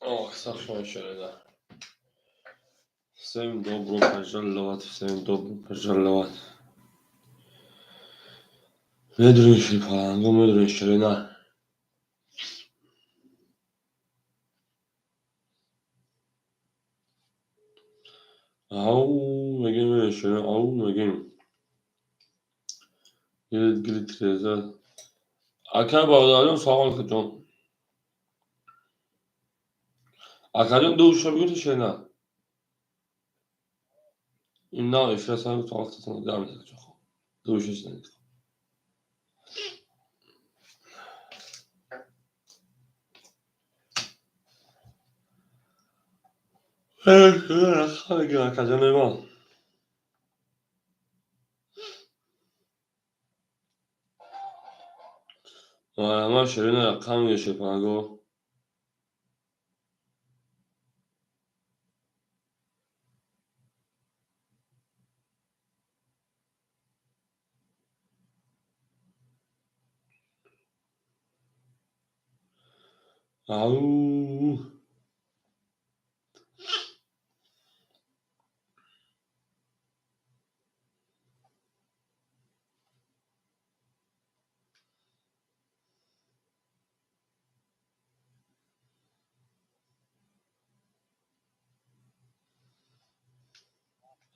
Ох, Саша, Всем добро пожаловать, всем добро пожаловать. Медрун шипаланго, медрун ширина. Ау, мегим медрун ширина, ау, мегим. Гилит, гилит, реза. Ака бародарон, салом алейкум. Акаҷон, ду уша бигӯ ширина. Ин на эфир сан тоқтатон гам хоб. Ду уша ширина. Акаҷон мемон. Марҳамат, ширина рақам гӯ шепанаго. Ау.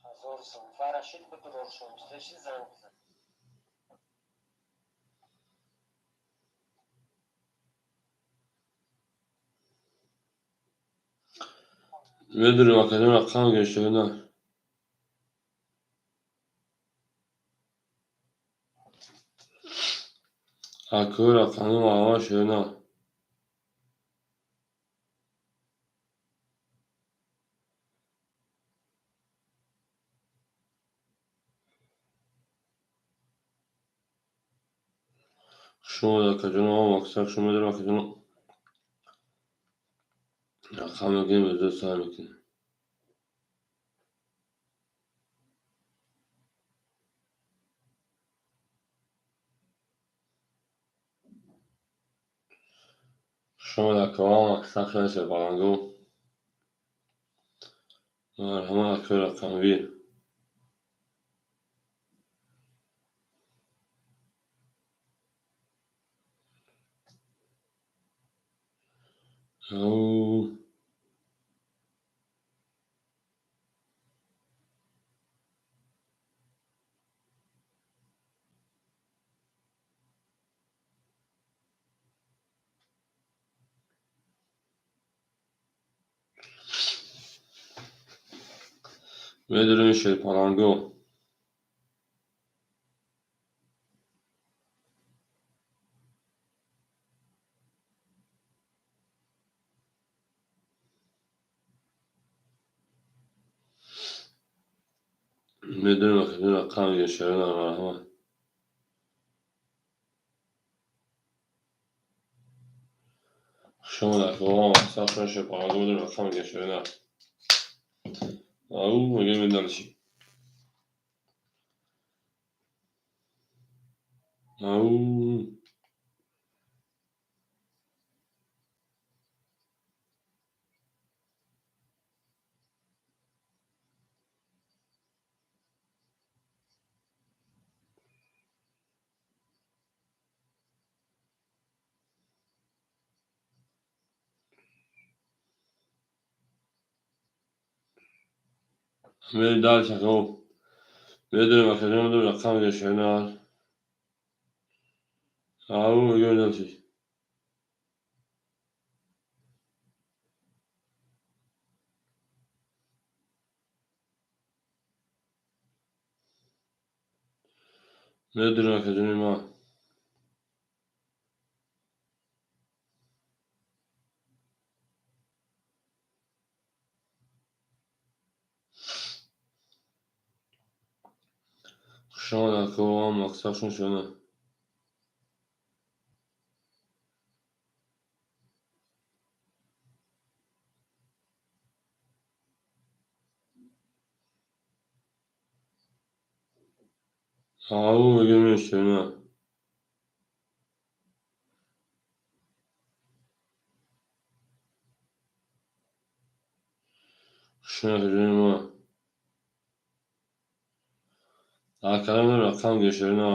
Ҳазор сум фарашид бикудоршон чизаши занг бизан. Медонем, акаҷон, рақам гӯ ширина. Акӯ рақами марҳамат, ширина. Шумо акаҷон, мақсад шумо медонем, акаҷон. Рақам мегӯем, өзо сар мекунем. Шумо акаҳо мақсад шумо шепалангу. Марҳамат, акӯ рақамви. Ау. Медонем, шерпаланго. Медонем, акаҷон, рақам гӯ ширина, марҳамат. Шумо акаҳо мақсад шумо шерпаланго, медонем, рақам гӯ ширина. Ау, мегӯем дальше. Ау. Мерем дальше, акаҳо. Медонем, акаҷон, медонем, рақам гӯ ширина. Ау, мегӯем дальше. Медонем, акаҷони ман. Шумо акаҳо мақсад шумо ширина. Ау, мегӯем ширина. Хушона акаҷон рақам гешерина.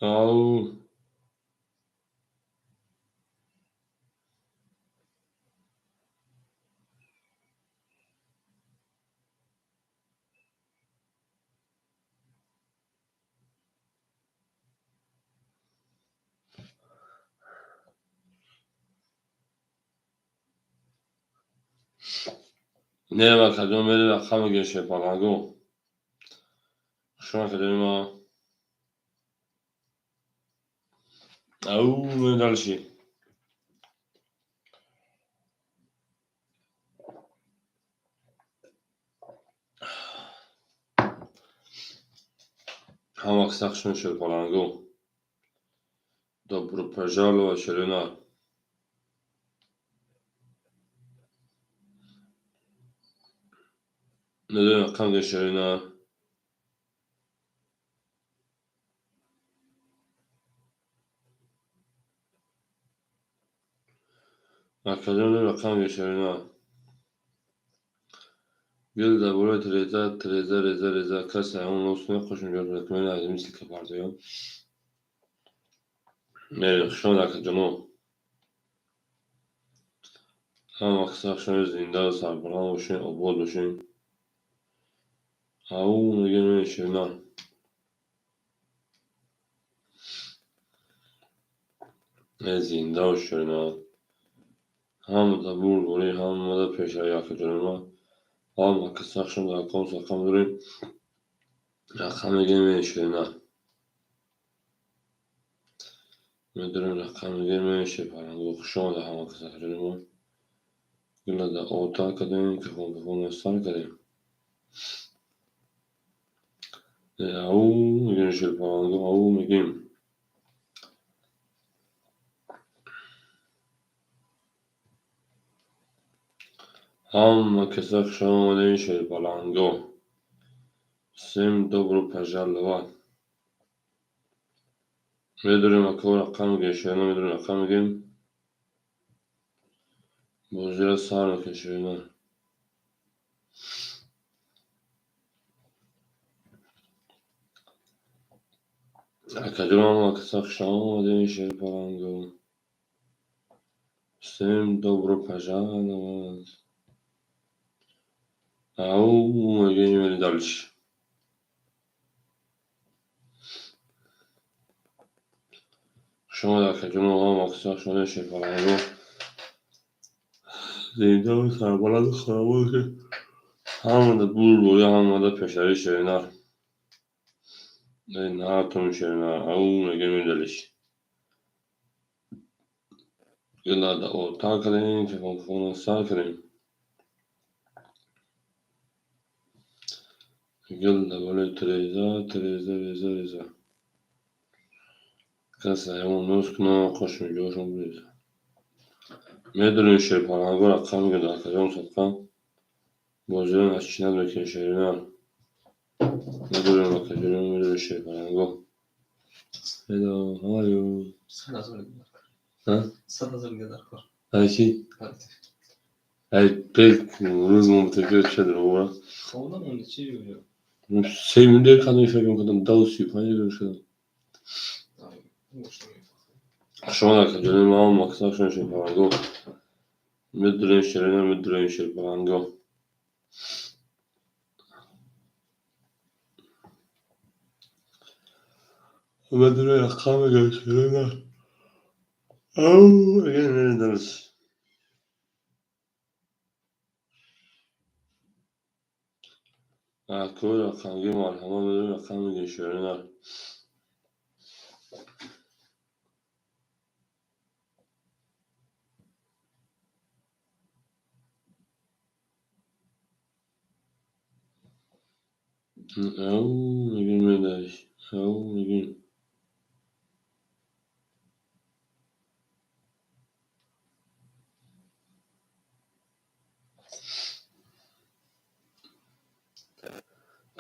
Ау. Не акаҷон, мери рақам геше паланго. Хушона акаҷони ма. Ау, дальше. Ҳама каса хушон шерпаланго. Добро пожаловать, шерина. Медонем рақам гешерина. Акаҷон рақам гешерина. Гил дар болои тиреза, тиреза, реза, реза. Касе ҳамон нос нехошем ҷо кунед, аз мисли капартоён. Мерем, хушомад акаҷоно. Ҳама каса хушомад, зинда сарбаланд бошед, обод бошед. Ау, мегӯем шерина. Зинда бош шерина. Ҳамада бурдборӣ, ҳамада пешравӣ акаҷони ма. Ҳама каса хушомад, аком сақам дорем. Рақам мегӯем шерина. Медорем рақам мегӯем шерпаланго. Хушомад ҳама каса акаҷони ма. Гулада ота кардем, кафон кафон сар кардем. Ау, мегӯем шерпаланго, ау мегӯем. Ҳама каса хушомадед шерпаланго. Всем добро пожаловать. Медорем ако рақам мегӯем шерина, медорем рақам мегӯем. Бозиро сар мекунем шерина. Акаҷон ҳама каса хушомадед шерпаланго. Всем добро пожаловать. Ау, мегӯем дальше. Хушомад акаҷоно, ҳама каса хушомадед шерпаланго. Зинда ва сарбаланду хонабод бошед. Ҳамада бурдборӣ, ҳамада пешравӣ шерина. Наатон шерина. Ау, мегӯем дальше. Гулада ота кардем, кафон кафон сар кардем. Гул дар болои тиреза, тиреза, реза, реза. Касе ҳамон нос кунад, қошми ҷошон биреза. Медонем шерпаланго рақам мегӯяд акаҷон садқа. Бозиро начинать мекунем шерина. Медонем акаҷон, медонем шерпаланго. Hello, how are you? 100,000 дига дар кор. Ҳа? 100,000 дига дар кор. Ай чӣ? Ай пек рӯз мо бутаки ча дурӯғ. Хобда монди чӣ ё? 3 минут дер кардам, фикр мекардам, 2:35 дер шудам. Хушомад акаҷони ма, ҳама каса хушомад шерпаланго. Медонем шерина, медонем шерпаланго. Медонем рақам мегӯем шерина. Ау, мегӯем мерем дальше. Ако рақамги марҳамат, медонем рақам мегӯем шерина. Ау, мегӯем мерем дальше. Ау, мегӯем.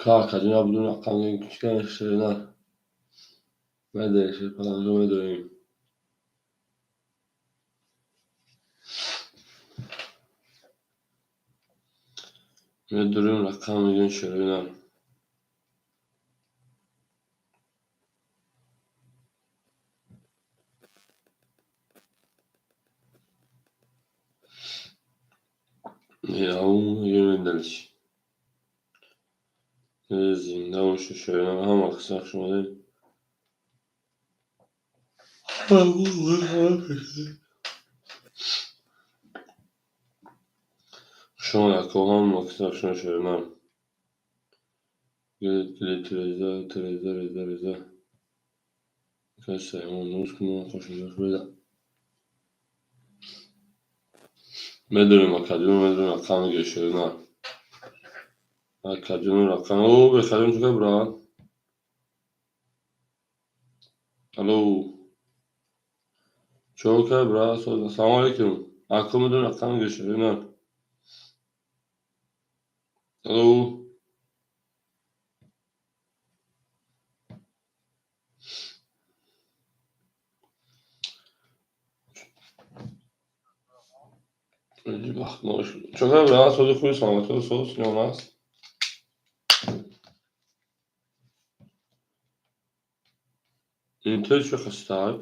Акаҷон, абдун рақам кичкана ширина. Медорем, ширпаланго медорем. Медорем, рақам мегӯем, ширина. Мегӯем, зинда бошед, ширина, ҳама қисса хуш омадед. Хуш омад, ако, ҳама қисса хуш омад, ширина. Гилит, гилит, реза, реза, реза, реза. Каса, нус кунам, хуш омад. Медорем, акаҷон, медорем, рақам мегӯем, ширина. Акаҷон, рақам. О, бехаҷон, чӣ кар, брат? Алло. Чӣ кар, брат? Ассалому алайкум. Ако, медорем, рақам мегӯем, ширина. Алло. Чӣ кар, брат? Сози хуби, саломатӣ, соз ё аст? Интер чӣ хастай?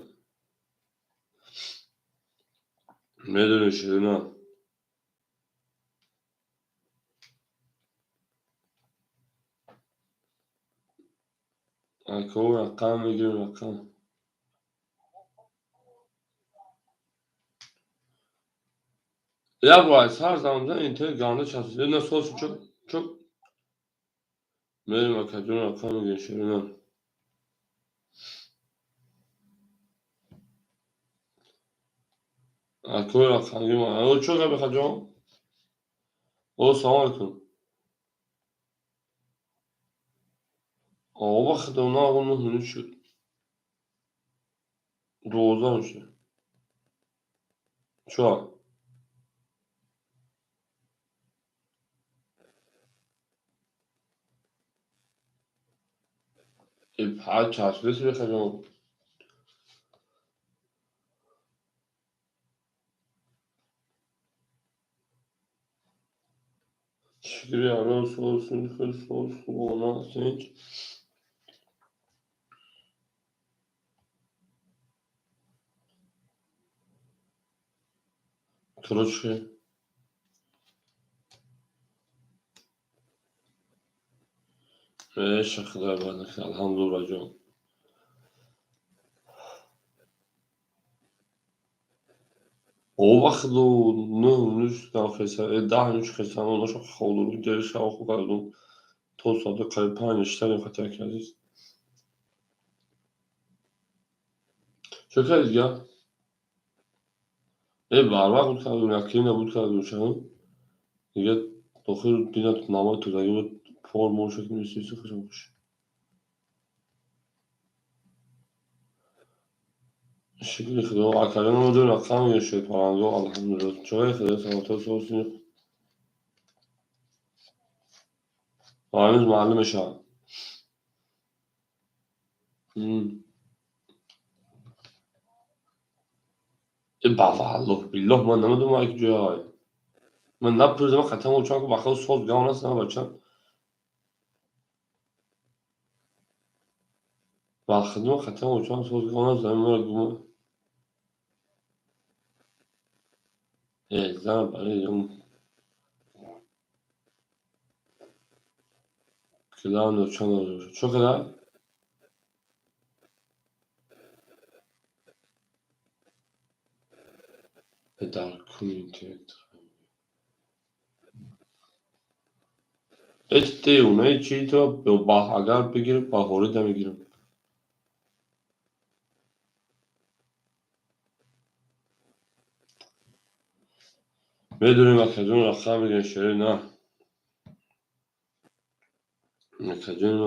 Медонем, ширина. Ако, рақам мегирем, рақам. Я бо сар замда интер ганда часид. На соз чок чок. Медонем, акаҷон, рақам мегирем, ширина. Ако, рақам гирем. О, чӣ кар, бехаҷон? О, салом алайкум. О, вақт на нӯҳ минут шуд. 12 мешавад. Чӣ? Паҳ часпидаси, бехаҷон. Шукри Алло, соз, хел соз, хубона, синч. Короче, эша худоя барак, алҳамдулилла, ҷон. О, вақту нӯҳ минут шудам хеса, 10 минут хесам, онаша хоб дорум, дери шаб хоб кардум. То соати қариб 5 нишастем, хати аки азиз. Чӣ кардӣ дига? Барвақт буд кардум, якина буд кардум шаб. Дига дохил дина намои тозагӣ буд, пор мор шуд, мисли хушам хуш. Шукри Худо, акаҷон, медонем, рақам мегӯем, ширпаланго, алҳамдулилла. Чои Худо, саломатӣ, соз. Ҳанӯз маълум мешавад. Ба валлоҳ биллоҳ, ман намедонам ай куҷояй. Ман напурсидам, қатъан учам, ба худ соз гап наст, на бачам. Ба худо қатъан учам, соз гап наст, маро гума. Зан барои главное чанд бошад. Чӣ қадар? Дар кун интернет. Эч девонаи чи то агар бигирам, баҳорӣ да мегирам. Медонем, акаҷон, рақам мегӯем, ширина. Акаҷон,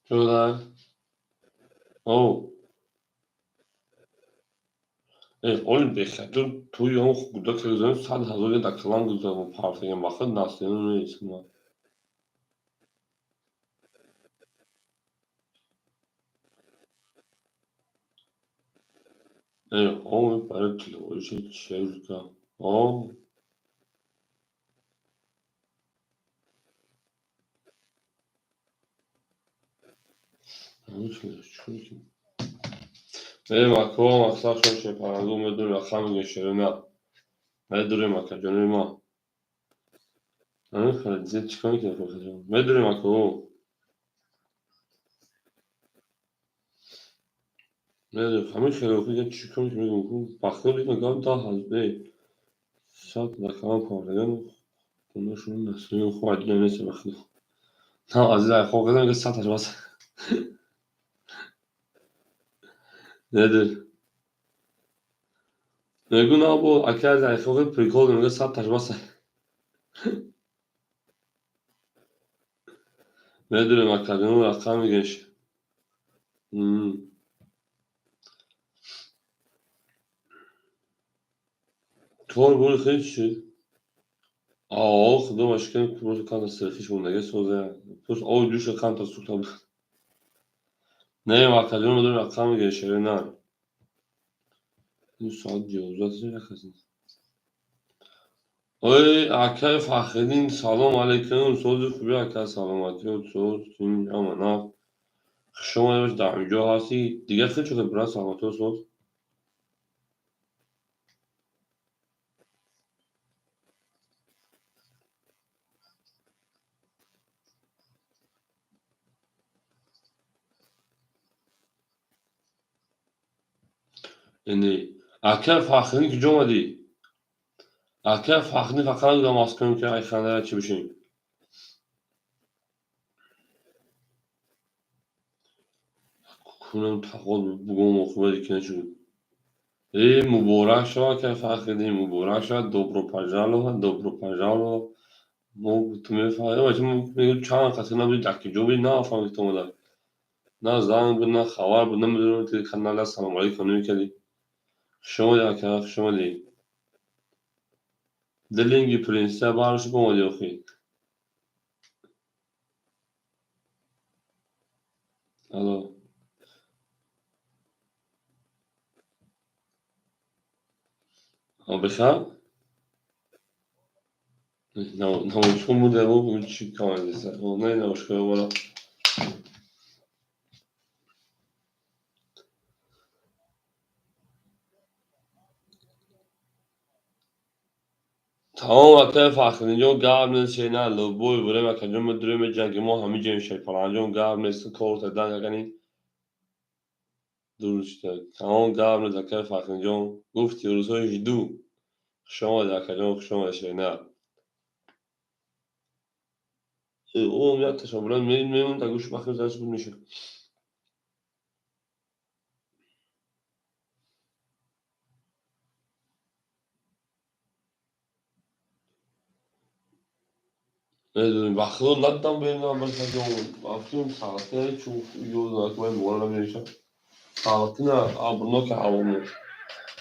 чӣ қадар? О. Оли бехатир туи он гуда кардем 100 000 дар калам гузорам партаган ба худ наслино нест. Он барои тиллоиша чӣ о Ако мақсад шон шепарандо медонем рақам мегӯем на медонем акаҷони ма чикор мекунем медонем ако медонем ҳамин хеле чикор мекунем бахтиёр мегӯям 10 000 100 рақам партаган хонашон наслино хуб адина нест бахтиёр на азиз хоб кардам мегӯяд 100 таш бас Nedir? Мегӯ на бо ака аз прикол мегӯяд 100 таш бас. Медонем акаҷон рақам мегӯем. Кор бори хеле чӣ? О, худо ба шукр просто камтар сирхиш мондаги соза. Просто оби ҷӯша камтар сӯхта буд. Не, акаҷон медонем рақам мегӯем шере на. Ин соат 11 як аст. Ой, акаи Фахриддин, салом алейкум. Сози хуби ака, саломатиё, соз, ҳама нағз. Хуш омадед бош, дар ҳамин ҷо ҳастӣ. Дигар хеле чӣ брат, саломатиё, соз. Яъне акаи Фахриддин куҷо омадӣ? Акаи Фахриддин фақат нагӯ дар Москва ки ай ханда чӣ бошем. Кунам тақот бугом оқибати ки нашуд. Э, муборак шавад, акаи Фахриддин, муборак шавад, добро пожаловать, добро пожаловать. Мо ту мефаҳмем, чанд қаср набудӣ, дар куҷо будӣ, нафаҳмидем ки ту омада. На занг буд, на хабар буд, намедонем ки канала салом алейкум намекардӣ. Хуш омадӣ, ака, хуш омадӣ. Дилинги принсесса барши омадӣ охи. Алло. Бихар? Наушком буда, чӣ камадиса? Не, наушкои бора. Тамом акаи Фахриддинҷон, гап нест, шей на, любой время акаҷон медурем меҷангем, мо ҳамин ҷоем шерпаланҷон, гап нест, корта дан якани дур шуда. Тамом гап нест, акаи Фахриддинҷон, гуфти рӯзҳои жду. Хуш омадед, акаҷон, хуш омадед, шей на. О, якташон буланд мемон дар гӯши бахти занаш буд мешуд. Медонем, ба худо надидам бенам бафтим саатина чун ёдам мора намеша. Саатина абрно ки ҳаво меш.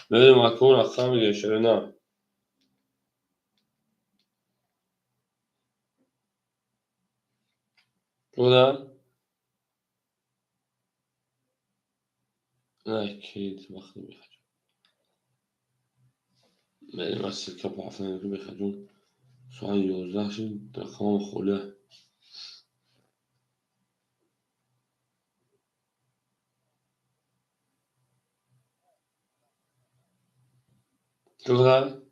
Медонем акон рақам мегӯем шере на. Куда? На кид вақт бехаҷон. Медонем аз ссылка пафтан ки бехаҷон. Соат 11 шуд, рақамам холия. Куда?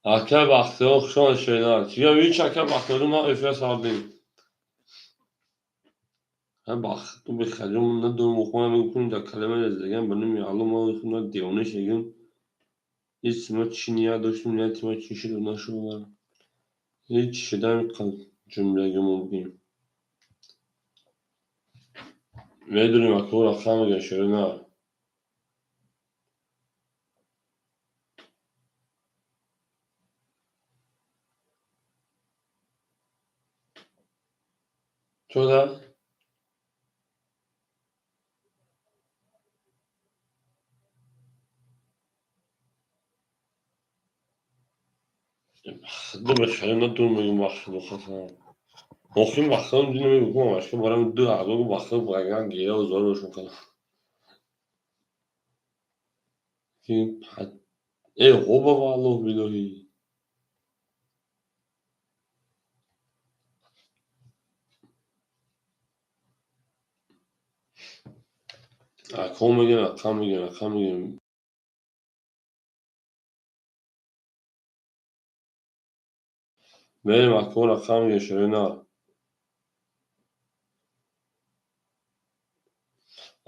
Ака Бахтиёр, хуш омадед, шерина. Чӣ ҳеч ака Бахтиёр ма эфир сардем. Бахту бехаҷон надорам мухман мегӯм дар калима зиндагиам ба номи Аллоҳ ма худам девона шудагим. Ҳеч ма чӣ ният доштем, нияти ма чӣ шуд нашуд. Ҳеч шудам ҷумлагимо бигӯем. Медонем ака рақам мегӯем шерина. Чода? Худо бехаёл надорам, мегӯм бахшиду хасан. Охир бахшидам дина мегӯм машка барам 2000 бахшид баган гира зор бошум кардам. Э хоба валлоҳ билоҳӣ. Рақам мегӯем, рақам мегӯем, рақам мегӯем. Мерем акко рақам мегӯем шерои нар.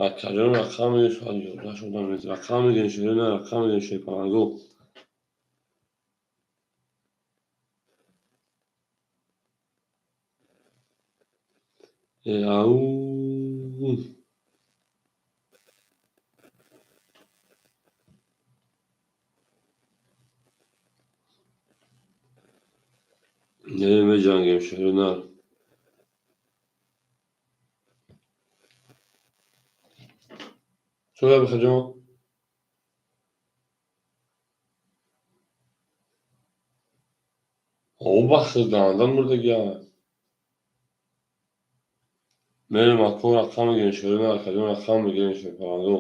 Акаҷон рақам мегӯем, соат 11 шудам нест. Рақам мегӯем шерои нар, рақам мегӯем шерпаланго. Э ау. Мерем меҷангем шерои нар. Чӣ гап бихаҷон? О бахшид гандан мурдагия. Мерем акко рақам мегӯем шерои нар, акаҷон рақам мегӯем шерпаланго.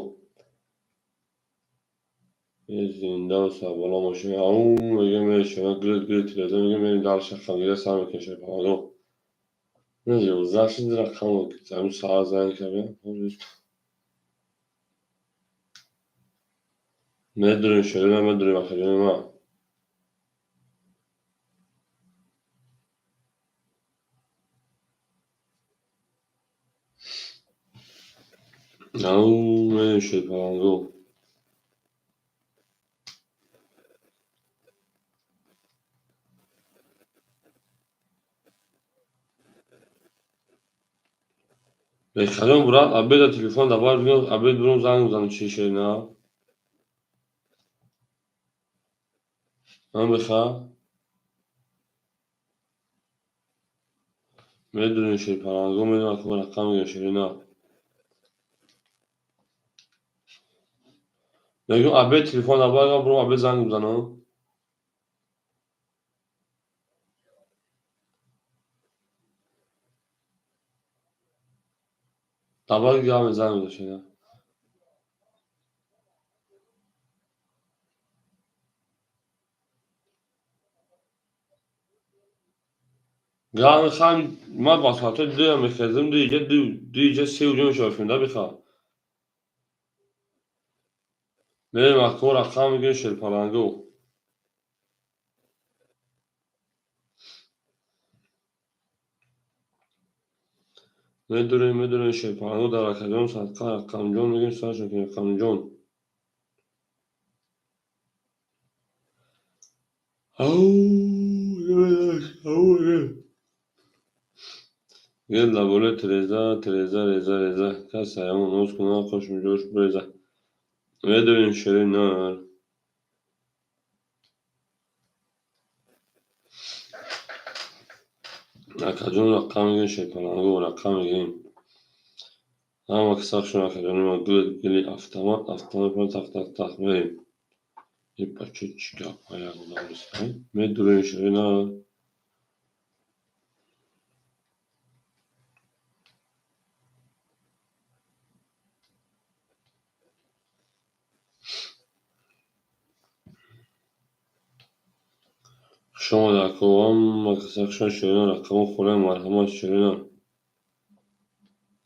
Зинда сарбало мошин. Ау мегӯем мерем шерои гирд гирд тиреза мегӯем мерем дальше рақам гира сар мекунем шерпаланго. 11 шуд рақам ҳамин соат занг кардем. Медурем шерои нар, медурем акаҷони ман. Ау мерем шерпаланго. Бехаҷон брат, обеда телефон давай бигӯ, обед бурум занг бизанам чи шери на? Ман беха? Медурем шерпаланго, медурем акко рақам мегӯем шери нар. Мегӯм обед телефон давай бурум обед занг бизанам. Давай гап занг бизан шери. Гап мехоҳам ман ба соатҳои дуям мехезам, ду иҷа ду иҷа се уҷа мешавад филм, да беха? Мерем акко рақам мегӯем шерпаланго. Медурем, медурем шерпаланго дар акаҷон садқа рақамҷон мегӯем саршон кунем рақамҷон. Ау ау Гел дар болои тиреза, тиреза, реза, реза. Кас ҳайвон ноз кунад, қошм ҷош буреза. Медурем шерои нар. Акаҷон рақам мегӯем шерпаланго, рақам мегӯем. Ҳама касахшон акаҷони ман гул гули автомат, автомат тақ тақ тақ мерем. Э бача чӣ гап як одам нест. Медурем шерои нар. Хуш омадед акко, ҳама касахшон шерои нар рақамҳо холаи марҳамат шерои нар.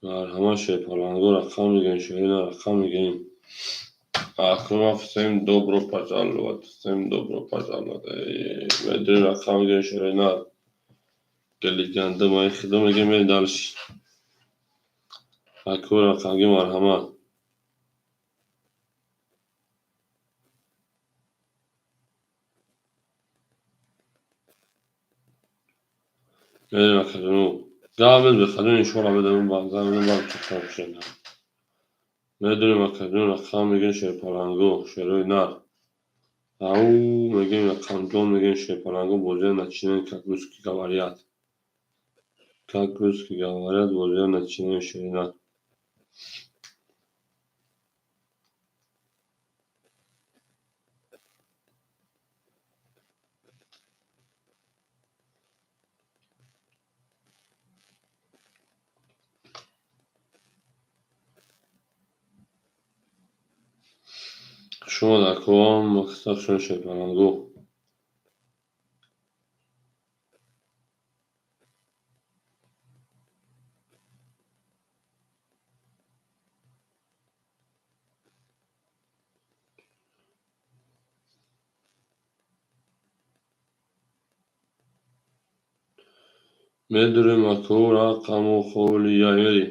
Марҳамат шерпаланго рақам мегӯем шерои нар рақам мегӯем. Акно ман всем добро пожаловать, всем добро пожаловать. Медурем рақам мегӯем шерои нар. Гели гандум ай худо мегӯем мерем дальше. Акко рақамги марҳамат. Мерем акаҷону. Гап без бехаҷон иншоалло медонем занг мезанам баъд чӣ шуда. Медурем акаҷон рақам мегӯем шерпаланго, шерои нар. Ау мегӯем рақамҷон мегӯем шерпаланго бозия начинаем как русский говорят. Как русский говорят, бозиро начинаем, Ширина. Шумо дар ком мақсадшон шерпалангу. Медурем аку рақаму холия мери.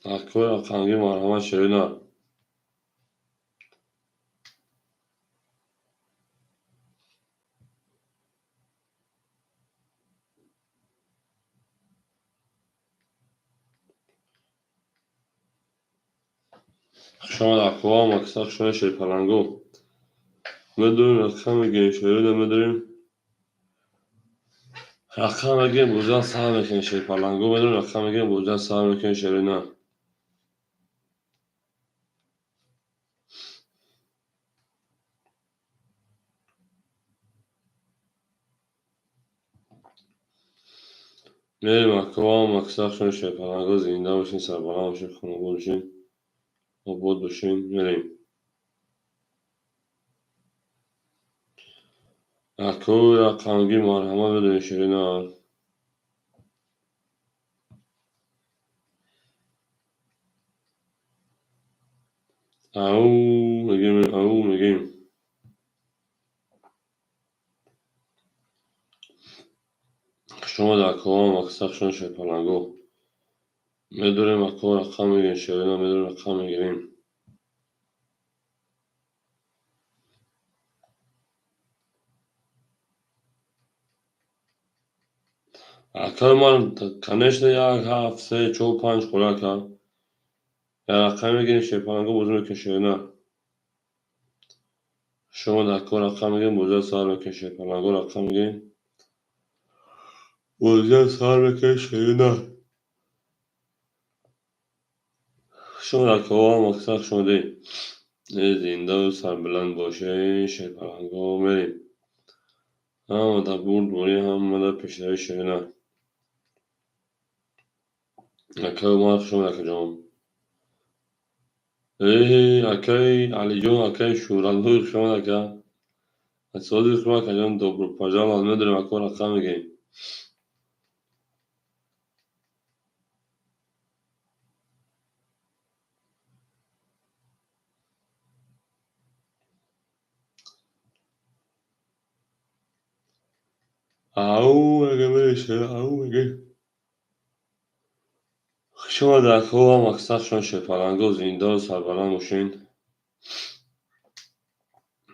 Аку рақамги марҳамат, Ширина. Хушомад акуа, мақсад хушомад, Шерпалангу. Медурем рақам мегирем, Ширина, медурем. Рақам мегирем, бозиро сар мекунем, Шерпалангу. Медурем рақам мегирем, бозиро сар мекунем, Ширина. Мерем акуа, мақсад хушомад, Шерпалангу. Зинда бошин, сарбаланд бошин, хонобод бошин, обод бошин. Мерем. Аку рақамги марҳамат медонем, Ширина. Ау мегем, ау мегем. Шумо дар ком мақсад хушомад, Шерпалангу. Медурем аку рақам мегирем, Ширина, медурем рақам мегирем. Акаи ман, конечно, як, ҳафт, се, чор, панҷ хола ака. Як рақам мегирем, Шерпалангу, бозӣ мекунем, Ширина. Шумо дар кор рақам мегирем, бозиро сар мекунем, Шерпалангу, рақам мегирем. Бозиро сар мекунем, Ширина. Шумо дар кор мақсад хушомадед. Зиндаву сарбаланд бошед, Шерпалангу, мерем. Ҳамада бурдборӣ, ҳамада пешравӣ, Ширина. Акаи Умар хушомад, акаҷон. Акаи Алиҷон, акаи Шӯраллои хушомад, ака. Асози хушомад, акаҷон, добро пожаловать. Медонем, ака, рақам мегирем. Ау, мегем, ау, мегем. Шумо дар кор мақсад хушомад, Шерпалангу, зиндаву сарбаланд бошед.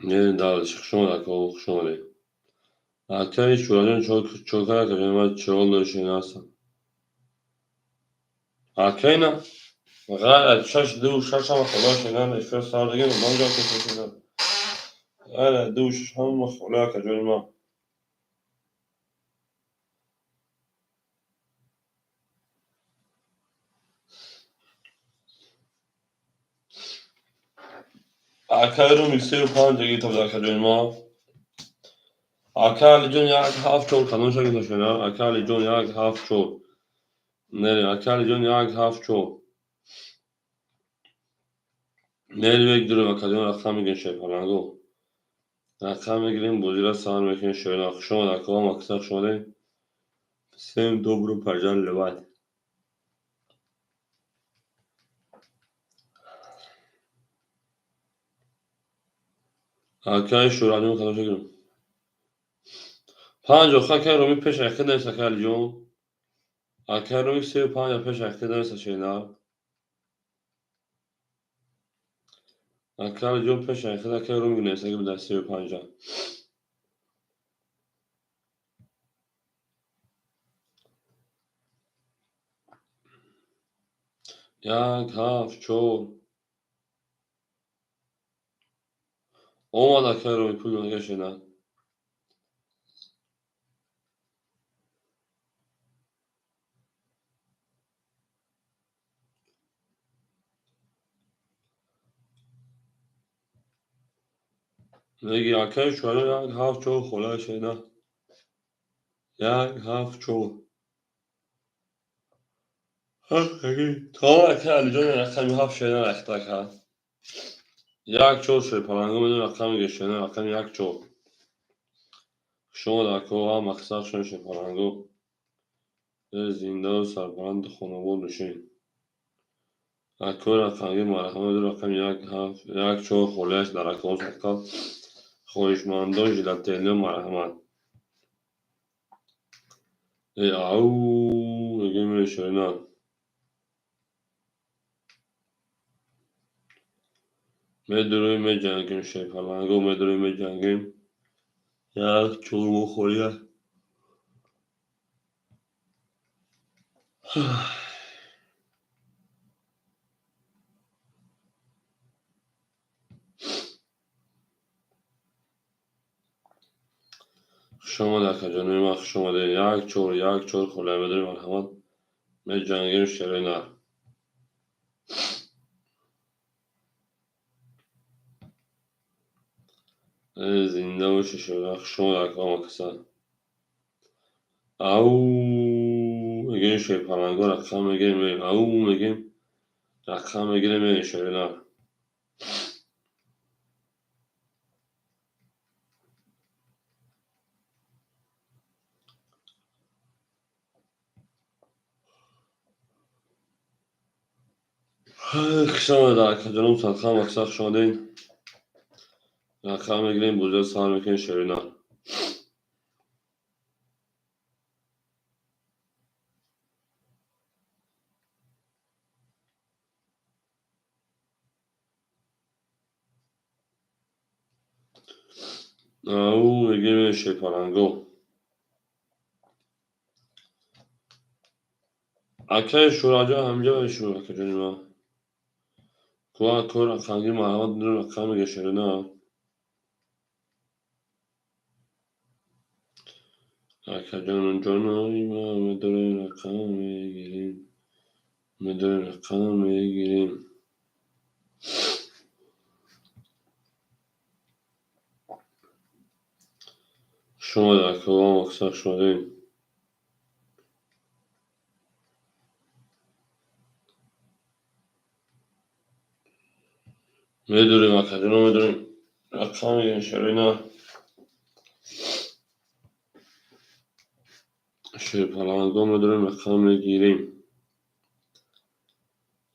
Мерем дальше. Шумо дар кор хушомадед. Акаи Шӯраҷон чокар, акаҷон, ман чиҳол дошта ҳастам. Акаи на ғайр аз шаш ду шаш ҳама хола шидан эфир сар дигем, ман ҷо кашидам. Ғайр аз ду шаш ҳама хола, акаҷони ман. Акаи Румик сею панҷ гирифта буд, акаҷони ма. Ака Алиҷон як ҳафт чор кадом шакл дошта? Ака Алиҷон як ҳафт чор. Нерем, ака Алиҷон як ҳафт чор. Нерем як дурем, акаҷон, рақам мегирем, Шерпалангу. Рақам мегирем, бозиро сар мекунем, Ширина. Хушомад, акаҳо, мақсад хушомадед. Всем добро пожаловать. Акаи Шӯраҷон кадом шакл? Панҷ охир акаи Румӣ пеш ақида нест, акаи Алиҷон. Акаи Румӣ сею панҷ пеш ақида нест, Ширина. Акаи Алиҷон пеш ақида акаи Румӣ нест, аги дар сею панҷа. Як, ҳафт, чор. Омад акаи Румӣ, пул додага, Ширина. Меги акаи шуаро як ҳафт чор хола шена. Як ҳафт чор. То акаи Алиҷон рақами ҳафт шена рахта кард. Як чор шерпаланго медон рақами гешена рақами як чор. Шумо дар кор ҳам мақсад шумо шерпаланго. Зиндаву сарбаланду хонобод бошед. Акои рақамги марҳамат рақами як ҳафт як чор холиаш дар акон садқа. Хоҳишмандон жилателиё марҳамат. Ау мегӯем шерина. Медурем меҷангем шерпаланго медурем меҷангем. Як чор мо холия. Хуш омадед акаҷонои ман, хуш омадед. Як чор, як чор холия медорем марҳамат. Меҷангем шерои нар. Зинда бошед шерои нар. Хуш омадед ака омакаса. Ау мегӯем шерпаланго рақам мегирем. Ау мегӯем рақам мегирем шерои нар. Хуш омадед акаҷоном садқа мақсад хуш омадед. Рақам мегирем бозиро сар мекунем шерои нар. Ау мегӯем шерпаланго. Акаи Шӯраҷон ҳамҷа шур акаҷони ман. Кӯ рақамги марҳамат рақам мега шерина. Акаҷону ҷонои ман медорем рақам мегирем. Медорем рақам мегирем. Хуш омадед акаҳо мақсад хуш омадед. Медурем акаҷоно медурем. Рақам мегирем шерина. Шерпаланго медурем рақам мегирем.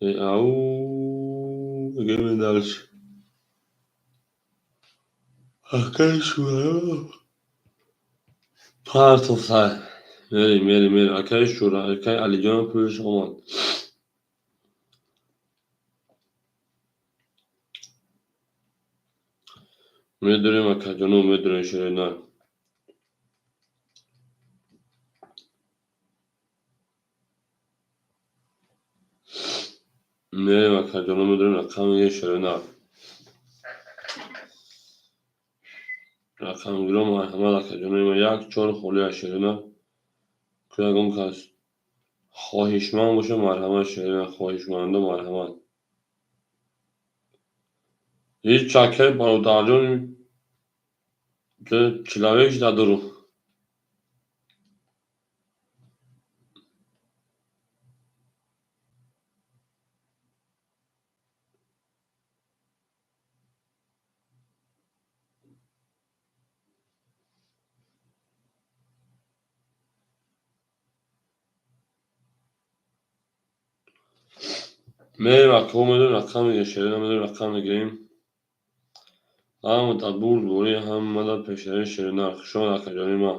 Ау мегӯем дальше. Акаи Шӯраё партофта. Мерем, мерем, мерем. Акаи Шӯра, акаи Алиҷон пулаш омад. Медурем акаҷоно медурем шерина. Мерем акаҷоно медурем рақам мегирем шерина. Рақамгиро марҳамат акаҷонои ман як чор холия шерина. Ку ягон кас хоҳишманд боша марҳамат шерина, хоҳишмандо марҳамат. Ҳеҷ акаи бародарҷон человек надору. Мерем акаҳо медорем рақам мегирем шерина медорем рақам мегирем. Ҳама дар бурдборӣ, ҳама дар пешравии шерина. Хуш омадед акаҷони ман.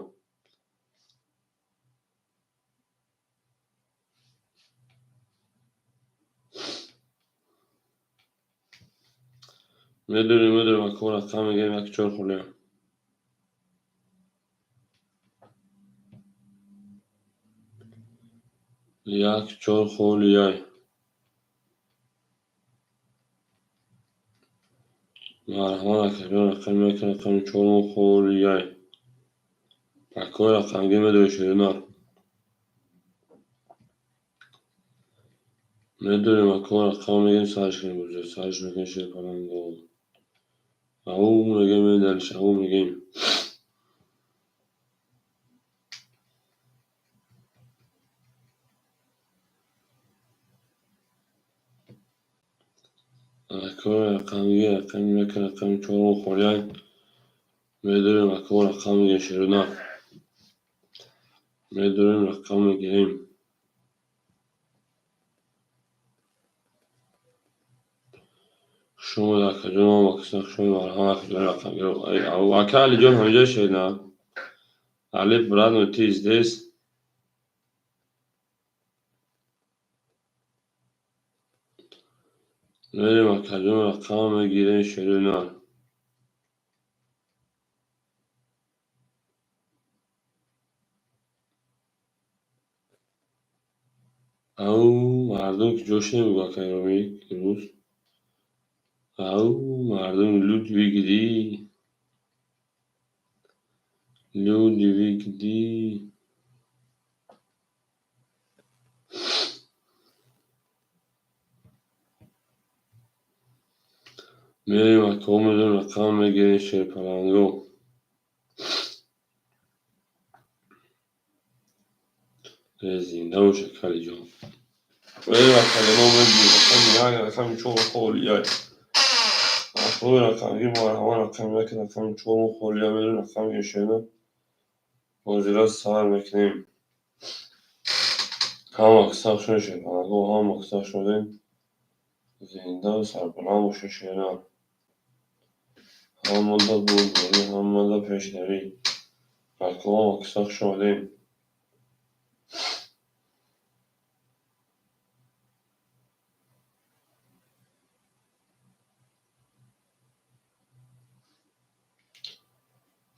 Медурем, медурем акаҳо рақам мегирем як чор холия. Як чор холияй. Марҳамат акаҷон рақами як рақами чорум холияй. Акаҳои рақамгир медорем шерина. Медорем акаҳо рақам мегирем сарш кунем бозиро. Сарш мекунем шерпаланго. Ау мегем, дальше, ау мегем. Ака рақамги рақами як, рақами чорум холияй. Медорем, ака, рақам мегирем, шерона. Медорем, рақам мегирем. Хуш омадед, акаҷон, макса хуш омадед, марҳамат, акаҷон, рақамгиро. Ака Алиҷон ҳамиҷо шена. Али, брат мой, ты здесь? Мерем, акаҷон, рақам мегирем, шерона. Ау, мардум ки ҷош намегӯ, акаи Ромик, имрӯз. Ау, мардум, люди где? Люди вы где? Мерем, ака, медорем, рақам мегирем, шерпаланго. Зинда бош, ака Алиҷон. Мерем, акаҷоно, мебинем рақами як, рақами чор холияй. Акои рақамги марҳамат, рақами як, рақами чорум холия, медорем, рақам гирем, бозира сар мекунем. Ҳама каса хуш омадед, шерпаланго, ҳама каса хуш омадед. Зиндаву сарбаланд бошед, шерона. Ҳамада бурдборӣ, ҳамада пешравӣ. Ака, ҳама каса хуш омадед.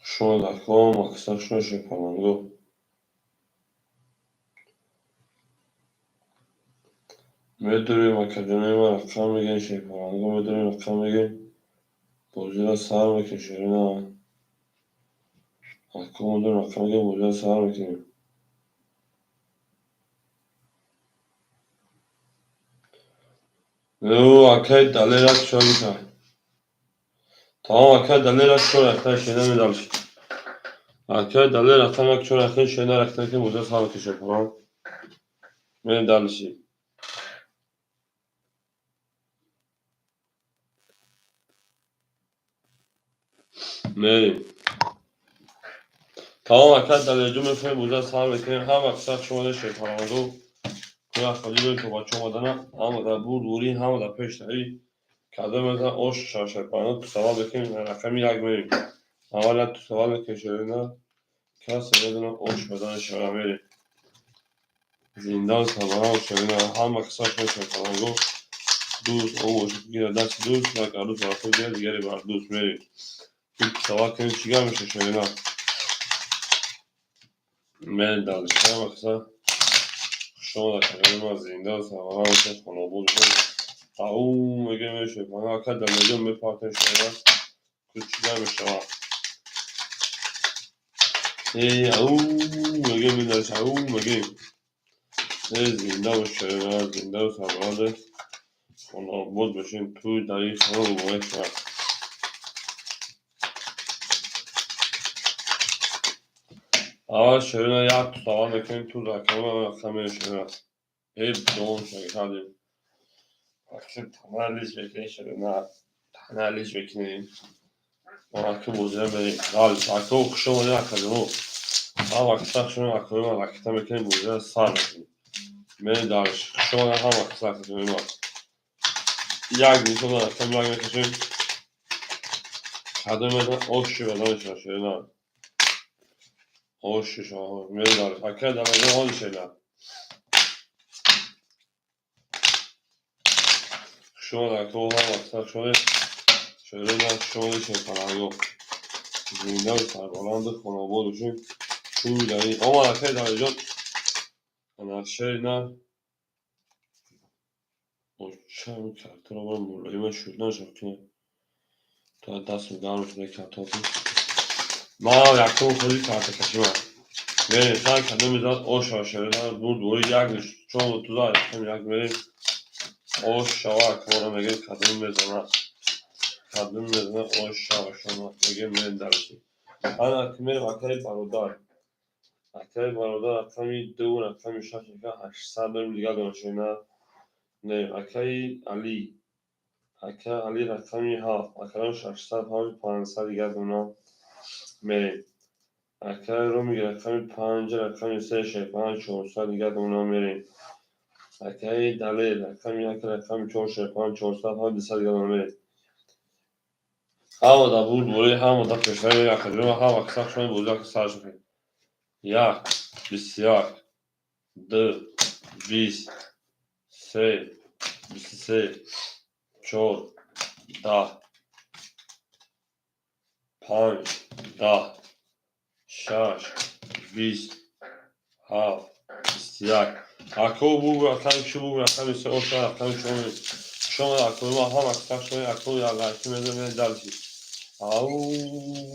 Хуш омадед, ака, ҳама каса хуш омадед, шерпаланго. Медорем, акаҷонои ман, рақам мегирем, шерпаланго, медорем, рақам мегирем. Бозиро сар мекунем, шерона. Ака, медорем, рақам мегирем, бозиро сар мекунем. Акаи Далер як чор гирифта. Тамом, акаи Далер як чор рахта, шерона, медалш. Акаи Далер рақам як чор рахта, шерона, рахта мекунем, бозиро сар мекунем, шерпаланг. Мерем дальше. Мерем. Тамом, акаи Далерҷон, мефаҳмем, бозиро сар мекунем. Ҳама каса хуш омадед, шерпаланго. Кӯя холӣ дорем то бача омадана. Ҳама дар бурдборӣ, ҳама дар пешравӣ. Кадом мезан ош шерпаланго, тусавал мекунем, рақами як мерем. Аввал як тусавал мекунем, шерона. Касе медонад ош бадан шера, мерем. Зиндаву сарбаланд, шерона. Ҳама каса хуш омадед, шерпаланго. Дӯст овоши гирад дасти дӯст, як арӯс бар худ гирад, дигаре бар дӯст, мерем. Тусавал кунем, чӣ гап меша, шерона? Мерем дальше. Ҳама каса хуш омадед, акаҷони ман, зиндаву сарбаланд бошед, хонобод бошед. Ау мегӯем, шерпаланго, ака Далерҷон, мепартем, шерона. Ку чӣ гап мешавад? Ау мегӯем, дальше, ау мегӯем. Зинда бош, шерона, зиндаву сарбаланд, хонобод бошем, тӯй дари хона муборак шавад. Аввал, шерона, як тусавал мекунем, ту рақама рақам мерем, шерона. Дом шакардем. Тана лиш мекунем, шерона. Тана лиш мекунем. Ака бозира мерем. Дальше. Ака, хуш омадед, акаҷоно. Ҳама каса хуш омадед, акаҳои ман, ракета мекунем, бозира сар мекунем. Мерем дальше. Хуш омадед ҳама каса, акаҷонои ман. Як мисол рақам як мекашем. Кадом мезан оши бадан мешавад, шерона. Оши шавад. Мерем дальше. Ака Далерҷон, ҳоли шерона. Хуш омадед, ака, ҳама каса хуш омадед. Шерона, хуш омадед, шерпаланго. Зиндаву сарбаланду хонобод бошем. Тӯй дари омад, акаи Далерҷон. Ана шерина. Оча картаро бо мулоима шуд нашав ки то дастам гарм шуда картофи. Ман якум ходи карта кашима. Мерем, сар кадом мезанад ош шава, шерона, бурд бори як чор туза рақам як мерем. Ош шава, акмора мегӯем, кадом мезанад. Кадом мезана, оша шумо мегем, мерем дальше. Ана ки мерем, акаи бародар. Акаи бародар, рақами 2, рақами 6, ака, 800 дорем, дигар донашона. Не, акаи Али. Ака Али, рақами 7, акарон 600, 500 дигар дона мерем. Акаи Ромик, рақами 5, рақами 3, 5, 400 дигар дона мерем. Акаи Далер, рақами 1, рақами 4, 5, 400, 200 дигар дона мерем. Ҳама да бурд бори, ҳама да пешравӣ, акаҷон, ҳама каса шумо бозӣ сар шавед. 1, 21, 2, 20, 3, 23, 4, 10, 5, 10, 6, 20, 7, 21. Ако буг, рақами чӣ буг, рақами 3, оша, рақами 4. Шумо акои ма ҳама каса шумо ако яллаки мезанед, дальше. Ау,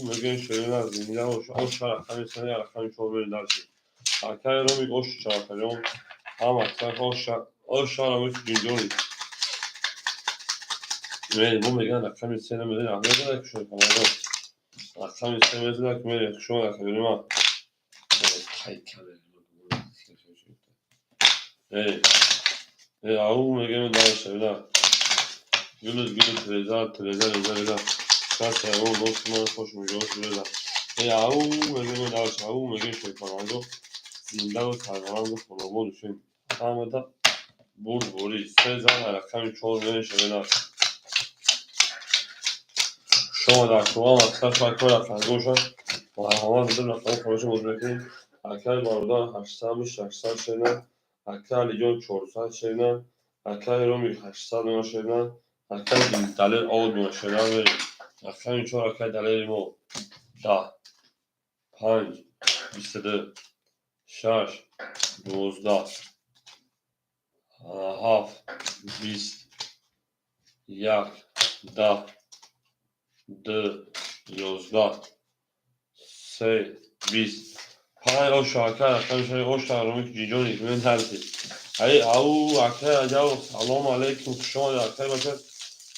мегӯем, шоина зинда бош, оша, рақами 3, рақами 4, мерем дальше. Акаи Ромик, ошу чавакаҷон, ҳама каса оша, оша, Ромик ҷинҷони. Мерем, мо мегӯянд рақами 3 намезанем, мезанад ки шумо камарон. Рақами 3 мезанад ки мерем, шумо рақами ма. Қайд кардем. Мерем. Ау, мегӯем, дальше, да. Гулус, гулус, реза, реза, реза, реза. Каса, о, дӯсти ман, хуш муҷоз, реза. Ау, мегӯем, дальше, ау, мегӯем, шайпаланго, зиндаву сарбаланду хонобод шем. Ҳамада бурд борӣ. Се зан, рақами 4 мерем, шавена. Шумо дар шумо мақсад шумо рақамгоша. Марҳамат, бидун рақам хонашо боз мекунем. Акаи бародар, 800, 600 шена. Акаи Алиҷон, 400 шена. Акаи Ромик, 800 дона шена. Акаи Далер, овд дона шена, мерем. Рақами 4, акаи Далери мо. 10, 5, 22, 6, 12, 7, 20, 1, 10, 2, 11, 3, 20, 5, оша, ака, рақами 6, оша, Ромик ҷиҷони, мен дальше. Ай, ау, акаи Раҷабов, салому алейкум, хуш омадед, акаи бача.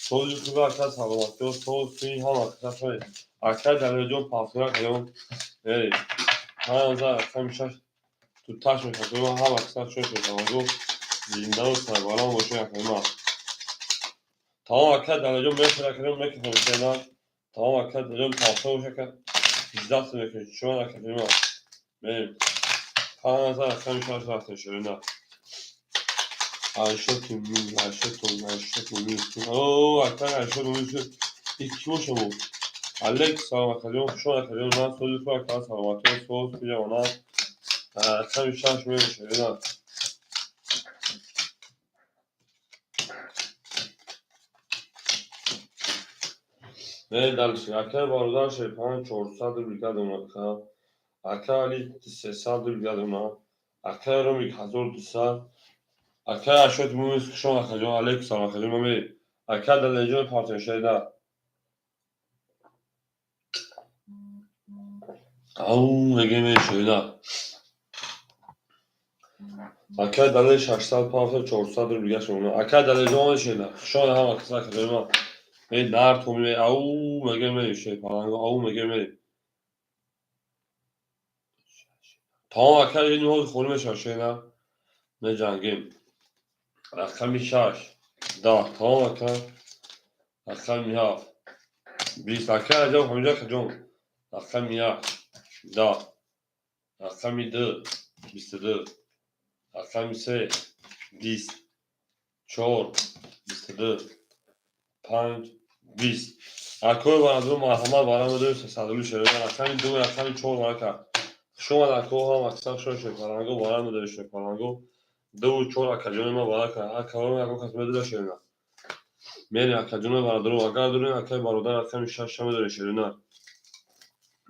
Сози хуба, ака, саломатиё, соз фин, ҳама каса шоед. Акаи Далерҷон, пафтура каён. Мерем. 5, рақами 6, туташ мешавад, ҳама каса шоед, шаванго зиндаву сарбаланд бошед, акаи ман. Тамом, акаи Далерҷон, мехӯрад, акаҷон, мекунем шена. Тамом, акаи Далерҷон, пафта боша, ака. 18 мекунем. Чун акаҷон ман. Мерем. 5, рақами 6, рафтем, шерина. Ҳаштоду нӯҳ, ҳаштоду, 89. О, акаи 89 шуд. Ин кӣ боша бу? Алейкум салом, акаҷон, хуш омад, акаҷон. Ман сози хуб, ака, саломатиё, соз куҷо рақами 6 мерем, шерина. Мерем дальше. Акаи бародар, шерпан, 400 рубл додам, ака. Акаи Али, 300 рубл додам. Акаи Ромик, 1200. Акаи Ашот Мумис, хуш омад, акаҷон. Алейкум салом, акаҷон, ма мерем. Акаи Далерҷон, партнершеда. Ау, мегӯем, мерем, шоина. Акаи Далер, 600 пафта, 400 рубл гашт. Акаи Далерҷон, омад, шоина. Хуш омад ҳама каса, акаҷон ман. Эй, нар томи, ау, мегӯем, мерем, шерпаланго, ау, мегӯем, мерем. Тамом, акаи, ин ҳозир холӣ мешавад, шоина. Меҷангем. Рақами 6, 10, тамом, ака. Рақами 7, 20, акаи Раҷаб, ҳаминҷо, акаҷон. Рақами 1, 10, рақами 2, 22, рақами 3, 20, 4, 22, 5, 20. Акои бародарон, марҳамат, барам медорем 300 рубли, шерина. Рақами 2, рақами 4, барака. Хуш омад, ако, ҳам аксар шумо шерпаланго, барам медорем, шерпаланго. 2-ву 4, акаҷони ман, барака. Акаҳои ягон кас медора, шерина. Мерем, акаҷони бародарон, агар дорем, акаи бародар, рақами 6 медорем, шерина.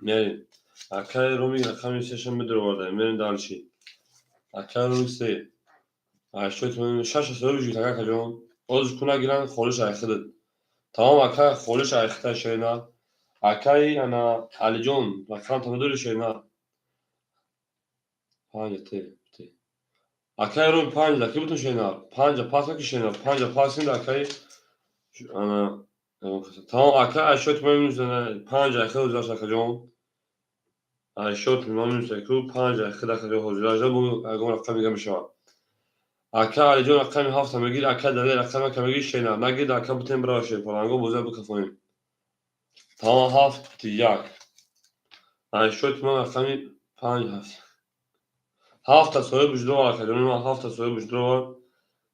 Мерем. Акаи Ромик, рақами 3 медоровардаем. Мерем дальше. Акаи Ромик, 3. 80 6 ҳазор рубл, акаҷон. Ҳозир ку нагиранд, холиш айхидат. Тамом, ака, холиш айхита, шерина. Акаи ана Алиҷон, рақамта медори, шерина? 5 те, те. Акаи Ром, 5 ки бутун, шерина? 5 пас ки, шерина? 5 пас кин, акаи ана Тамом, ака, ашёти ма минус панҷ айхел ҳозираш, акаҷон. Ашёти ма минус аку панҷ айхел, акаҷон, ҳозираш ягон рақам дига мешавад. Ака Алиҷон рақами ҳафта мегир, ака Далер рақами яка мегир, шена нагир, ака бутем бирава шерпаланго бозия бикафонем. Тамом, ҳафти як. Ашёти ма рақами панҷ ҳафт. Ҳафта соҳиб ҷудо, акаҷони ман, ҳафта соҳиб ҷудо.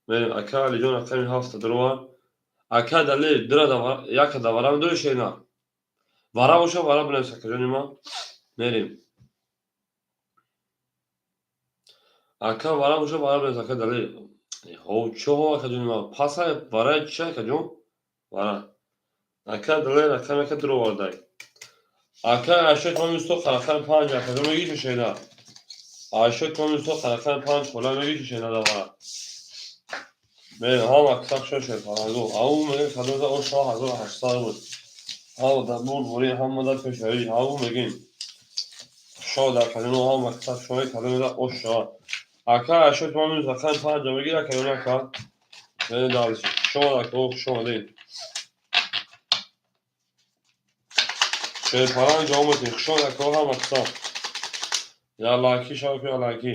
Мерем, ака Алиҷон рақами ҳафта дуровар. Ака Далер дура яка давара медори, шена. Вара боша, вара бинавис, акаҷони ман. Мерем. Ака, вара боша, вара бинавис, ака Далер. Ҳов, чо, акаҷони ман? Паса вара чи, акаҷон? Вара. Ака Далер рақами яка дуровардай. Ака ашёт ман мисол рақами панҷ, акаҷон, мегӣ шена. Ашёт ман мисол рақами панҷ хола мегӣ, шена давара. Мерем, ҳама китоб шо шерпаланго. Ау мегем кадоза о шо 1800 буд. Ҳама дар бурдборӣ, ҳама дар пешравӣ, ау мегем. Шо дар калима ҳама китоб шои кадоза о шо. Ака ашёт ман минус рақами панҷ мегир, ака ё ака. Мерем дальше. Шо ака, хуш омадед. Шерпаланг ҷавоб метиҳем. Хуш омад, ака, ҳама китоб. Я лайки шав, я лайки.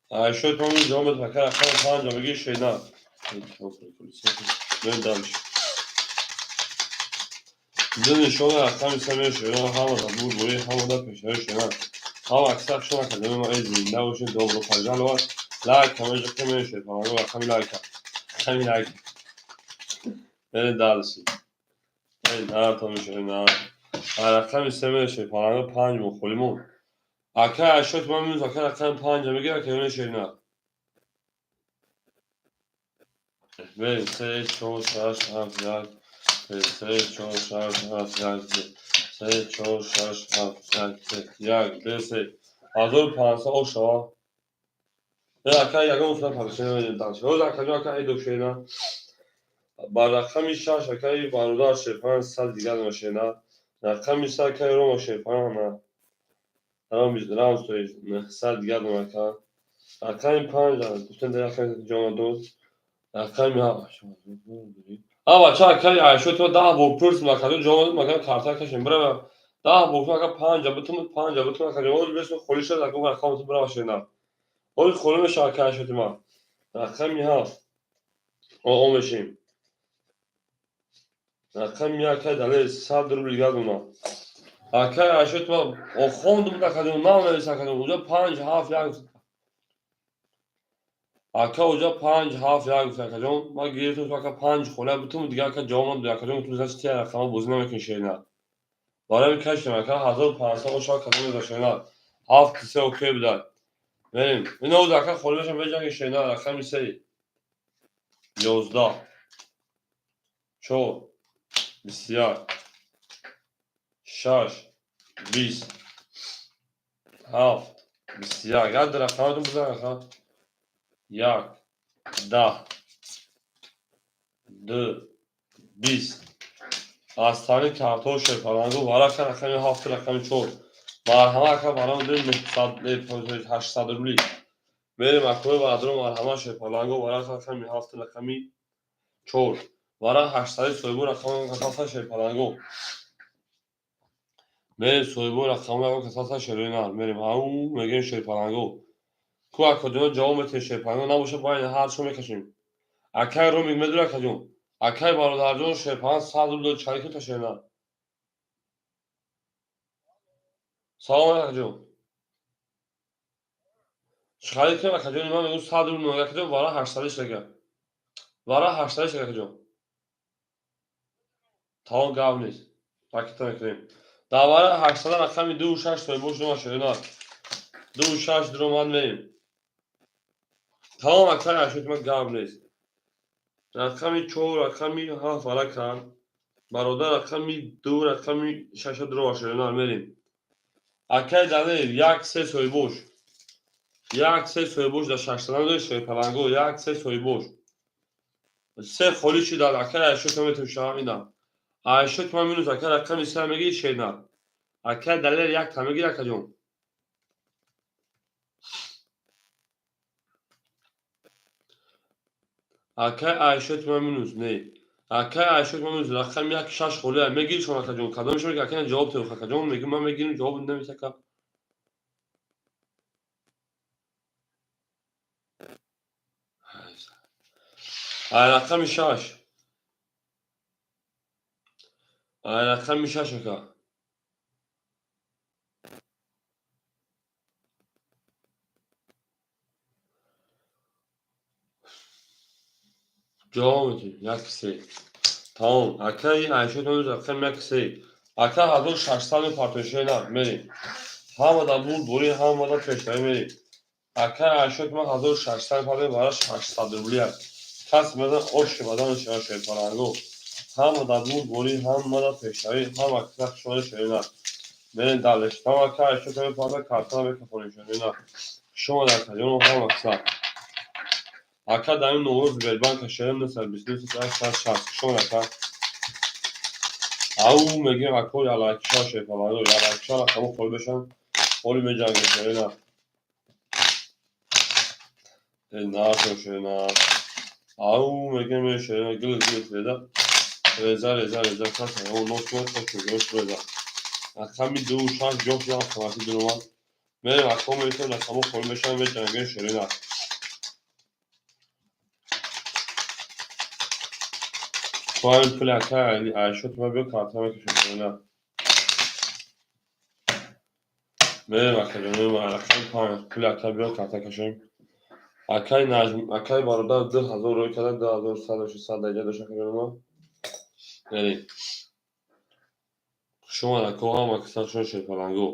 Ашёт ман минус ҷавоб метиҳем, ака рақами панҷ мегир, шена. Мерем дальше. Ду нишона рақами се мешавад, ҳама дар бурдборӣ, ҳама дар пешравӣ, шена. Ҳама аксар шумо академия ма зинда бошед, добро пожаловать. Лайк ҳамаҷо ки мешавад, ҳамаго рақами лайка. Рақами лайк. Мерем дальше. На то мешавад, на. Рақами се мешавад, ҳамаго панҷ мо холимон. Ака ашёт ман минус ака рақами панҷ мегир, ака ё шена. Мерем се, чор, шаш, ҳафт, як, се, чор, шаш, ҳафт, як, се, чор, шаш, ҳафт, як, се, як, ду, се. 1500 о шава. Ака ягон усна пахшена медем дальше. Ҳозир, акаҷон, ака айдо шена. Ба рақами шаш акаи бародар шерпанг сад дигар шена. Рақами се акаи Рома шерпанг на. Рамз то сад дигар ака. Рақами панҷ гуфтем дар рақами ҷома дод. Рақами ҳа бача, акаи Айшо то 10 бор пурс, акаҷон, ҷома дод, макан карта кашем. Бирава 10 бор ака панҷа бутум, панҷа бутум, акаҷон. Ҳозир бесо холӣ шуд, ака рақам бирава шена. Ҳозир холӣ мешавад, ака Айшоти ман. Рақами ҳафт. О мешем. Рақами як акаи Далер 100 рубл дигар дона. Акаи Айшоти ман хондум, акаҷон, нав навис, акаҷон. Уҷа панҷ ҳафт як. Ака уҷа панҷ ҳафт як гуфт, акаҷон. Ман гирифтам, ака, панҷ хола бутум, дигар ака ҷавоб надод, акаҷон. Гуфтум, значит, тия рақама бозӣ намекунӣ, шена. Барои кашем, ака, 1500 ошава кадом меза, шена. Ҳафт се окей будай. Мерем. Ина уз ака холӣ мешавад, меҷанги, шена, рақами се. 11, чор, 21, шаш, 20, ҳафт, 21. Як рақаматон бизан, ака. Як, 10, ду, 20. Аз тари картҳо шерпалангу варақа рақами ҳафт, рақами чор. Марҳама, ака, барам ду 800 рубли. Мерем, акои бародаро, марҳама, шерпаланго варақа рақами ҳафт, рақами чор. Вара ҳаштсади соҳибо рақами касаса шерпаланго. Мерем, соҳибо рақами касаса шерои нар. Мерем, ау мегем шерпаланго. Ку акаҷон ҷавоб метиҳем, шерпаланго набошад, байни ҳар шо мекашем. Акай Ромик медури, акаҷон. Акай бародарҷон шерпаланг 100 рубл дод, чарик та шена. Салом, акаҷон. Чӣ харид кунем, акаҷон? Ман мегӯм 100 рубл, акаҷон, вара ҳаштсади шага. Вара ҳаштсади шага, акаҷон. Тамом, гап нест. Ракета мекунем. Дар вара ҳаштсада рақами дуву шаш соҳибо шуд, шерина. Дуву шаш дуромад, мерем. Тамом, акаи Ашот, ман гап нест. Рақами чор, рақами ҳафт вара кард. Бародар рақами ду, рақами шаша дуро шерина, мерем. Акай Далер як се соҳибош. Як се соҳибош дар шашсада надори, шерпаланго, як се соҳибош. Се холӣ шуд, акай Айшот наметавон шавам ина. Айшот ман минус ака рақами се мегири, шена. Акай Далер як та мегири, акаҷон. Акай Айшот ма минус не. Акай Айшот ма минус рақами як шаш холия. Мегиришон акаҷон. Кадомшон ки акай ҷавоб тех акаҷон мегӯ ман мегирим ҷавоб намеса ака. Ай рақами шаш. Ай рақами шаш ака. Ҷавоб медиҳем. Як се. Тамом. Акаи Айшот ма минус рақами як се. Ака 1600 мепартои на мерем. Ҳамада бурд бурӣ, ҳамада пешравӣ мерем. Акаи Айшот ма 1600 мепартои бара 600 рубли аст. Кас мезан оши бадан шава шерпаланго. Ҳамада бурд бурӣ, ҳамада пешравӣ, ҳама каса хушода шерина. Мерем далеш. Тамом ака Айшот мепарта картана мекафонем шерина. Шумо дар каҷоно ҳама каса. Ака дар ин номро Сбербанка шерин 929 60. Шумо ака. Ау мегӯем ако ялакиша шерпаланго, ялакиша рақамо холӣ бешан, холӣ меҷангем шерина. Э нашо шерина. Ау мегӯем шерина гил гил реза. Реза реза реза каса о нос нос нос реза. Рақами ду шаш ҷо шуда автоматик дуромад. Мерем ако метавонем рақамо холӣ бешан меҷангем шерина. Тоами пули ака Айшот ма биё карта мекашем шерина. Мерем акаҷон, мерем рақами панҷ пули ака биё карта кашем. Акай Наҷм, акай бародар 2000 рӯй карда, 2100 даҷа дошт акаҷон ма. Мерем. Шумо ако ҳама каса шумо шерпаланго.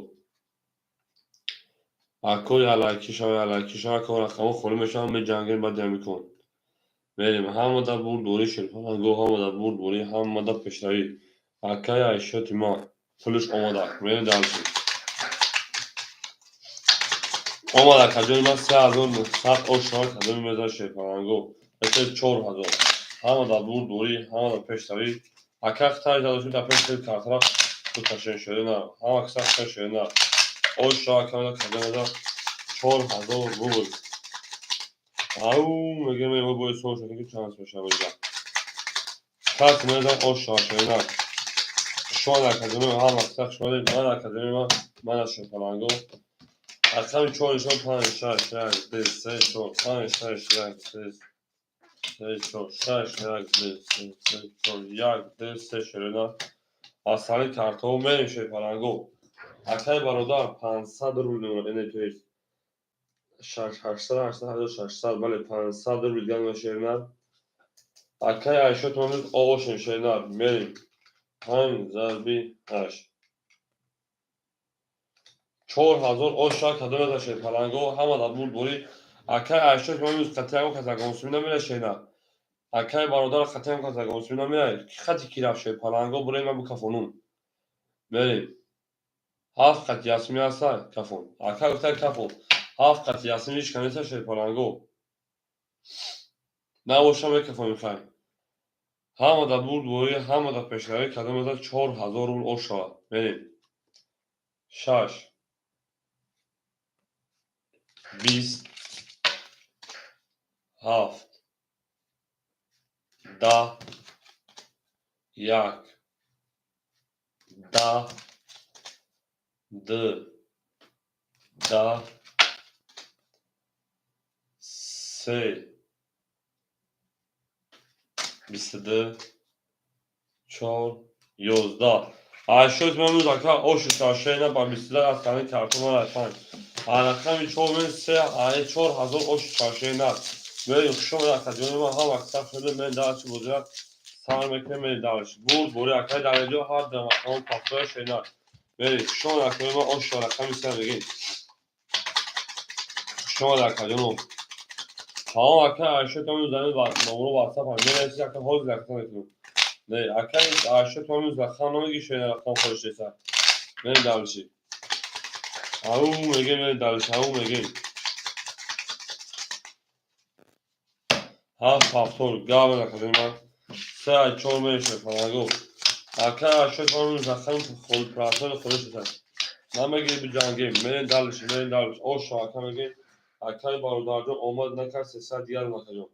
Ако ялаки шава, ялаки шава, ако рақамо холӣ мешаванд, меҷангем баъд ҷамъ мекун. Мерем ҳамада бурдборӣ шерпаланго, ҳамада бурдборӣ, ҳамада пешравӣ. Акай Айшоти ма пулиш омада. Мерем дальше. Омад акаҷони ман 3100 ош шава кадоми мезан шерпаланго. Это 4000. Ҳамада бурдборӣ, ҳамада пешравӣ. Ака хитаи задоши дар пеш картара бикашем шерина. Ҳама каса хита шерина. Ош шава кадоми мезан 4000 рубл. Ау мегӯем мо бояд сол шуда ки чанд мешавад инҷа. Кас мезан ош шава шерина. Шумо академия ҳама каса шумо ман академия ман ман шерпаланго. Рақами чор нишон панҷ шаш як ду се чор панҷ шаш як ду се чор шаш як ду се се чор як ду се шерина. Асали картаҳо мерем шерпаланго. Акай бародар 500 рубл мемонад эне то есть шаш ҳаштсад ҳаштсад ҳазор шашсад бале 500 рубл дигар шерина. Акай Айшот ма оошем шерина мерем. Панҷ зарби ҳашт. 4000 ош шава кадом мезан шерпаланго ҳама дар бурдборӣ. Акай Айшот ма имрӯз қатъи ягон кас ягонсумӣ намера шерина. Акай бародар қатъи ягон кас ягонсумӣ намера. Ки хати ки рафт шерпаланго бурем ман бикафонум. Мерем. Ҳафт қати ясмӣ ҳаста кафон. Ака гуфта кафон. Ҳафт қати ясмӣ ҳеч кам неста шерпаланго. Набоша мекафонем хай. Ҳама дар бурдборӣ, ҳама дар пешравӣ кадом мезан 4000 рубл ош шавад. Мерем. Шаш. 20. Ҳафт. 10. Як. 10. Ду. 10. Се. 22. Чор. 11. Айшот ма имрӯз ака оши шашена ба 22 аз кани картона панҷ. Рақами чор мен се ай 4000 оши шашена. Мерем хушо акаҷони ман ҳама каса шуда мен дальше бозира сар мекунем мерем дальше. Бурд бори акай дараҷо ҳар дам рақамо пафтоя шена. Мерем хушо акаҷони ман оши рақами се мегем. Хушо акаҷоно. Тамом ака Айшот ма имрӯз дар номро WhatsApp ҳам менависи ака ҳозир рақам мекунем. Не, ака Айшот ма имрӯз рақам намеги шена рақам холиш неста. Мерем дальше. Ау мегем мерем дальше, ау мегем. Ҳафт ҳафтор гап акаҷони ман. Се ай чор мерем шерпаланго. Ака Айшот ма имрӯз рақами процент холиш неста. Намегирем биҷангем, мерем дальше, мерем дальше. Ошо ака мегем. Акай бародарҷон омад накард сесад дигар акаҷон.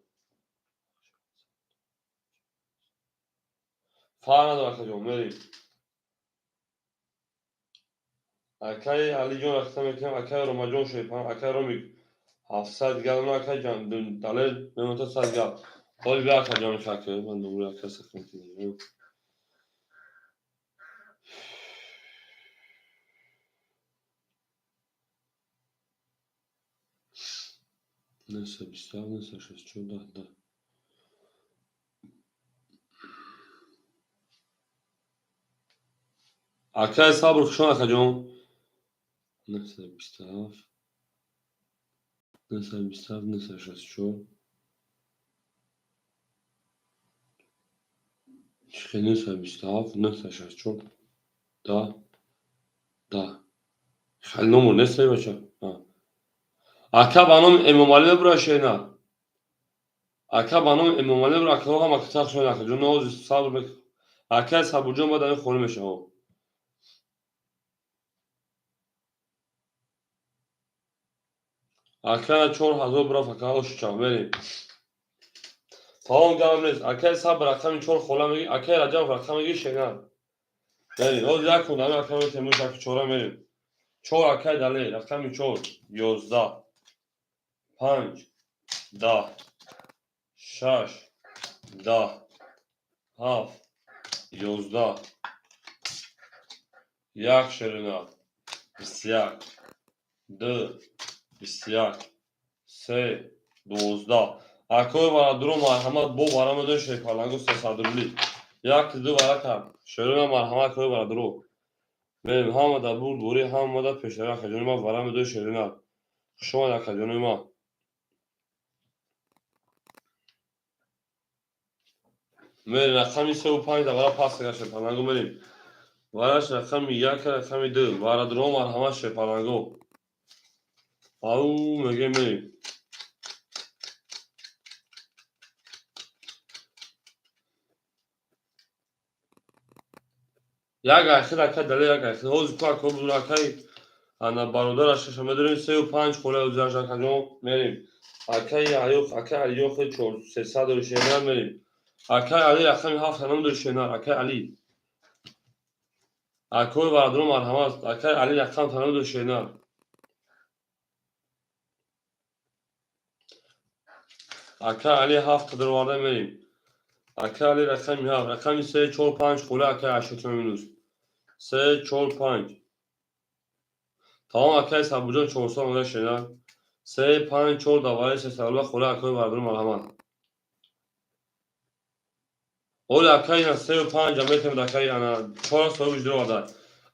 Фарқ надорад, акаҷон, мерем. Акаи Алиҷон рахта мекунам, акаи Ромаҷон шепан, акаи Ромик 700 гал, акаи Далер мемонта 100 гал. Ҳоли бия акаҷон шакр, ман номри ака сахм кунам. Нӯҳсад бисту ҳафт, 964, 10, 10. Акаи Сабр, хушон акаҷон. 927, 927, 964. Чихе 927, 964, 10, 10. Хеле номер нест, эй бача. Ака ба номи Эмомалӣ мебура шена. Ака ба номи Эмомалӣ мебура, акаҳо ҳама китах шуд, акаҷон, нози сабр мек. Акаи Сабурҷон баъд ами холӣ мешавад. Ака 4000 бурафт, ака ошча, мерем. Тамом гап нест. Акаи Сабр рақами 4 хола меги, акаи Раҷаб рақам меги шена. Мерем. Ҳозир як кун ами ака метем, муш аки чора мерем. 4 акаи Далер, рақами 4, 11, 5, 10, 6, 10, 7, 11, 1 ширина, 21, 2, 21, 3, 12. Акои варадуро марҳамат бо вара медои шерпалангу 300 рубли. 1, 2 варака. Ширина марҳамат акои варадуро. Мерем ҳама да бурд бурӣ, ҳама да пешравӣ акаҷони ман вара медои ширина. Хуш омад акаҷони ман. Мерем рақами 3 ва 5 да вара пас га шерпалангу мерем. Вараш рақами 1, рақами 2. Варадуро марҳамат шерпалангу. Ау мегем мерем. Як ахир ака Далер, як ахир. Ҳозир ку ака бузург акаи ана бародар ашаша медорем 3 ва 5 хола ӯзаш акаҷон мерем. Акаи Аюқ, акаи Алиҷон хел 4 300 дори шена мерем. Акаи Али рақами 7 ном дори шена, акаи Али. Акои варадуро марҳамат, акаи Али рақам танам дори шена. Акаи Али 7 қадр оварда мерем. Акаи Али рақами 7, рақами 3, 4, 5 хола акаи 8 минус. 3, 4, 5. Тамом акаи Сабурҷон 400 омада шена. 3, 5, 4 давари 300 хола акои варадуро марҳамат. Оли акаи ина 3 ва 5 метавонад акаи ана 4 соҳиби ҷудо оварда.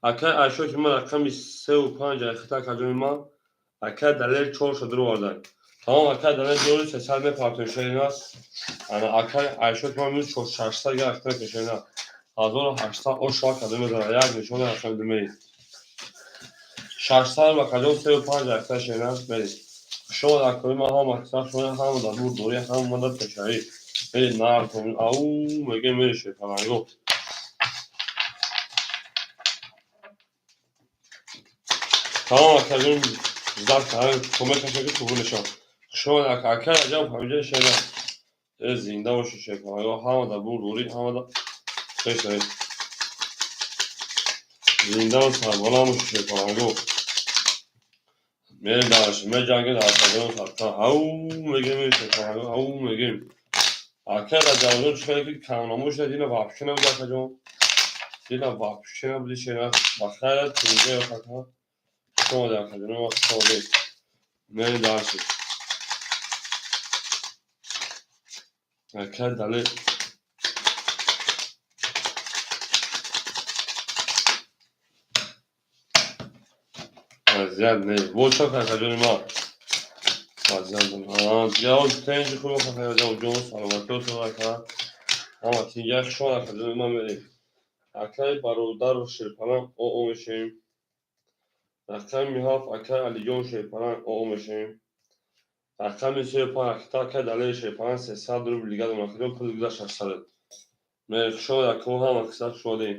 Акаи Айшо ки ман рақами 3 ва 5 айхита акаҷони ман, акаи Далер 4 шудро оварда. Тамом акаи Далер ҷори 300 мепартои шерина. Ана акаи Айшо ки ман минус 600 га ахта кешена. 1800 ош акада мезана. Як нишона рақами думери. 600 акаҷон 3 ва 5 ахта шерина мерид. Хуш омад акои ман ҳама аксар шумо ҳама дар бурдорӣ, ҳама дар пешравӣ. Мерид нарх ау мегем мерид шерпаланго. Тамом акаҷон ждать кардам, кӯмак кашед ки қабул мешавад. Хуш омад ака, акаи Раҷаб ҳамиҷа шена. Э зинда бошед шерпаланго, ҳама дар бурдорӣ, ҳама дар пешравӣ. Зинда ва сарбаланд бошед шерпаланго. Мерем дараш, меҷангем дар садои садқа. Ау мегем мерем шерпаланго, ау мегем. Акаи Раҷабҷон чӣ хеле ки камнамо шуда, дина вообще набуд акаҷон. Дина вообще набуди шена. Ба хайрат тунҷа ака. Хуш омадед акаҷон, хуш омадед. Мерем дараши. Акаи Далер вазъият не. Бошад акаҷони ман. Вазъият дигар ҳозир тинҷи хуб акаҷон, саломатиҳотон ака. Ҳама тинҷа хуш омад акаҷони ман мерем. Акаи бародару шерпаланг оо мешавем. Рақами 7 акаи Алиҷон шерпаланг оо мешавем. Рақами 3 ва 5 акаи Далери шерпаланг 300 рубл дига дорам акаҷон, пул гузашт 600. Мерем хуш омад акаҳо, ҳама киса хуш омадем.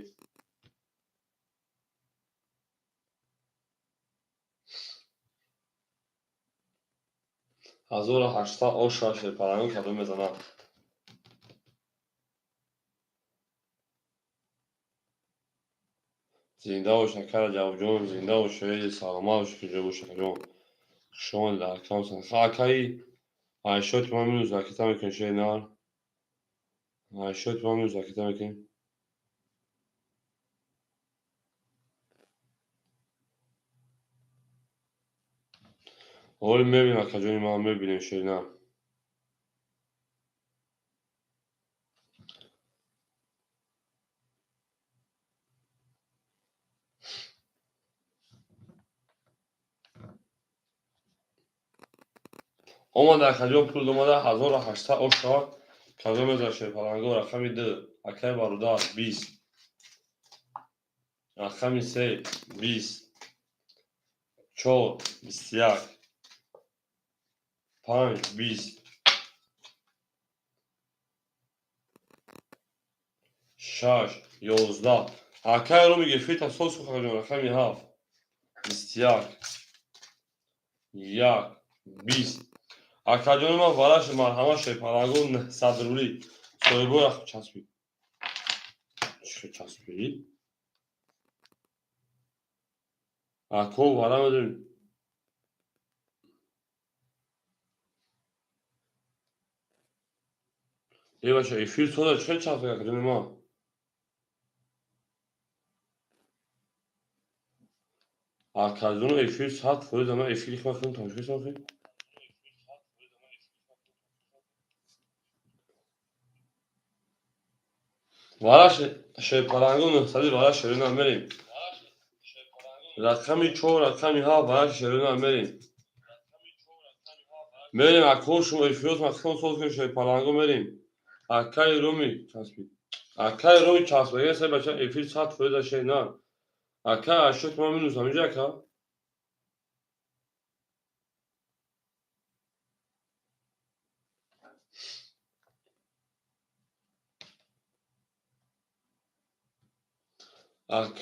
1800 оша шерпаланго кадом мезанад. Зинда бош, ака Раҷабҷон, зинда бош, саломат бош, куҷо бош, акаҷон. Хуш омадед, акам. Акаи Айшот, ман минус ракета мекунем, шеринар. Айшот, ман минус ракета мекунем. Ҳоли мебинем, акаҷони ман, мебинем, шеринар. Омада, акаҷон, пул омада, 1800 ош шавад. Казо мезанад шерпаланго? Рақами ду, акаи бародар, 20, рақами се, 20, чор, 21, панҷ, 20, шаш, 11. Акаи Роми, гефита соз кун, акаҷон. Рақами ҳафт, 21, як, 20. Акаҷони ман, вараши марҳама, шерпаланго 900 рубли. Соҳибо часпид, чӣ часпид, ако вара медонем. Е, баша, эфир сода чӣ часпид, акаҷони ман? Акаҷоно, эфир 100%. Ама эфири худам тамошо кардам. Вара шерпаланго 900-и, вара шерина мерем. Рақами чор, рақами ҳафт, вара шерина мерем, мерем. Ако шумо эфирот махкам соз кунем, шерпаланго мерем. Акаи Руми часпид, акаи Руми часпида се бача, эфир 100% шерина. Ака ашот ма минус ҳаминҷа, ака. Ак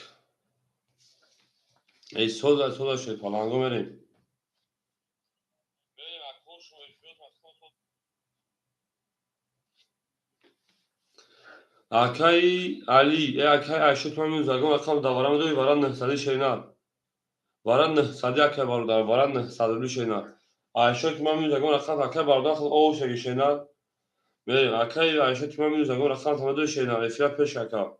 эй, соза, соза, шерпаланго мерем. Акаи Али, э, акаи Айшот ман минус ягон рақам давара медои, вара 900-и шерина, вара 900-и, акаи бародар, вара 900 рубли шерина. Айшот ман минус ягон рақам, акаи бародар, хел овшаги шерина. Мерем, акаи Айшот ман минус ягон рақам тамадои, шерина, эфира пеш, ака.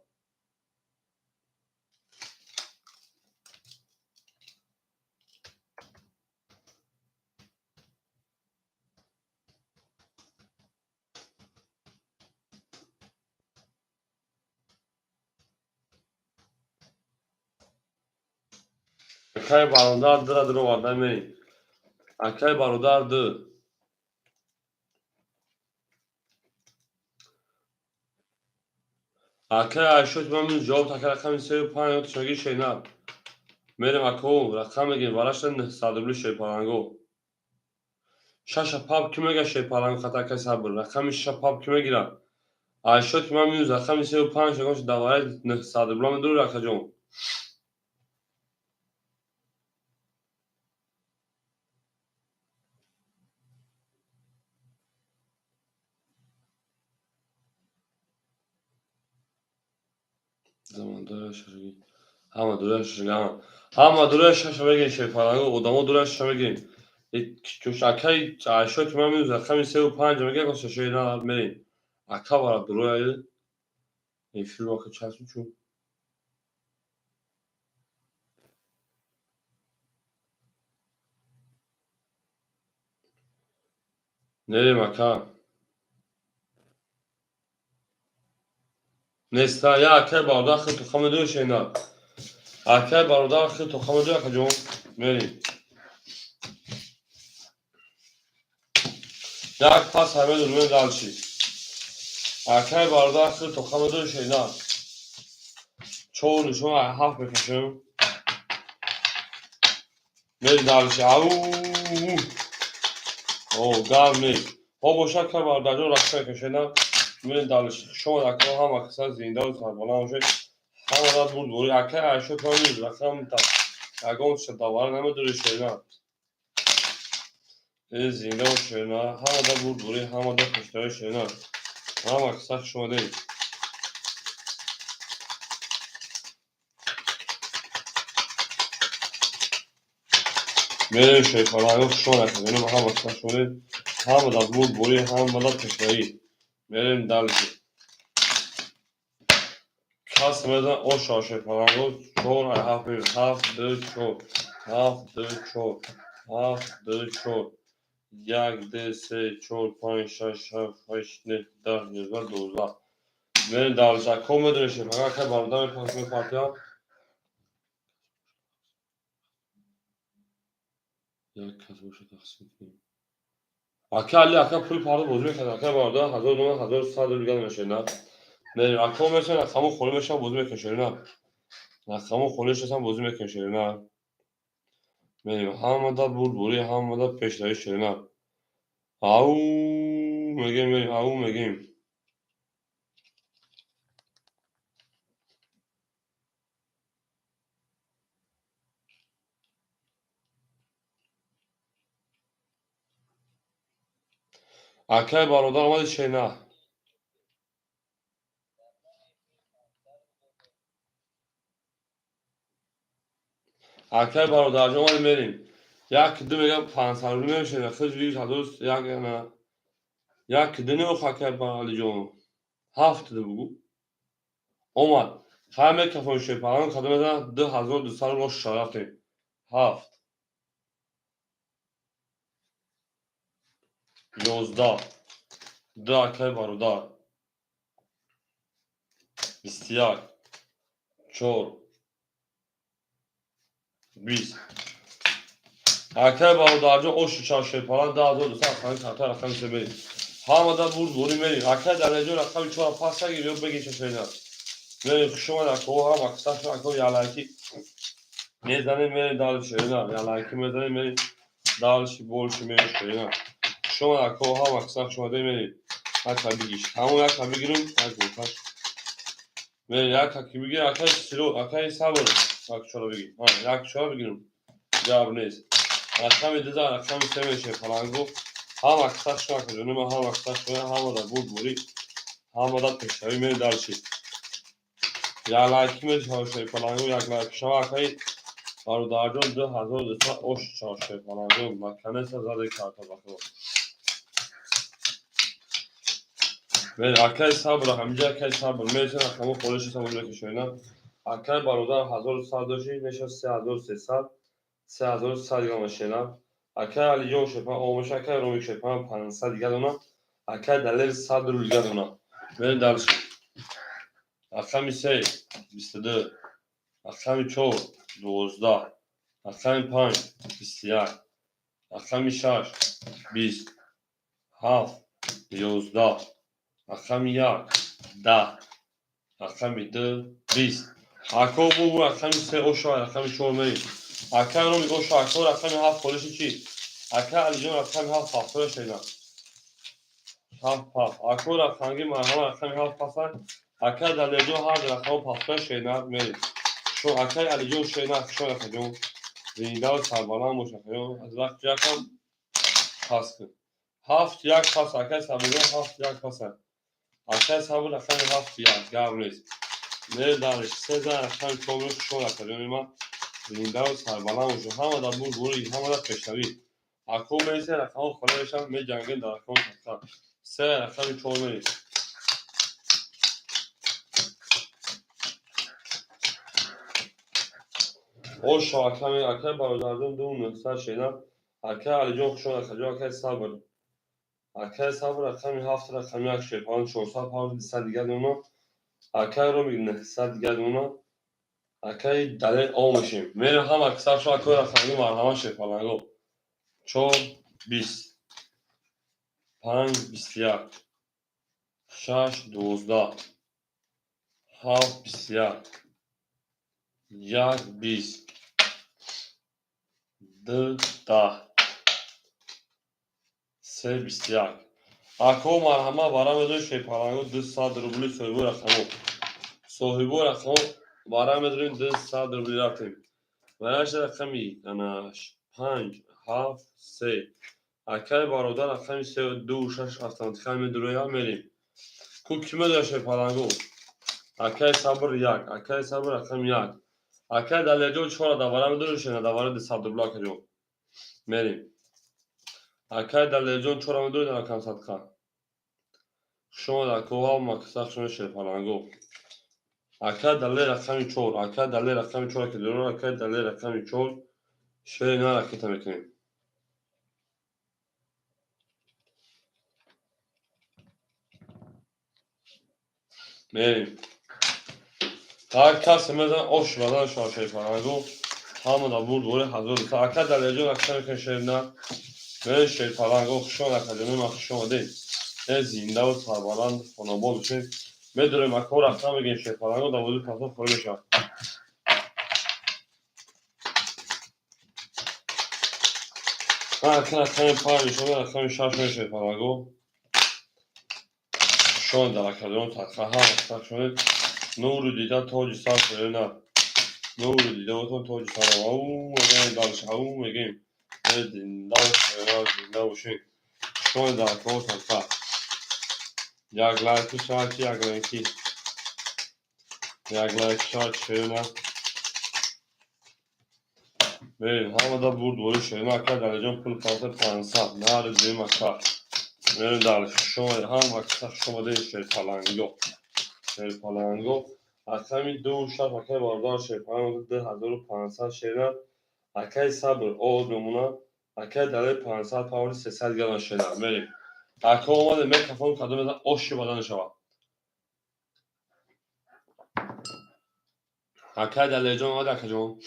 Акаи бародар, дира дуроварда мерем. Акаи бародар, ду. Акаи Айшот ман минус ҷавоб, ака, рақами сею панҷ тушаги шерина. Мерем, ако, рақам мегем, варашта 900 рубли шерпаланго. Шаша пап ки мега шерпаланго хата, акаи Сабр? Рақами шаша пап ки мегира? Айшот ман минус рақами сею панҷ ягон давараи 900 рубла медури, акаҷон. Ҳама дура шашаги, ҳама дура шаша мегирем, шерпаланго одамо дура шаша мегирем. Акаи Айшот ман минус рақами сею панҷ мега шашаи мерем. Ака, вара дуроя эфиру, ака, часпи чун. Нерем, ака. Неста я, акаи бародар, хел тоха медои, шена. Акаи бародар, хел тоха медои, акаҷон, мерем. Як пас ҳамедон ме дальше. Акаи бародар, хел тоха медои, шена. Чор нишон ҳафт мекашем. Мерем дальше. Ау! О, гап нест. Ҳо боша, акаи бародарҷон, рақса мекашена. Мерем дальше. Шумо ака, ҳама каса зиндаву сарбаланд бошед. Ҳама бурдборӣ. Акаи Айшот ман минус рақам ягон давара намедори, шена. Э, зинда бош, шена. Ҳамада бурдборӣ, ҳамада хуштарӣ, шена. Ҳама каса хуш омадед. Мерем, шерпаланго, хушон акаҷоним, ҳама шонед, ҳама дар бурдборӣ, ҳама дар пешравӣ. Мерем дальше. Кас мезан оша шерпаланго, чор ай ҳафт мерем, ҳафт, ду, чор, ҳафт, ду, чор, ҳафт, ду, чор, як, ду, се, чор, панҷ, шаш, ҳафт, ҳашт, нӯҳ, 10, 11, 12. Мерем дальше. Ако медонем шерпаланго, акай бародар мепартояд. Як кас боша, тақсим кунем. Ака Али, ака пули пардо бозӣ мекард, ака бародар, 1000 доллар, 1100 рубл мешавад, на? Мерем, ако мешавад, рақамҳо холӣ мешавад, бозӣ мекунем, шерина. Рақамҳо холӣ шудасан, бозӣ мекунем, шерина. Мерем, ҳамада бурдборӣ, ҳамада пешравӣ, шерина. Ау мегем, мерем, ау мегем. Акай бародар, омади, шерина. Акай бародарҷон, омади, мерем. Як ду мегам, 500 рубл мешавад, худ бигир, ҳазор як на. Як ду не, акай Алиҷон. Ҳафт ду бугу. Омад. Хай мекафон шерпаланг, кадом мезанад, 2200 рубл рафтем. Ҳафт. 11. Ду, акай бародар. 21. Чор. 20. Акай бародарҷон, оши чар шерпаланг, 2200 рақами карта, рақами се мерем. Ҳамада бурдборӣ, мерем. Акай Далерҷон, рақами чора пас нагир ё бигир, шашена. Мерем, хуш омад, акоҳо, ҳама кисашон, ако ялайки мезанем, мерем дальше, шерина. Ялайки мезанем, мерем дальше, больше мерем, шерина. Хуш омад, акоҳо, ҳама кисаш омада, мерем. Яка бигиш. Ҳамон яка бигирем, як гулкаш. Мерем, яка ки бигир, акай сиро, акай сабр, як чора бигир. Ҳа, як чора бигирем. Гап нест. Рақами дуза, рақами се мешавад палангу. Ҳама кисаш шума, акаҷоним, ҳама кисаш шума, ҳама дар бурдборӣ, ҳама дар пешравӣ, мерем дальше. Як лайки мешавад шерпалангу, як лайк шава, акай бародарҷон, 2200 ош шава шерпалангу. Наконец-то заде карта, ба худо. Мерем, акай сабр, ҳамиҷа акай сабр мересем, рақамҳо холӣ шуд, бозӣ мекушоем. Акай бародар, 1100 дошти, мешавад 3300, 3100 дигар мешавад. Акай Алиҷон шерпаланг омоша, акай Ромик шерпаланг 500 дигар дона, акай Далер 100 рубл дигар дона. Мерем дальше. Рақами се, 22, рақами чор, 12, рақами панҷ, 21, рақами шаш, 20, ҳафт, 11, рақами як, 10, рақами ду, 20. Ако бубу, рақами се оша, рақами чор мерем. Акай Ромик оша, ако рақами ҳафт холиши чӣ? Акай Алиҷон, рақами ҳафт ҳафтоя шена. Ҳафт ҳафт. Ако рақамги марҳама, рақами ҳафт пасан. Акай Далерҷон, ҳар рақамҳо пафтоя шена, мерем. Шо акай Алиҷон шена, шо акаҷон. Зиндаву сарбаланд бош, акаҷон. Аз вақти якам пас кун. Ҳафт як пас, акай Сабрҷон, ҳафт як паса. Акай Сабр, рақами ҳафт як, гап нест. Мерем дальше. Се зан, рақами чор, шо акаҷони ман. Зиндаву сарбаланд бош. Ҳама дар бурдборӣ, ҳама дар пешравӣ. Ако мересем, рақамҳо холӣ мешаванд, меҷангем дар рақамҳо тақсан. Се, рақами чор мерем. Ошо аками, акай бародарҷон, ду нӯҳсад шена. Акай Алиҷон, хуш омад, акаҷон, акай Сабр. Акай Сабр, рақами ҳафт, рақами як шерпаланг, 400 павз, 200 дигар дона. Акай Ромик, 900 дигар дона. Акай Далер, ом мешем. Мерем, ҳама кисашо, акои рақамги марҳама, шерпаланго. Чор, 20, панҷ, 21, шаш, 12, ҳафт, 21, як, 20, ду, 10, се, 21. Ако марҳама, бара медорем шерпаланго, 200 рубли, соҳибои рақамҳо. Соҳибои рақамҳо бара медорем, 200 рубли, рафтем. Вараша рақами ана панҷ, ҳафт, се. Акай бародар, рақами се, ду, шаш автоматика медуроя, мерем. Ку ки медорад шерпаланго? Акай Сабр, як, акай Сабр, рақами як. Акай Далерҷон, чора давара медорӣ, шена давара 200 рубл, акаҷон. Мерем. Акай Далерҷон, чора медоред рақам садқа? Шумо дар коҳа макса шумо шерпаланго. Акай Далер рақами 4, акай Далер рақами 4 ки дорад, акай Далер рақами 4 шери на ракета мекунем. Мерем. Так касе мезан ош бадан шумо шерпаланго. Ҳама да бурд бори 1200. Акай Далерҷон акса мекунем шери на. Мерем шерпаланго, хуш омад акаҷони ман, хуш омадед. Зиндаву сарбаланд хонобод бошед. Медорем акҳо рақам мегӯем шерпаланго дар бозии пасо холӣ мешавад. Ака рақами 5 нишон, рақами 6 шерпаланго. Шон дар акаҷон садқа ҳама сад шонед. Нуру дида тоҷи сар шерина. Нуру дида отон тоҷи сар. Ау мегӯем дальше, ау мегӯем. Зинда зинда бошед. Шон дар акҳо садқа. Як лайки шавад, як лайки. Як лайк шавад шерина. Мерем, ҳамада бурд бори шерина. Ака Далерҷон пул палта 500. Нари дуюм ака. Мерем дальше. Шумо ҳама каса хуш омадед шерпаланго. Шерпаланго. Рақами 2 6 акай бародар шерпаланго 2500 шерина. Акай Сабр об мемонад. Акай Далер 500 павли 300 грамм шерина. Мерем. Ака омаде мекафон кадом мезан оши бадан шавад. Акай Далерҷон омаде акаҷон.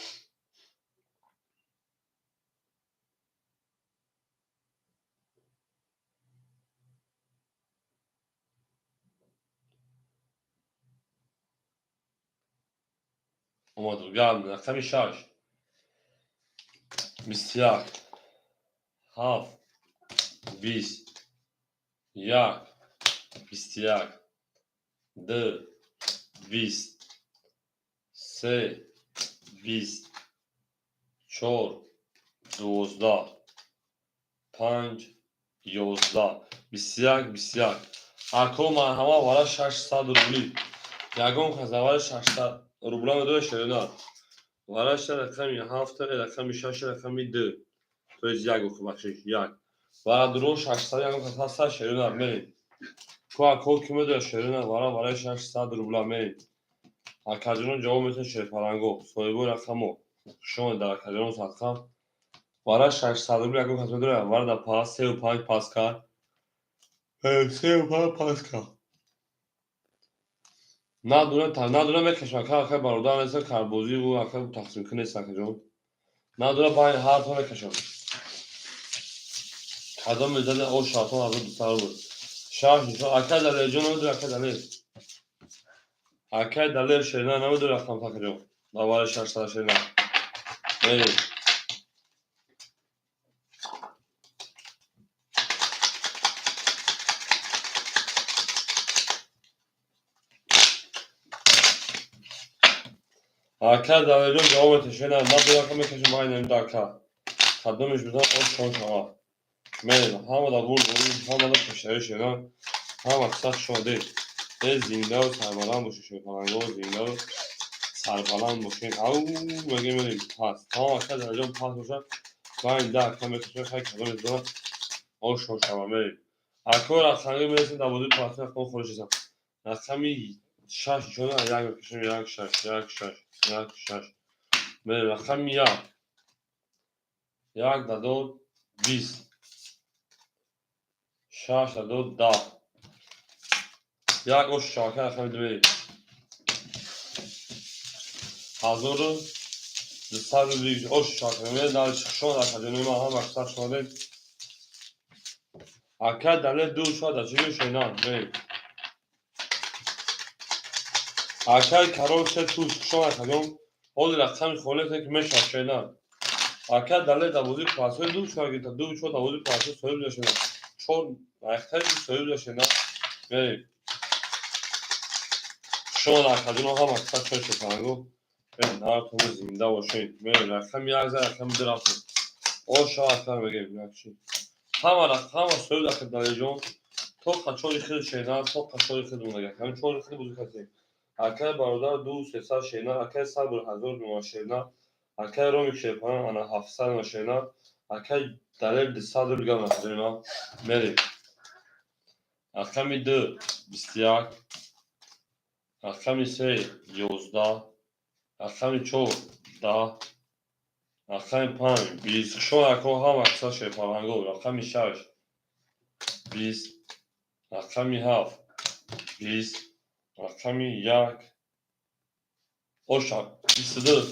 Омад гап рақами 6 21 7 20 1 21 2 20 3 20 4 12 5 11 21 21. Ако марҳама вара 600 рубли. Ягон кас аввали 600 рубла медорад шерина. Вараша рақами 7, рақами 6, рақами 2. То есть як бахшиш, як. Вара дуро 600 ягон кас ҳаста шерина мерем. Ку ако ки медорад шерина вара вараи 600 рубла мерем. Акаҷонон ҷавоб метавонед шерпаланго, соҳибои рақамо. Шумо дар акаҷонон садқа. Вара 600 рубли ягон кас медорад, вара дар пас 3 5 пас кард. 3 5 пас кард. Надура надура мекашам, ака ака бародар неста карбозиву ака тақсимкун нест акаҷон. Надура байн ҳар то мекашам. Кадом мезани о шартон 1200 рубл. Шаш нишон ака Далерҷон намедорад ака Далер. Акай Далер шерина намедорад рақам акаҷон. Давари 600 шерина. Мерем. Ака Далерҷон ҷавоб метавонед шерина. Надура ака мекашам байн намида ака. Кадомеш бизан ош шон шавад. Мерем. Ҳамада бурд ҳамада пешравӣ шерина. Ҳама каса хуш омадед. Зиндаву сарбаланд бошед шерпаланго, зиндаву сарбаланд бошед. Ау мегӯем мерем пас. Тамом ака Далерҷон пас бошад. Байн да ака мекашам хай кадомеш бизан ош шон шавад. Мерем. Ако рақамӣ мерасем дар бозии пасӣ рақам холиш ҳастам. Рақами 6 нишона як мекашам 1 6 1 6 1 6. Мерем рақами 1. 1 дадод 20. 6 дадод 10. Як ош шавака рақами 2 мерем. 1200 рубли ош шавака мерем. Дар шон акаҷони ман ҳама каса хуш омадед. Ака Далер 2 шояд дар чӣ шена мерем. Акай Карол се туз хуш омад акаҷон. Ҳозир рақами холӣ ки мешавад шена. Ака Далер дар бозии пасҳои 2 шояд гирифта, 2 4 дар бозии пасҳои соҳиб шуда шена. 4 рахтаи соҳиб шуда шена. Мерем. Хуш омад акаҷон ҳама каса чой шерпаланго. Наратон зинда бошед. Мерем рақами 1 за рақами 2 рафтем. О шояд ака мегӯем як чи. Ҳама ҳама соҳиб ака Далерҷон то қачори хел шена, то қачори хел монага. Ҳамин чори хел бозӣ кардем. Акай бародар 2 300 шена, акай Сабр 1000 шена, акай Ромик шерпалан ана 700 шена, Акай Далер 200 рубл гап накардем, мерем. Рақами 2 21, рақами 3 11, рақами 4 10, рақами 5 20. Хушон ако ҳама акса шерпаланго. Рақами 6 20, рақами 7 20, рақами 1 оша 22.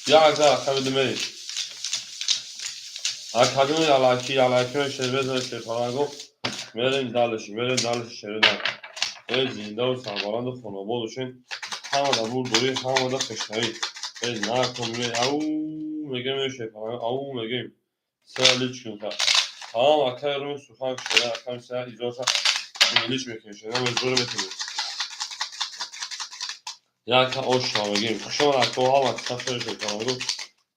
Як за рақами 2 мерем. Академи алаки алаки мешавад шерпаланго. Мерем дальше, мерем дальше шерина. Эй зиндаву сарбаланду хонобод бошед. Ҳамада бурдорӣ, ҳамада хешравӣ. Эй накун, ау мегем шерпаланго, ау мегем. Сера лич кун ха. Тамом акай руми сухан шера, акай сера изоса лич мекунем шера, мезур мекунем. Яка оша мегем. Хушон ако ҳама сафар шерпаланго.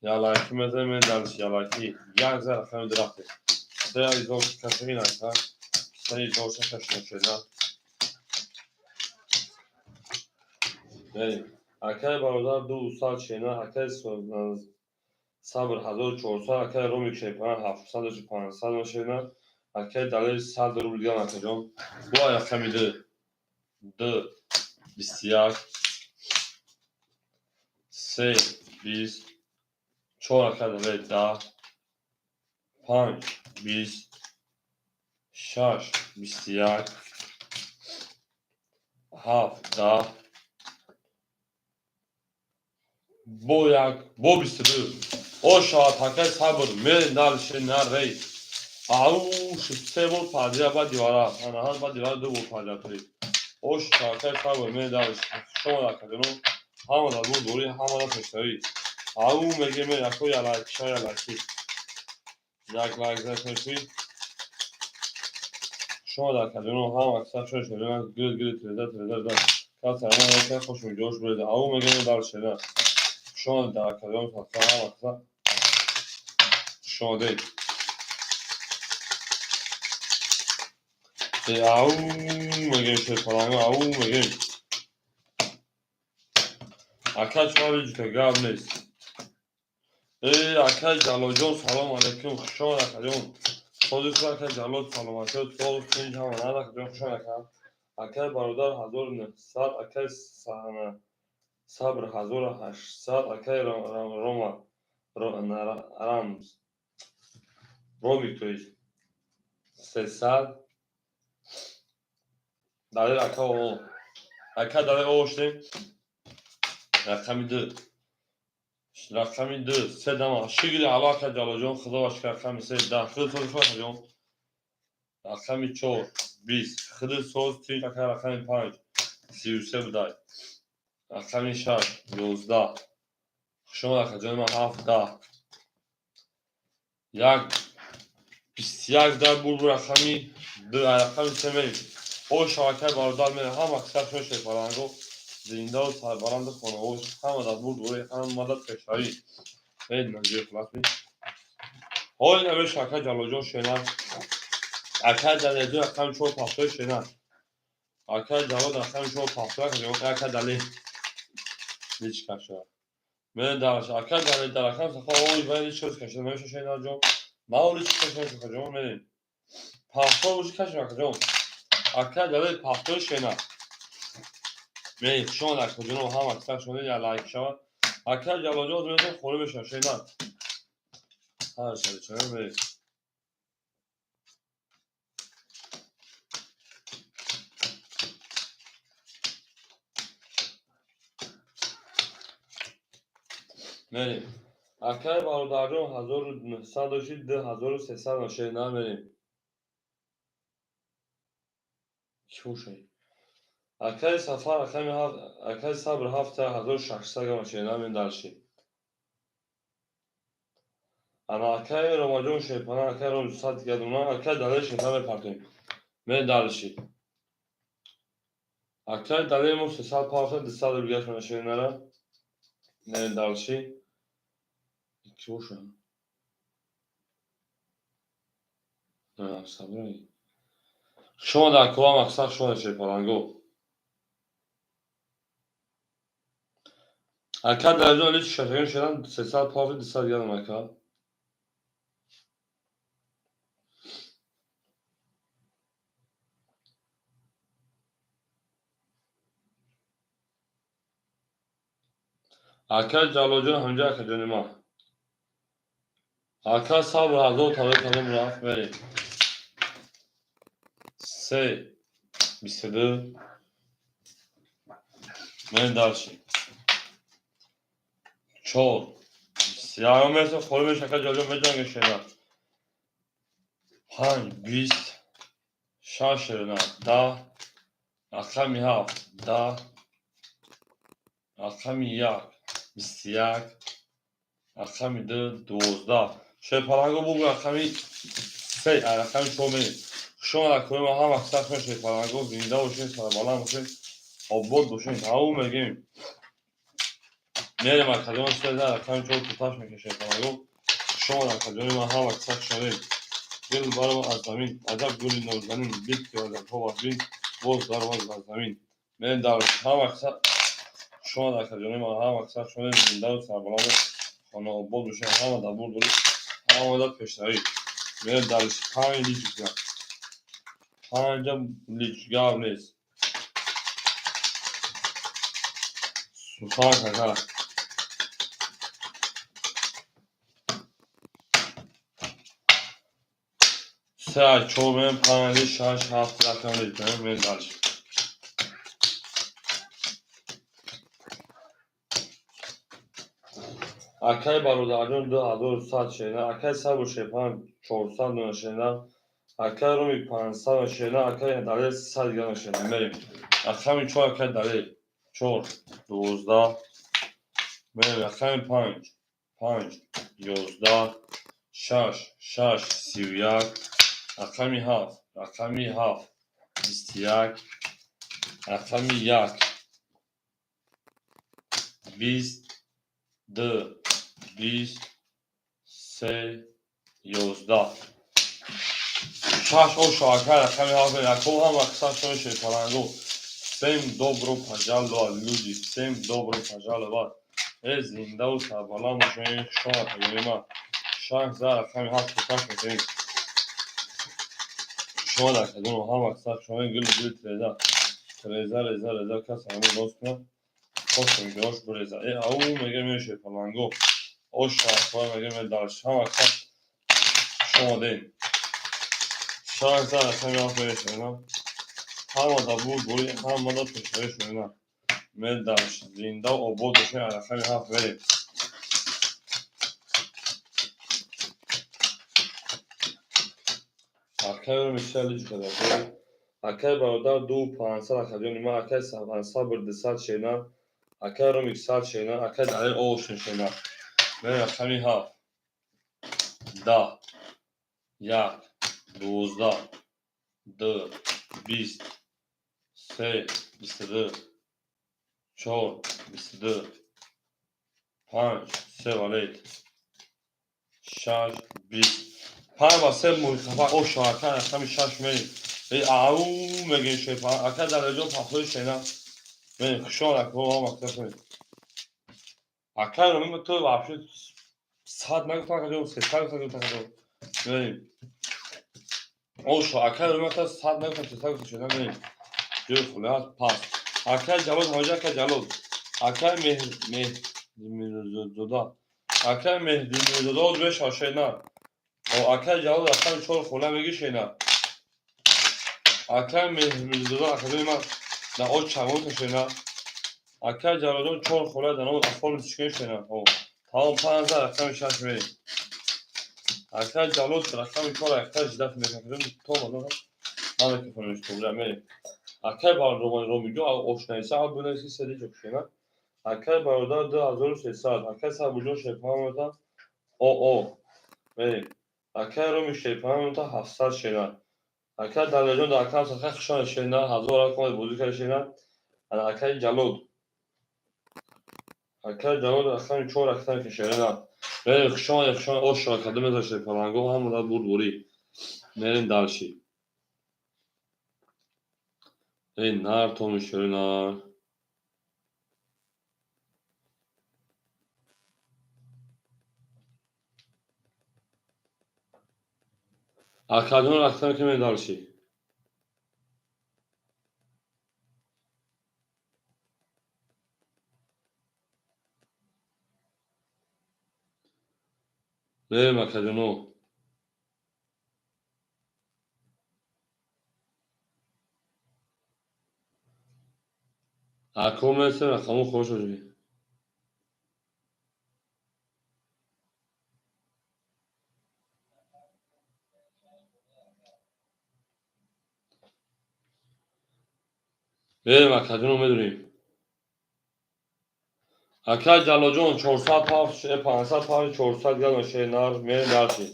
Ялаки мезанем дальше, ялаки. Як за рақами ду рафтем. Сера изоса кашин ака. Се изоса кашин шера. Акай бародар 200 шена, акай Сабр 1400, акай Ромик шерпалан 700 500 шена, акай Далер 100 рубл диган акаҷон. Бо рақами 2 2 21, 3 20, 4 акай Далер 10, 5 20, 6 21, 7 10, бо як бо 22. Ошавад акай Сабр, мерем дальше нарей. Ау се бор падия ба дивара. Анаҳат ба дивара ду бор падия три. Ошавад акай Сабр, мерем дальше. Шомад акаҷоно, ҳамада бурдорӣ, ҳамада пешравӣ. Ау мегем яко ялаки ша ялаки. Як лайк закаши. Шомад акаҷоно, ҳама аксар шош шерина гирд гирд треза треза да. Каса ҳама хуш ҷош буреда. Ау мегем дальше на. Шомад акаҷон, ҳама аксар шодед. Ау мегем шерпаланго, ау мегем. Ака чума гап нест. Эй акай Ҷалолҷон, салом алейкум, хушомад акаҷон. Сози худ акай Ҷалол, саломатӣ, соз тинҷ ҳама над акаҷон, хушомад ака. Акай бародар 1900, акай Сабр 1800, акай Рома Рамз Ромик, то есть 300. Далер ака о. Ака Далер о шудем. Рақами 2. Рақами 2 се дама. Шигри ало ака Ҷалолҷон, худо ба шукр рақами 3 10. Худ соз худ акаҷон. Рақами 4 20. Худ соз тинҷ ака рақами 5 33 будай. Рақами 6 11. Хушомад акаҷон, ман 7 10. Як 21 дар бур рақами 2 рақами 3 мерем. Ошава акай бародар мерем. Ҳама аксар шош шерпаланго. Зиндаву сарбаланду хонобод, ҳамада бурдорӣ, ҳамада пешравӣ. Эй наҷои хулас ми. Ҳоли намеша акай Ҷалолҷон шена. Акай Далерҷон рақами 4 пафтои шена. Акай Ҷалол рақами 4 пафтои акаҷон, акай Далер. Лич каша. Мен дараш акай Далер дар рақам саха ой вай лич каша намеша шенаҷон. Мао лич каша акаҷон мерем. Пафтой боши каша акаҷон. Акай Далер пафтои шена. Мерем хушомад акаҷоно, ҳама аксар шода я лайк шавад. Акай Ҷалолҷон метон холӣ мешавад шена. Ҳа шава чара мерем. Мерем. Акай бародарҷон 1900 дошти 2300 шена мерем. Чӣ бошад? Акай Сафар рақами 7, акай Сабр 7600 грамм шена мен дальше. Ана акай Ромаҷон шерпана, акай Ром 200 гадуна, акай Далер шерпана мепартоем. Мен дальше. Акай Далер мо 300 парта 200 рубл гашт шенара. Мен дальше. Чӣ бошад? Сабр. Шумо дар кова мақсад шумо шерпаланго. Ака Далерҷон лич шашагон шедан 300 парта 200 гадам ака. Акай Ҷалолҷон ҳамҷа, акаҷони ман. Ака сабр ҳазор тавре кардам, рафт, мерем. Се, 22. Мерем дальше. Чор. Ягон меса холӣ меша, ака Ҷалолҷон меҷанге шена. Панҷ, 20, шаш шерина, 10, рақами ҳафт, 10, рақами як, 21, рақами ду, 12. Шерпаланго бугу рақами се, рақами чор мерем. Хуш омад, акои ман, ҳама сахт шерпаланго, зинда бошед, сарбаланд бошед, обод бошед. Ҳаву мегем. Мерем, акаҷон, се, рақами чор куташ мекунем шерпаланго. Хуш омад, акаҷони ман, ҳама сахт шавед. Гул баромад аз замин, аҷаб гули нозанин, бит ки аҷабҳо бин, боз баромад аз замин. Мерем дар ҳама хуш омад, акаҷони ман, ҳама сахт шавед, зиндаву сарбаланду хонаобод бошед, ҳама дар бурд ҳама дар пешравӣ. Мерем дар панҷ личка. Панҷа лич гап нест. Сухан кака. Се чор мерем, панҷ, шаш, ҳафт рақам лич мерем дальше. Акай бародарҷон 2100 шена, акай сабр шепан 400 дона шена, акай Руми 500 шена, акай Далер 100 дона шена. Мерем. Рақами чор, акай Далер чор, 12. Мерем рақами панҷ, панҷ, 11, шаш, шаш, 31, рақами ҳафт, рақами ҳафт, 21, рақами як, 20, ду, 20, се, 11. Шаш ошо, акай рақами ҳафт, яко ҳама қисса шои шерпаланго. Всем добро пожаловать, люди, всем добро пожаловать. Э, зиндаву сарбаланд бошед, хуш омад, акаҷони ман. Шаш за рақами ҳафт куташ мекунем. Хуш омад, акаҷон, ҳама қисса шои гул гул тереза. Тереза, реза, реза, кас ҳамон рост кунад. Хостем ҷош буреза. Э, ау мегем ё шерпаланго. Оша, аква мегем дальше. Ҳама қисса хуш омадем. Шаш за рақами ҳафт мешавем. Ҳама дар бурд бурӣ, ҳама дар пешравӣ шудем. Мерем дальше. Зиндаву обод бошед, рақами ҳафт мерем. Акай Руми се личка дакор. Акай бародар ду панҳсад, акаҷони ман, акай сабр 200 шена, акай Румик 100 шена, акай Далер ошин шена. Мерем рақами ҳафт. 10, як, 12, ду, 20, се, 22, чор, 22, панҷ, се валет, шаш, 20. Панҷ ба се муҳихафа ошо, акай рақами шаш мерем. Э, ау мегем шепа, акай Далерҷон пахтои шена. Мерем, хуш омад, акаҳо, ҳама қисса шавед. Акай Румӣ ту вообще 100 нагуфтам, акаҷон, 300 гуфтам, акаҷон. Мерем. Ошо, акай Румӣ та 100 нагуфтам, 300 гуфтам, шена мерем. Ҷои холӣ ҳаст, пас. Акай Ҷалол ҳоҷа, акай Ҷалол. Акай Меҳдимирзода. Акай Меҳдимирзода оз беша шена. О, акай Ҷалол рақами чор хола меги шена. Акай Меҳдимирзода, акаҷони ман, на оз чагон шена. Акай Ҷалолҷон чор хола дар номи оформить чикен шена. О, тамом панҷ за рақами шаш мерем. Акай Ҷалол рақами чор якта ждать мекунам. То мадон ман микрофонаш добра мерем. Акай Ромиҷон ошнаиса абунаиси седи ҷок шена. Акай бародар 2300, акай Сабурҷон шерпаҳамата о о мерем. Акай Роми шерпаҳамата 700 шена. Акай Далерҷон дар акам саха хушон шена, ҳазор рақам бозӣ карда шена. Акай Ҷалол. Акай Ҷалол рақами чор рақам ки шена. Мерем, хуш омадед, хуш омадед, ошо кадом меза шерпаланго ҳама дар бурдборӣ. Мерем дальше. Эй, нар томи шерина. Акаҷон рақам ки мерем дальше. Мерем, акаҷоно. Ако мерасем, рақамҳо хоҳиш бошед. Мерем, акаҷоно, медурем. Акай Ҷалолҷон, 400 ҳафт, 500 ҳафт, 400 грамм шернар. Мерем дальше.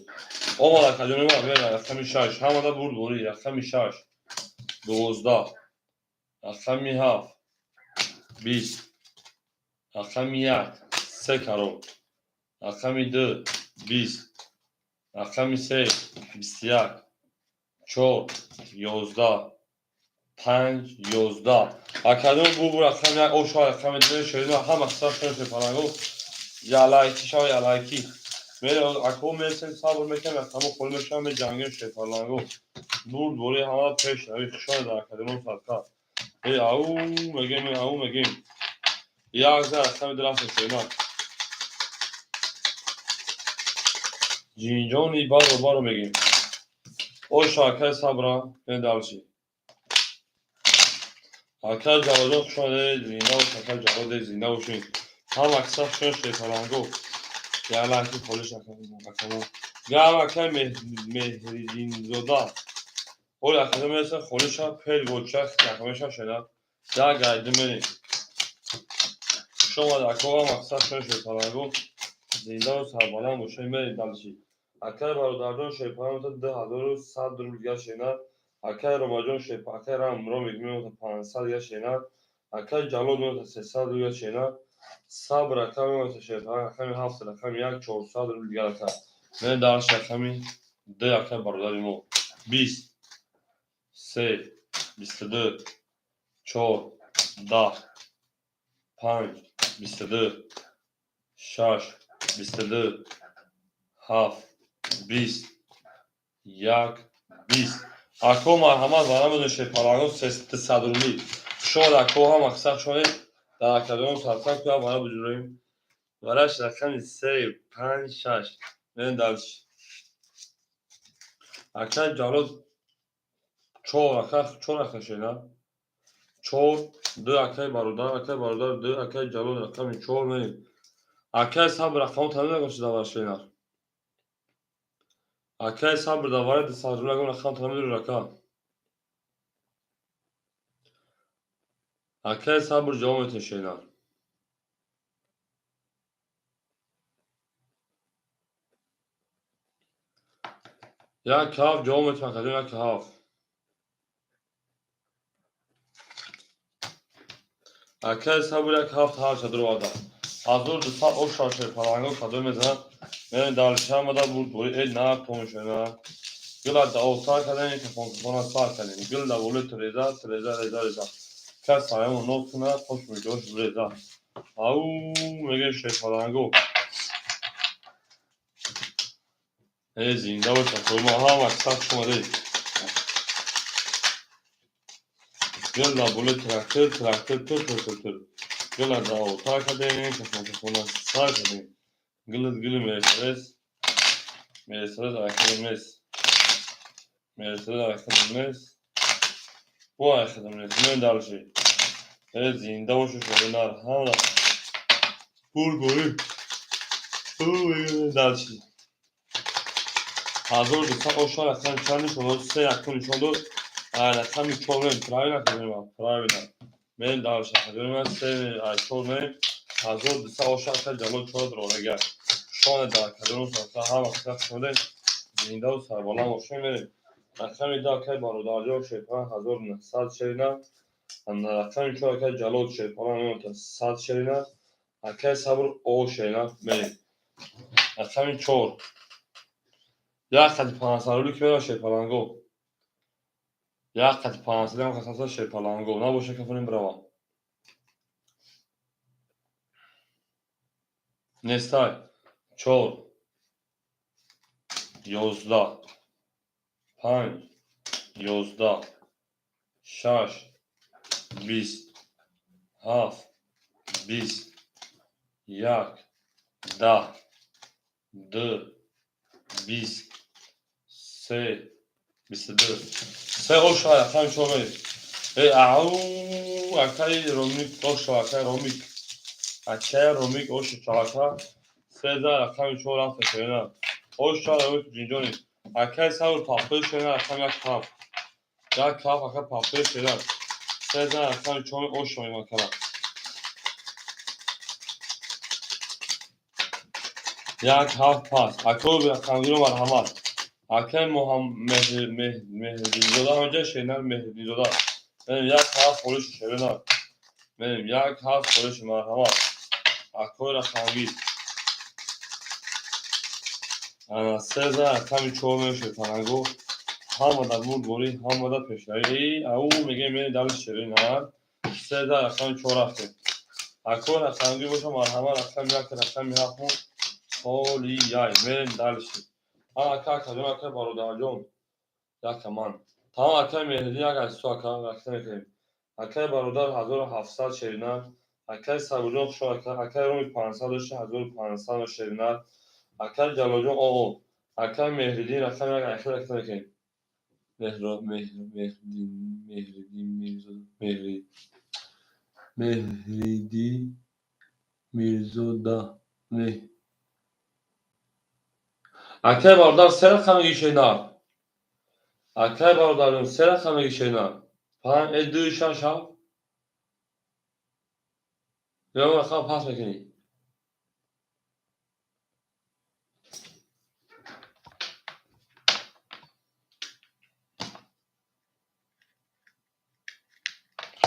Омад, акаҷоно, мерем рақами 6. Ҳамада бурдборӣ. Рақами 6, 12, рақами 7, 20, рақами 1, се карор, рақами 2, 20, рақами 3, 21, 4, 11, 5, 11. Акаҷон, бубу рақами 1 ошва, рақами 2 шерина. Ҳама қисса шепаранго ялайки шава, ялайки. Мере, ако, мересем, сабр мекунем, рақамо холӣ мешавам, меҷангем. Шепаланго бурдборӣ, ҳамада пеш рави. Хушоне дар академон садқа. Э, ау мегем, ау мегем. Як за рақами 2 рафта шерина. Ҷинҷони баро баро мегем. Оша, акай сабра, дальше. Акай Ҷалолҷон, хуш омадед, зинда бош, акай Ҷалол, зинда бошед. Ҳама киса хушон, шерпаланго. Ялаки холиш акамо. Гам, акай Меҳриддинзода. Оли акаҷон мерасад, холиша пел гоча рақамеша шена. Як гайди мерем. Хуш омад, ако, ҳама киса хушон, шерпаланго. Зиндаву сарбаланд бошед, мерем дальше. Акай бародарҷон, шерпаланг 2100 рубл дига шена. Акай Ромаҷон, акай Рам Ромик меота 500 дига шена. Акай Ҷалол меота 300 рубл дига шена. Сабр ака меота шерпаланг рақами 7, рақами 1, 400 рубл дига ака. Мерем дальше, рақами 2, акай бародари мо. 20, 3, 22, 4, 10, 5, 22, 6, 22, 7, 20, 1, 20. Ако, марҳамат, вара шерпаланго 300 рубли. Шод, ако, ҳама қисса шонед дар академон сарсак куя вара буҷурем. Вараш рақами 3, 5, 6. Мерем дальше. Акай Ҷалол, 4, ака, 4 ака шена. 4, 2, акай бародар, акай бародар, 2, акай Ҷалол рақами 4 мерем. Акай Сабр, рақамо танӣ нагошти давар шена. Акай Сабр, давари 200 рубл ягон рақам танӣ медорӣ, ака? Акай Сабр, ҷавоб метавонӣ, шена. Як ҳафт ҷавоб метавонӣ, акаҷон, як ҳафт. Акай Сабр, як ҳафт ҳашт дуроварда. 1200 оша шерпаланго кадом мезанад. Мерем дальше, ҳамада бурдборӣ. Э, на томошона. Гила дао сар кардем, кафон кафона сар кардем. Гил да болои треза, треза, реза, реза. Кас саёмо нос кунад, хош меҷош реза. Ау мегем, шерпаланго. Э, зинда бош, акои ҳама киса хуш омадед. Гил да болои трактор, трактор, тур, тур, тур, тур. Гила дао сар кардем, кафон кафона сар кардем. Гилит гили Мерседес. Мерседес айхидим нест. Мерседес айхидим нест. Бу айхидим нест. Мен дальше. Э, зинда бошед, шогирдар. Ҳама бурдборӣ. Дальше. 1200 оша рақами чанд нишон дод? Се якум нишон дод. Рақами 4 мерем. Правильно кардем? Правильно. Мерем дальше. Се 4 мерем. 1200 оша, ака Ҷалол, 4 дорога. Шоне дар кадом сафа ҳама қисса шуде. Зиндаву сарбаланд бошем, мерем. Рақами 2, акай бародарҷон, шерпалан 1900 шерина. Рақами 4, акай Ҷалол, шерпалан меота 100 шерина. Акай Сабр о шерина, мерем. Рақами 4. Як қати 500 рубли ки мерава шерпаланго. Як қати 500 ям қасаса шерпаланго. Набоша кафонем бирава. Нестай. 4, 11, 5, 11, 6, 20, 7, 20, 1, 10, 2. 20, се, 22, се. Оша, рақами чор мерем. Э, ау, акаи Ромик, оша, акаи Ромик, акаи Ромик, оша, чалака. 13, рақами чор рафта, шерина. Оша, Ромик ҷинҷони. Акаи Сабр, пафтои шерина, рақами як, ҳафт, як, ҳафт. Ака, пафтои шерина, 13, рақами чор. Оша мемакара. Як, ҳафт, пас. Акои рақамгиро, марҳамат. Акаи Меҳриддинзода, ҳамаҷа шерина. Меҳриддинзода, як, ҳафт, холиш, шерина. Мерем, як, ҳафт, холиш, марҳамат. Акои рақамгир, ана, 13, рақами чор мешавад. Паланго, ҳамада бурдборӣ, ҳамада пешравӣ. Ау, мегем, мерем дали, шерина. 13, рақами чор рафтем. Акои рақамгир боша, марҳамат. Рақами як, рақами ҳафтмон холияй. Мерем дальше. Ака, акаҷон, ака, бародарҷон, яка ман тамом. Акаи Меҳриддин, як азизу ака, ракта мекунем. Акаи бародар, 1700, шерина. Акаи Сабурҷон, хушо, ака. Акаи Роми, 500 дошта, 1500, шерина. Акаи Ҷалолҷон, оо, акаи Меҳриддин, рақами як, ахир ракта мекунем. Меҳриддин Мирзода, Меҳриди Мирзода. Акаи бародар, се рақам меги, шерина. Акаи бародарҷон, се рақам меги, шерина. Панҷ, э, ду, шаш, ҳафт ё рақам пас мекунӣ?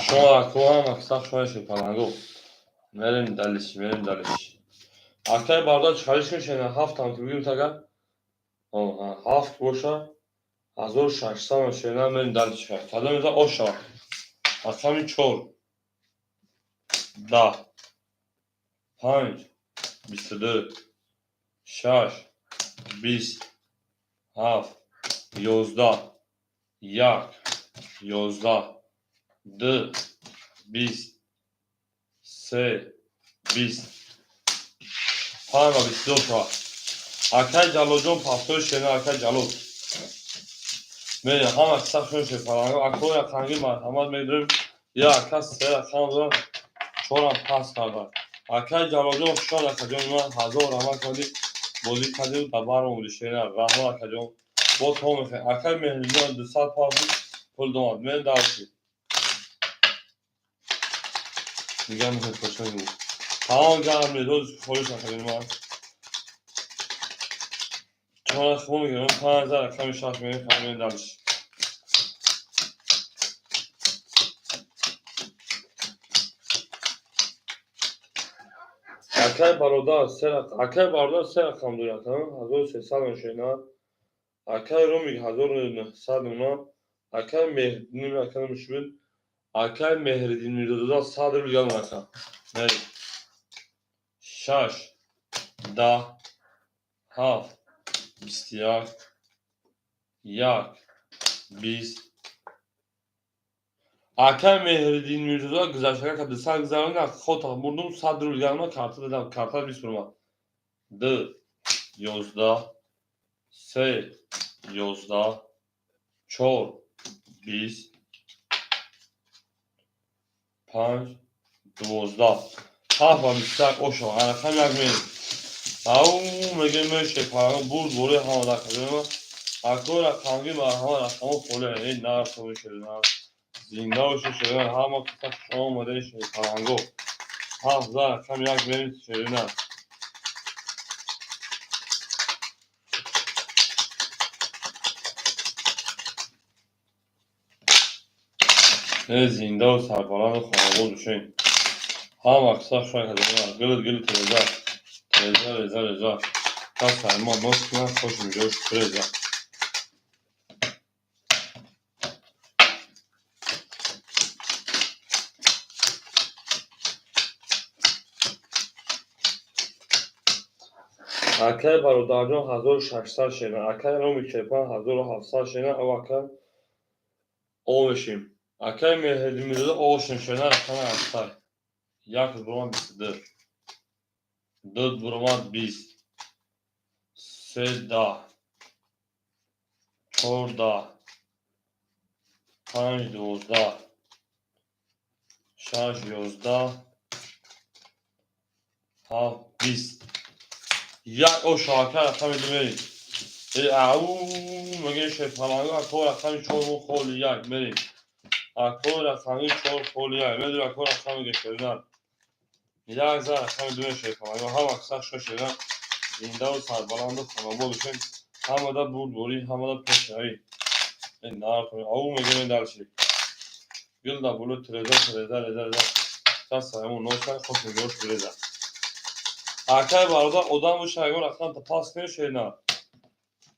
Шумо акоам аксар шумо шепаланго. Мерем дальше, мерем дальше. Акаи бародар, чӣ кун, шерина? Ҳафтам ки бигӯм, тага ҳафт боша, 1600, шерина. Мерем дальше. Кадом меза оша? Рақами чор, 10, панҷ, 22, шаш, 20, ҳафт, 11, як, 11, ду, 20, се, 20, панҷ ва 22 шавад. Акаи Ҷалолҷон, пафтои, шерина. Акаи Ҷалол, мерем, ҳама қисса шуд, фаланго. Акои рақамгир, марҳамат, медорем. Я ака се рақам дорам, чорам пас карда. Акаи Ҷалолҷон, хушомад, акаҷон. Ман ҳазор раҳмат кардӣ, бозӣ кардиу дар бар омадӣ, шерина. Раҳмат, акаҷон, бо то мехоҳем. Акаи Меҳриҷон, 200 пар буд, пул домад. Мерем дальше. Дигар мехоҳед пошанг? Тамом, гарм медоз, холиш, акаҷони ман. Чора хун мегирем, панҷ, рақами шаш мерем, мерем дальше. Акаи бародар, се, акаи бародар, се рақам дорад, 1300, шена. Акаи Ромик, 1900 уна. Акаи Меҳриддин, ака мушбил. Акаи Меҳриддин Мирзозода, 100 рубл гам, ака. Мерем. Шаш, 10, ҳафт, 21, як, 20. Акаи Меҳриддин Мирзозода гузаштага ка 200 гузаронда, хота бурдум, 100 рубл гамна, карта дадам, карта 20 бурмад. Ду, 11, се, 11, чор, 20, панҷ, 12, ҳафт ва 21. Ошо, рақами як мерем. Ау, мегем, меше паҳ, бурд бори ҳама дакаҷома. Акои рақамгир, марҳамат, рақамо холе. Эй, нарсо мешавед, зинда бошед, шерина. Ҳама қисса шумо омадаи, паланго. Ҳафт за, рақами як мерем, шерина. Э, зиндаву сарбаланду хонобод бошед. Ҳама қисса шумо каҷома. Гилит гили тереза, реза, реза, реза. Кас сармо нос кунад, хош миҷош реза. Акаи бародарҷон, 1600, шена. Акаи Роми Чепан, 1700, шена. Ав, ака, о мешим. Акаи Меҳридмирзода, ошем, шена. Рақами ҳафтай, як буромад, 22, ду буромад, 20, се, 10. Чор, даҳ, панҷ, 12, шаш, 11, ҳафт, 20, як. О, шабака рақами ду мерем. Ау, мегӯем, шерпаланго, ако рақами чор мо холи як мерем. Ако рақами чор холи як медури, ако рақами гешеринар як за рақами ду мешерпаланго. Ҳама каса шо шеринар, зиндаву сарбаланду хонобод бошем. Ҳамада бурдборӣ, ҳамада пешравӣ. Ау, мегӯем, дальше. Гил да булу треза, треза, реза, реза. Каса ҳамун носа хош мегӯш буреза. Акай бародар, одам боша, ягон рақам та пас кунем, шеринар.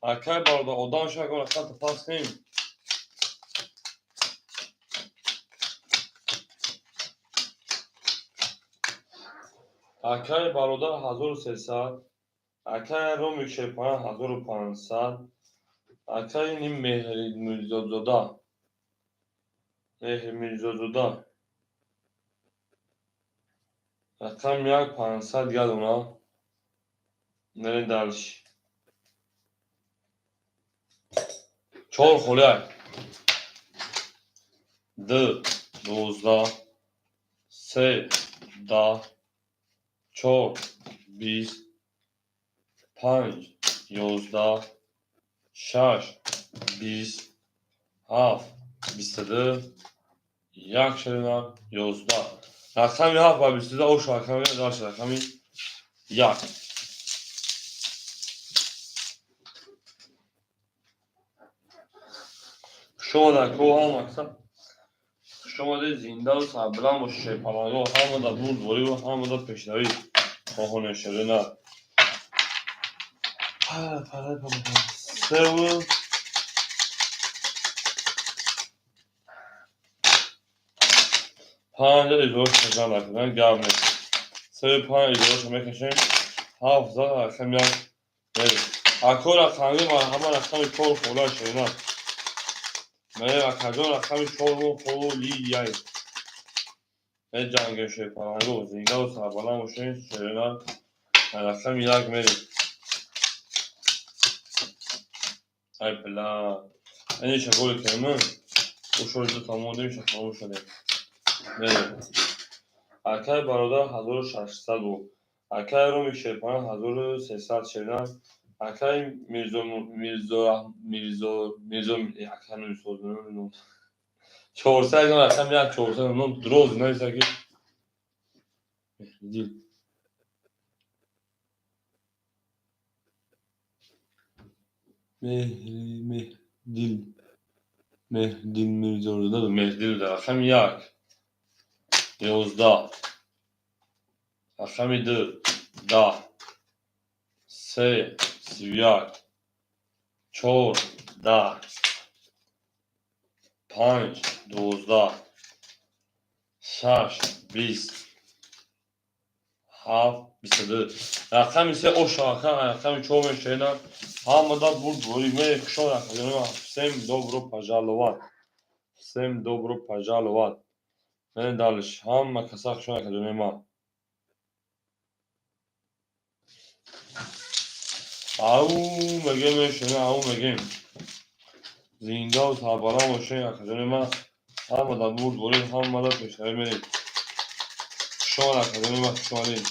Акай бародар, одам боша, ягон рақам та пас кунем. Акай бародар, 1300. Акай Ромик Шерпана, 1500. Акай ним Меҳримирзозода, Меҳримирзозода, рақами як, 500 гадона. Мерем дальше. Чор холияк, ду, 12, се, 10, чор, 20, панҷ, 11, шаш, 20, ҳафт, 22, як, шерина, 11. Рақами ҳафт ба 22. Ош, рақами дальше, рақами як. Хушомад, ако, ҳама каса хушомадед, зиндаву сарбаланд бошед, шерпалангҳо. Ҳамада бурдбориву ҳамада пешравӣ хоҳонем, шерина. Севу панҷа изош накунам, гап нест. Севу панҷ изоша мекашем. Ҳафт за рақами як мерем. Ако рақами, марҳама, рақами чор хола, шерина. Мерем, акаҷон, рақами чормо холияй. Меҷангем, шерпаланго, зиндаву сарбаланд бошед, шерина. Рақами як мерем. Ай бла, иниша голи кунем, ушои ду тамон дем, фаромӯш шудем. Мерем. Акай бародар, 1600 буд. Акай Роми Шерпана, 1300, шерина. Акай Мирзо, Мирзо, Мирзо, Мирзо, акай 400, рақами як, 400. Ном дроз нависа ки Меҳридил, Меҳдил, Меҳдил Мирзозода, Меҳдил. Рақами як, 11, рақами ду, 10, се, 31, чор, 10, панҷ, 12, шаш, 20, ҳафт, 22. Рақами се ош, рақами чор мешавена. Ҳамада бурдборӣ мехушон. Всем добро пожаловать, всем добро пожаловать. Мерем дальше. Ҳама каса хушон, акаҷони ман. Ау, мегем, мешавем, ау, мегем. Зиндаву сарбаланд бошед, акаҷони ман. Ҳамада бурдборӣ, ҳамада пешравӣ мерем. Хушомад, акаҷони ман, хушомадед.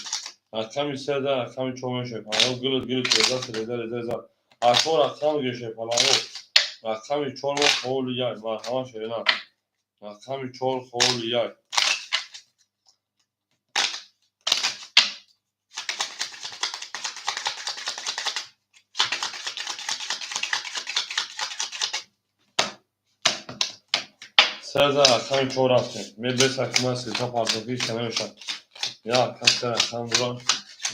Рақами се за рақами чор мешавем. Паланго, гилу гилу, реза, реза, реза, реза. Ако рақам гешем, паланго, рақами чор мо холи як. Марҳамат, шерина, рақами чор холи як. Се за рақами чор рафтем. Мебеса ки ман силка партофӣ намешавад. Як касе рақам дорад,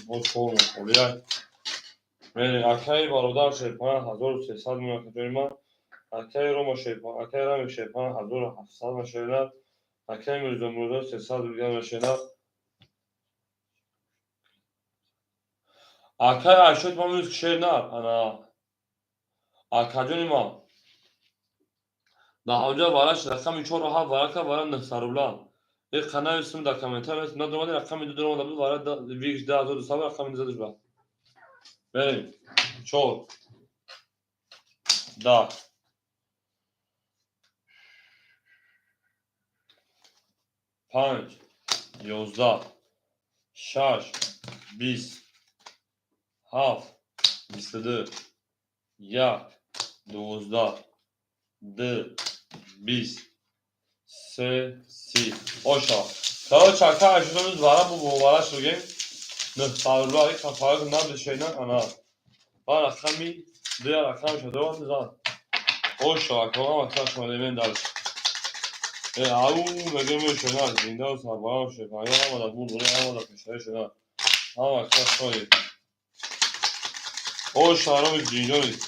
бо чор мехоли як мерем. Акаи бародар Шерпана, 1300 меакаҷони ман. Акаи Рома Шерпана, акаи Рами Шерпана, 1700 мешавад. Акаи Мирзомурзо, 300 дигар мешавад. Акаи Айшот, ман мюзик шер на. Ана, акаҷони ман, дар ҳамҷа вараш рақами чору ҳафт варака вара 900 рубла. Э, қанависм дар комментар надомади. Рақами ду дуромада буд, вара викс 2200, рақами ду задаш ба. Мерем. Чор, 10. Панҷ, 11, шаш, 20, ҳафт, 22, як, 12, ду, 20, се, 30. Оша. Короче, ака ашудамиз вара бу бовара шугем. 900 рубла ки фарқ надошена ана. Ба рақами ду рақам шудавам зад. Оша, ака ҳама шумода дальше. Ау, мегем шуна, зинда сарбаланд шуд. Ҳама да буд, ҳама да пешаи шуна. Ҳама шоди. Оша, Ромик ҷинҷонид.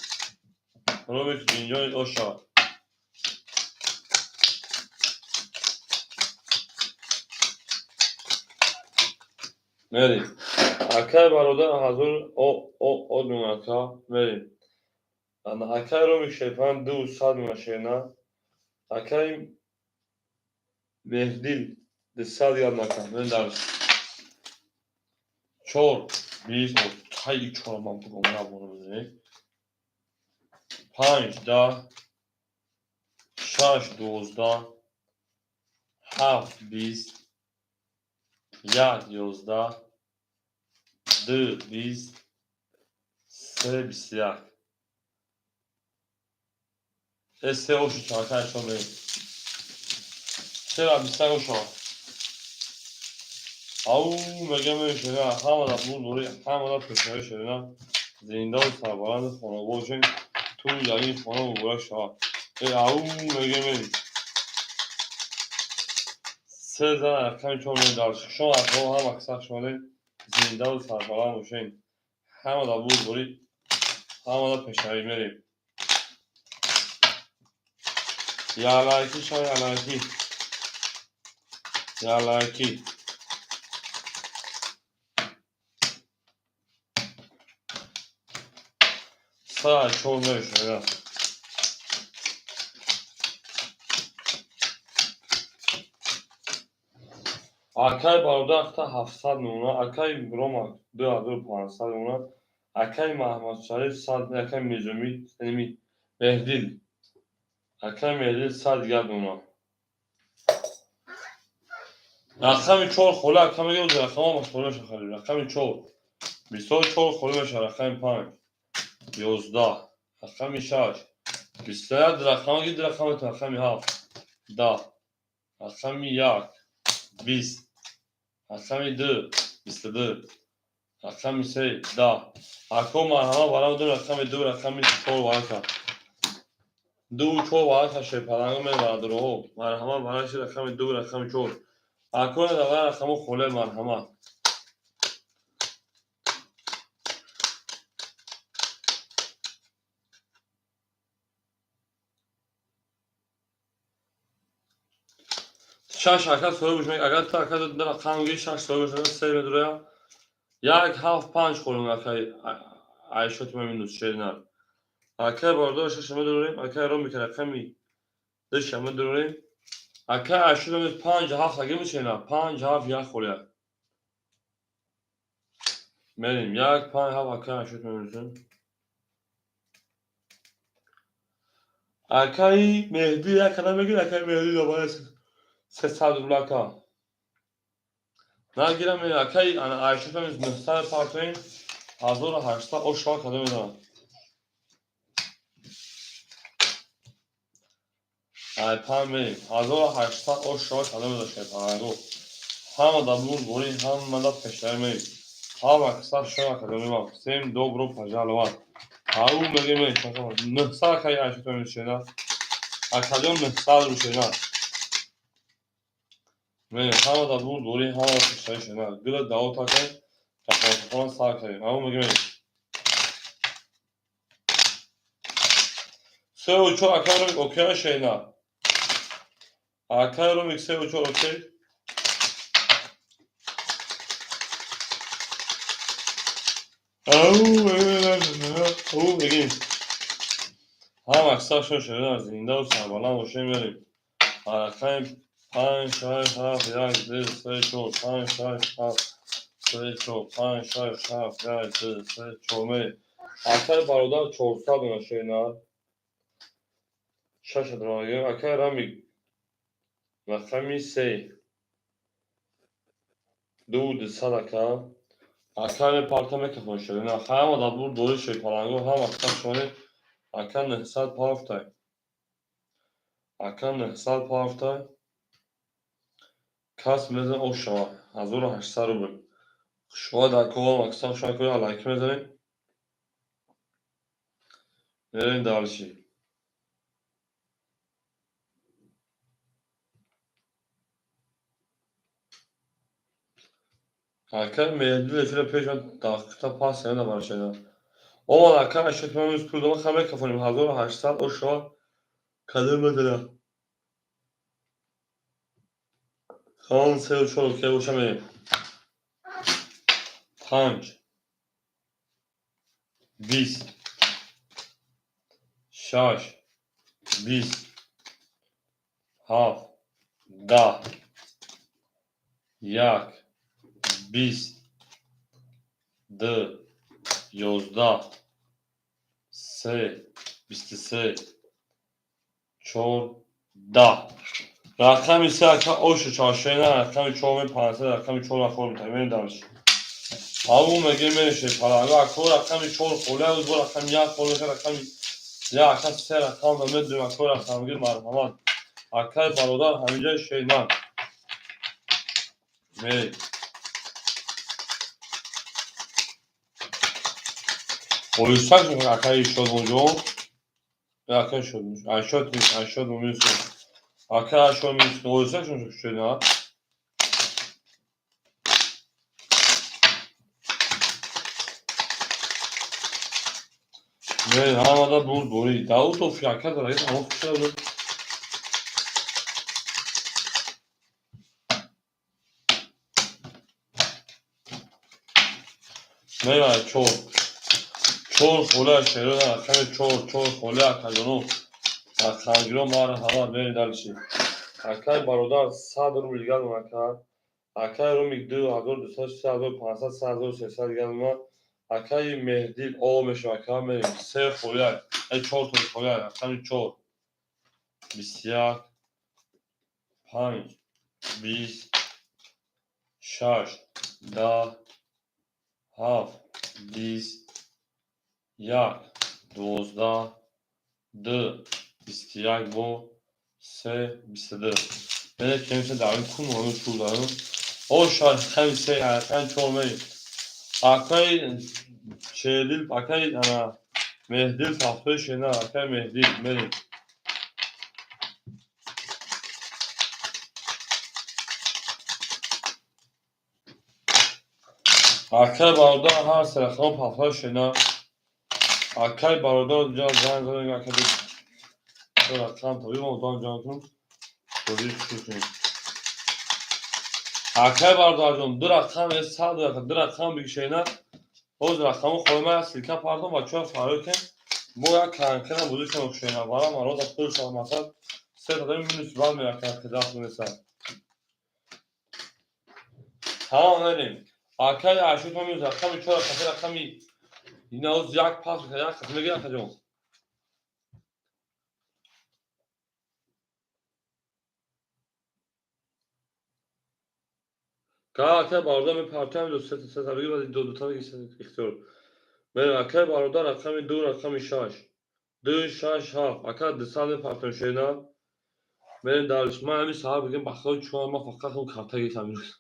Ромик ҷинҷонид, оша. Мерим. Акай бародар ҳазор о о о ака мерим. Ана акай Ромик шерпан 200 машина. Акай Меҳдил 200 гап нака. Мен дарс. Чор, 20, тай чор ман бугом набонам. Панҷ, 10, шаш, 12, ҳафт, 20, як, 11, ду, 20, се, 21. Се ошу чарка шо мерим. Сера 21 оша. Ау, мегам шена, ҳама да буд бори, ҳама да пешаи шена. Зиндаву сарбаланди хона бошем. Ту ягин хона муборак шавад. Ау, мегам се зан рақами чор мерим дальше. Шумо акҳо ҳама касар шумода зиндаву сарбаланд бошем. Ҳама да буд бори, ҳама да пешаи мерим. Ялайки ша ялайки. Ялайки. Са чор мешава. Акай бародар ахта 700 мемона, акай Рома 2500 мемона, акай Маҳмадшариф 100, акай Мизумӣ, яъне Меҳдил. Акай Меҳдил 100 гап мемона. Рақами чор холи ака мегӯяд, рақамҳо холӣ мешавад. Рақами чор. 24 холӣ мешавад, рақами панҷ. 11, рақами шаш. 21 рақам гид рақами рақами ҳафт. 10, рақами як. 20, рақами ду. 22, рақами се. 10. Ако марҳама барам ду рақами ду рақами чор варака. Ду чор варака шепаланг мебарадроҳо. Марҳама бараши рақами ду рақами чор. Ако давай рақаму холе марҳама. Шаш ака соҳиб шуд. Агар ту ака рақам гири шаш соҳиб шуд, се медуроя. Як, ҳафт, панҷ холим акай Айшот минус шернар. Акай бародар шаш медурем, акай Ромик рақами душа медурем. Акай Айшот минус панҷ ҳафт аги мешена, панҷ ҳафт як холия. Мерим, як, панҷ ҳафт акай Айшот минусем. Акай Меҳди як када мегир, акай Меҳди добара 300 рубла ака. Нагирам, акай Айшот минус 900 партоем, 1800 ошва када медонам. Ай панҷ мерим, 1800 ошва када медошт панго. Ҳама да бур бори, ҳама да пешаи мерим. Ҳама каса шума када мемам. Всем добро пожаловать. Ау мегем, 900 акай Айшот минус шена. Акаҷон 900 ру шена. Мерим, ҳама да бур бори, ҳама да пешаи шена. Гила даот акай, тақон сар кардем. Ау мегем. Сеу чор акай Ромик окей шена. Акай Ромик сеу чор окей. Ау, ау мегем. Ҳама каса шо шена зиндаву сарбаланд бошем мерим. Рақами панҷ, шаш, ҳафт, як, ду, се, чор, панҷ, шаш, ҳафт, се, чор, панҷ, шаш, ҳафт, як, ду, се, чор мерим. Акай бародар 400 мешена. Шаш дорогим. Акай Рамик рақами се. 2 200 ака. Ака мепарта мекафон шерина. Ҳама да бур дори шед паланго ҳама шоне ака 900 пафтай. Ака 900 пафтай. Кас мезан ошава 1800 рубл. Хушвад ака максам шакои алайк мезанем. Мерем дальше. Ака Меҳдил эфира пеш дақиқа пас яна баршада. Омад ака ашот ман пул дома хама кафонем 1800 ошава кадем мезана. Хан се чор ке боша мерем. 5 20 6 20 7 10 1 20 2 11 3 23 4 10. Рақами се ака ошу чашена, рақами 4 500, рақами 4 ахор метавонем дальше. Абу меге меше паланго ака рақами 4 холе, бо рақами 1 холе, рақами 1 ака се рақам да медонем ака рақамгир марҳамат. Акай бародар ҳаминҷа шейман. Мерем. Оюсак акаи Шодмонҷон. Акаи Шодмон. Айшод нест, Айшод муминсо. Акаи Айшод муминсо. Оюсак шон шуд. Не, ҳамада бур бори. Даудов ака дар ин ҳамо шуд. Не, чор. Чор хола шерона рақами чор, чор хола акаҷоно. Рақамгиро марҳамат мерем дальше. Акай бародар 100 рубл дигар ака. Акай Румик 2200, 3500, 3300 дигар ма. Акаи Меҳдил о мешава ака мерем. Се хола, чор то хола, рақами 4. 21 5 20 6 10 7 20 1 12 2 21 бо 3 22. Мене кемсе дарин кун ону шул дарин. О шар хами се рақами 4 мерем. Акаи Шердил, акаи ана Меҳдил ҳафтои шена, акаи Меҳдил мерем. Акаи бародар ҳар се рақам ҳафтои шена. Акаи бародар ҷа занг занг ака ду рақам то бимон дон ҷонтун. Бозӣ шурӯъ кунем. Акаи бародарҷон ду рақам сад ду рақам бигишена. Боз рақаму хоҳем як ссылка пардом бачаҳо фарёд кунем. Мо як конкретно бозӣ кунем шена. Бара марода пул шава масалан се та дорем минус бал меакан ки даст меса. Тамом мерем. Акаи Ашот минус рақами 4 рақами рақами ина оз як пас як қисм мегирад акаҷон. Ка акаи бародар мепартам ду се се та бигир ду ду та бигир ихтиёр. Мерем акаи бародар рақами 2 рақами 6. 2 6 7 ака 200 мепартам шена. Мерем дальше. Ман ҳамин саҳар бигем бахо чун ман фақат хум карта гирифтам имрӯз.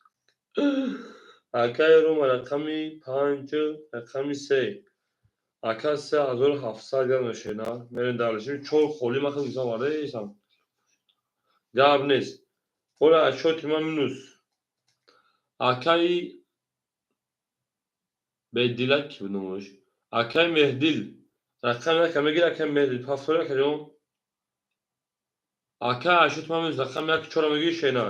Акаи Рома рақами 5 рақами 3. Ака 3700 грам мешена. Мерем дальше. Чор холи ман хел гирифтам варесам. Гап нест. Ола отчёти ман минус. Акаи Бедила ки буд номаш? Акаи Меҳдил. Рақами яка мегир акаи Меҳдил. Пафтори акаҷон. Акаи Айшот ман минус рақами 1 4 мегир шена.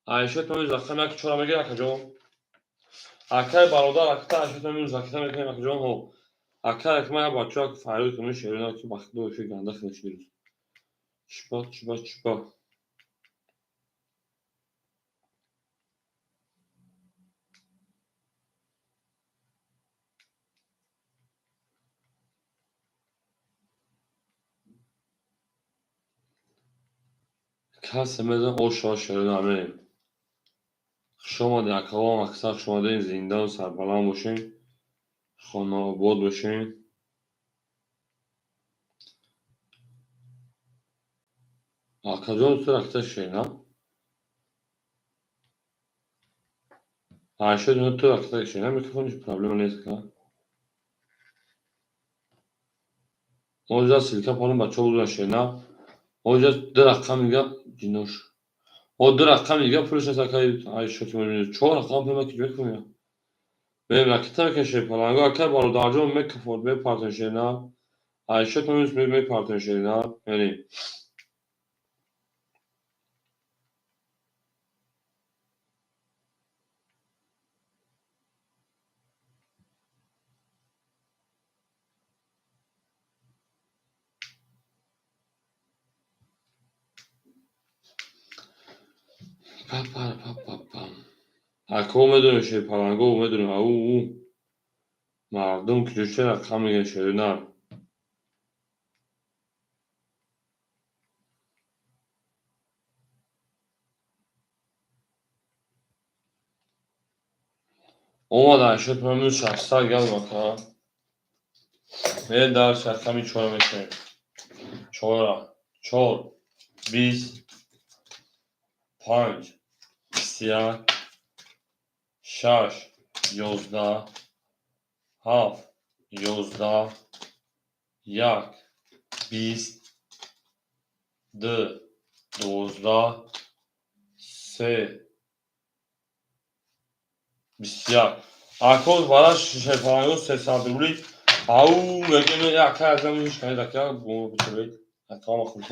Айшот ман минус рақами 1 4 мегир акаҷон. Акаи бародар акта Айшот ман минус ракета мекунем акаҷон. Ҳо. Акаи як ман як бачаҳо фарёд кунем шерина ки бахтдор шуд ганда хеле шуд. Чипа чипа чипа. Касе мезан ошава шерина мерем. Хуш омадед, акавом, аксар хуш омадед, зиндаву сарбаланд бошед, хонаобод бошед. Акаҷон, ту ракта шена? Айша ҷон, ту ракта шена? Микрофониш проблема нест ка? Оҷа ссылка паром бачаҳо бузуран шена. Оҷа ду рақам дига ҷинош. О ду рақам дига пулш нест акай Айша ки мебинед. Чор рақам пул ки мекунем. Мерем ракета мекашем паланго акай бародарҷон мекафод мепартем шена. Айша то мепартем шена. Мерем. Ако медонем шерпаланго медонем ау мардум киҷо рақам мегӯянд шерина. Омад Айшот мамнун 600 гап мака. Мерем дар рақами чора мешавем. Чора, чор, бист, панҷ, 21, шаш, 11, ҳафт, 11, як, 20, ду, 12, се, 21. Акоз бара шерпаланго 300 рубли. Ау мегем ака азам ҳеч канид ака бучабед. Акама хуб.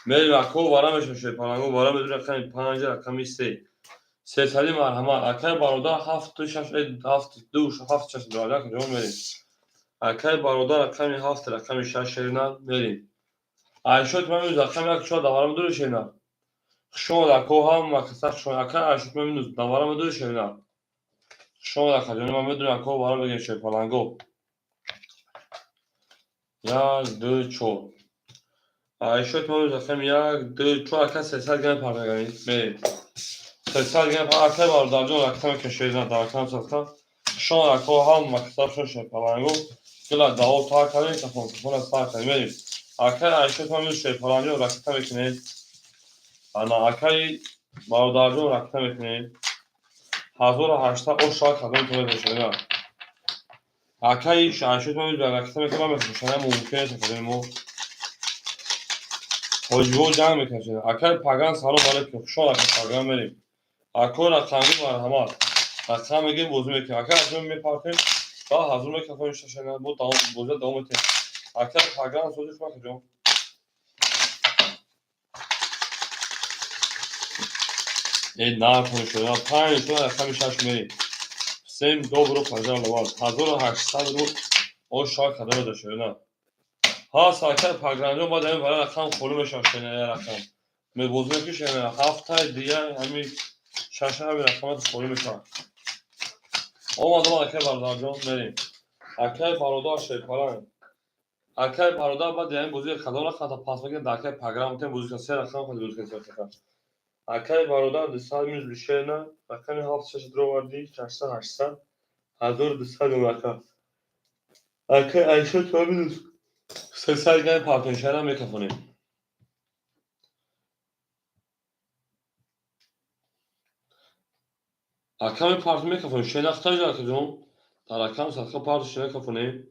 Мерем ако вара мешавем шерпаланго вара медонем рақами панҷ, рақами се. Сесади марҳамат. Акай бародар ҳафту шаш, ҳафт ду ҳафт шаш дорад. Ҷо мерем. Акай бародар рақами ҳафт, рақами шаш шерина мерем. Айшот ман минус рақами як чор давара медори шерина. Хуш омад ако ҳама каса хуш омад. Акай Айшот ман минус давара медори шерина. Хуш омад акаҷони ман медонем ако вара мегем шерпаланго. Як, ду, чор. Айшот ман минус рақами як, ду, чор ака 300 грамм пардаганӣ. Мерем. 300 грамм акай бародарҷон ракта мекашед дар ракам садқа. Хуш омад ако ҳама каса хуш омад шерпаланго. Гила даво тар кардем, кафон кафона сар кардем. Мерем. Акай Айшот ман минус шерпаланго ракта мекунед. Ана акай бародарҷон ракта мекунед. 1800 ош шава кадом то мешавад. Акай Айшот ман минус ракта мекунад, ман мефурӯшам, мумкин нест акаҷони мо. Ҳоҷиҳо ҷанг мекунанд. Акай Паган салом алейкум. Хуш омад акай Паган мерем. Ако рақамги марҳамат. Рақам мегем бозӣ мекунем. Акай Айшот мепартем, ба ҳазур мекафонем шашана бо давом бозӣ давом метем. Акай Паган сози шумо акаҷон. Э нархони шуда панҷ шуда рақами шаш мерем. Всем добро пожаловать. 1800 рубл ош шава кадом шуда. Ҳаст акай Пагранҷон баъд ҳамин вара рақам холӣ мешавад шена я рақам. Мебозӣ мекунӣ шена ҳафтаи дига ҳамин шаша ҳамин рақамат холӣ мешавад. Омад омад акай бародарҷон мерем. Акай бародар шерпаланг. Акай бародар баъд ҳамин бозӣ кадом рақам та пас мекунем дар акай Паграм метем бозӣ кунем се рақам ходи бозӣ кунем. Акай бародар 200 минус бишена рақами ҳафт шаш дроварди 600 800 1200 ака. Акай Айшот ва минус 300 грамм партоншара мекафонем. Ака мепартем мекафонем. Шенахтаҷ акаҷон. Дар рақам садқа парту шена кафонем.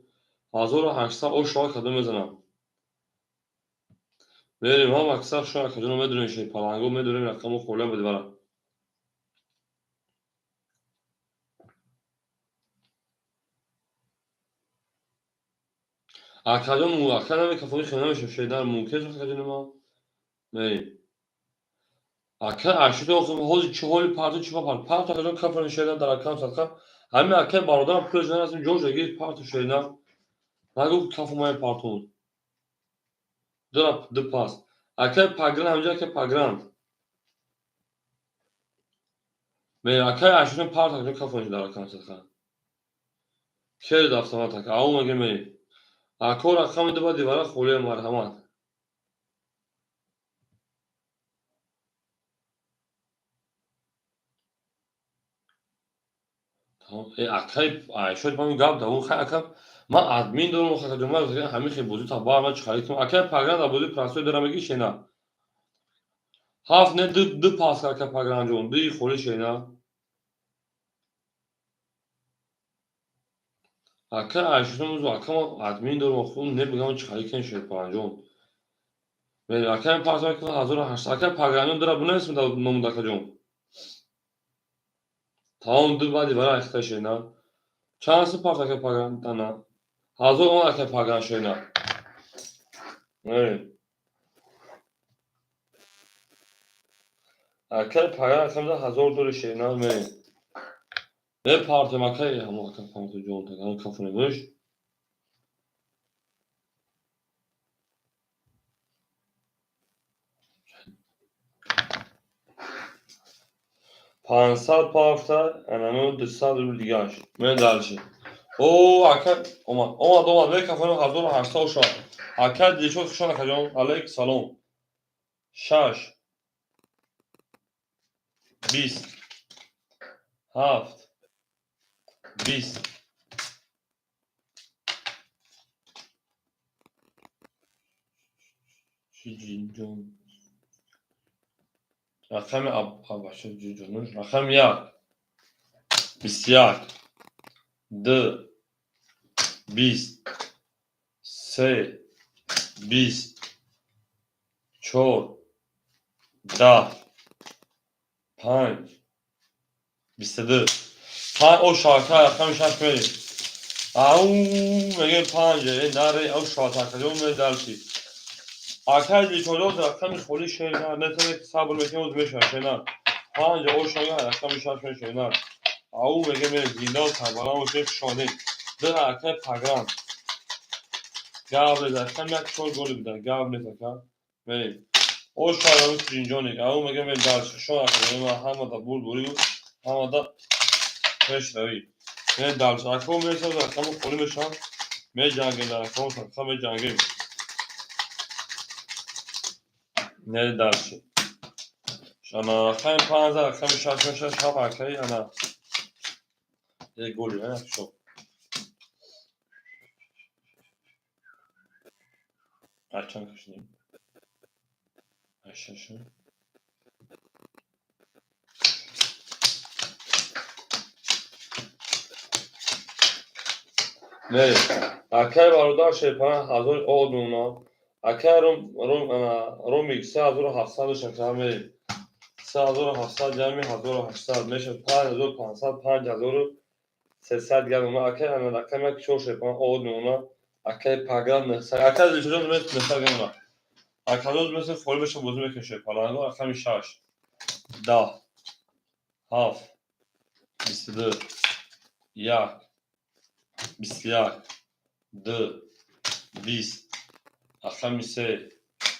1800 ош шава кадом мезанам. Мерем ҳам аксар шумо акаҷоно медонем шерпаланго медонем рақамо холиам бади вара. Акаҷон ака намекафонӣ хеле намешавад шедар мумкин аст акаҷони ман. Мерем. Ака Айшот ҳозир чӣ ҳоли парту чӣ ба парту. Парту акаҷон кафони шедар дар рақам садқа. Ҳамин акай бародарам пулаш нарасим ҷоша гирифт парту шедар. Нагу кафу май парту. Ду пас. Акай Пагран ҳаминҷо акай Пагран. Мерем акай Айшот парту акаҷон кафони дар рақам садқа. Керд автомат ака. Ау мегем мерем. Ако рақами ду баъди вара холия марҳамат. Акай Айшод, ман гап да хай, ака, ман админ дорам, акаҷон, ман ҳамин хел бозӣ та бар ман чӣ харид кунам? Акай Пагран дар бозии простой дорам, меги шена. Ҳафт не, ду пас, ака Пагранҷон, дуи холи шена. Ака Айшод, ака, ман админ дорам, хуб не бигам, чӣ харид кунем, Шерпаланҷон? Ака пас 1800, ака Пагранҷон, дора бинависм номуд, акаҷон. Тамом, ду баъди вара ахта шена. Чанд сум пафт, ака Пагран? Ана 1000 он, ака Пагран, шена. Ака Пагран акамда 1000 дори шена мерем. Мепартем, акай, ҳамо ака Пагранҷон, кафонемш. 500 пафта, анану 200 рубл дигаш. Мен дальше. О, ака омад, омад, омад, мекафонем 1800 шуд. Ака Дилшод, хушон, акаҷон, алейк салом. Шаш, 20, ҳафт, 20. Ҷон, рақами рақами як, 21, ду, 20, се, 20, чор, 10, панҷ, 22, панҷ. О, шака, рақами шаш мерем. Ау, меге панҷ, наре, ау, шатакаҷон, медалши. Акай Дилшодот, рақами холи шена, метавонед, сабр мекунед, оз мешавад шена. Панҷ, о, шага, рақами шаш мешавад. Ау, меге ме зинда сарбаланд бошед, хушомадед. Ду, акай Пагран. Гап нест, рақами як, чор голи буда, гап нест, ака. Мерем. О, шаҳрами Сиринҷоник, ау, меге ме дальше. Хушон, ака, ма ҳамада бурдборию, ҳамада пешравӣ. Ме дальше. Ака мерасад, рақами холи мешавад. Меҷангем дар рақами садқа меҷангем. Не дальше. Ана рақами панҷ, рақами шаш мешавад, шаф, акаи, ана. Як голи, ана шо. Чанд кашидем? Шаш. Не, акай бародар Шерпана 1000 одуна. Акай Ромик 3700 шакар мерем. 3700 ҷамъи 1800 мешавад 5500, 5300 грамм. Акай, ана рақами як, чор Шерпана одуна. Акай Пагран 900. Акай Дилшодон 900 грамм. Акадоз мисли холи меша бозӣ мекунад Шерпаланго, рақами шаш. 10, ҳафт, 22, як, 21, ду, 20, рақами се,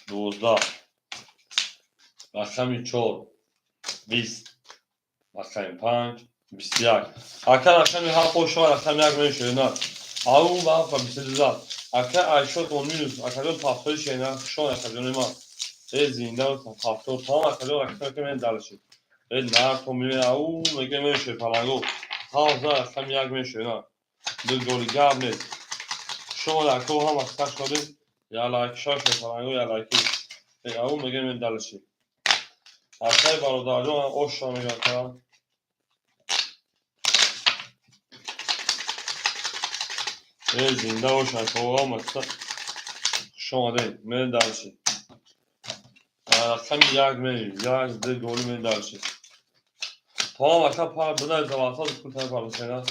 12, рақами чор, 20, рақами панҷ, 21. Ака рақами ҳафт ошава, рақами як мешавад. Ау, ба ҳафт, 22 зад. Ака Айшод он минус, акаҷон, пафтои шена, хушон, акаҷони ман. Э, зинда пафтор, тамом, акаҷон, рақами мен дальше. Э, нарто меме, ау, меге мешавад паланго. Ҳафт зад, рақами як мешавад. Ду голи, гап нест. Шумо ако ҳама сар шудед. Я лайк шаш паланго, я лайки. Э, ау, меге мен дальше. Акай бародарҷон оша мегӯяд. Э, зинда бошад, ҳама хуш омадед. Мерем дальше. Рақами як мерем. Як, ду голи, мерем дальше. Тамом, ака, пар бинавис, вақт пул парусена.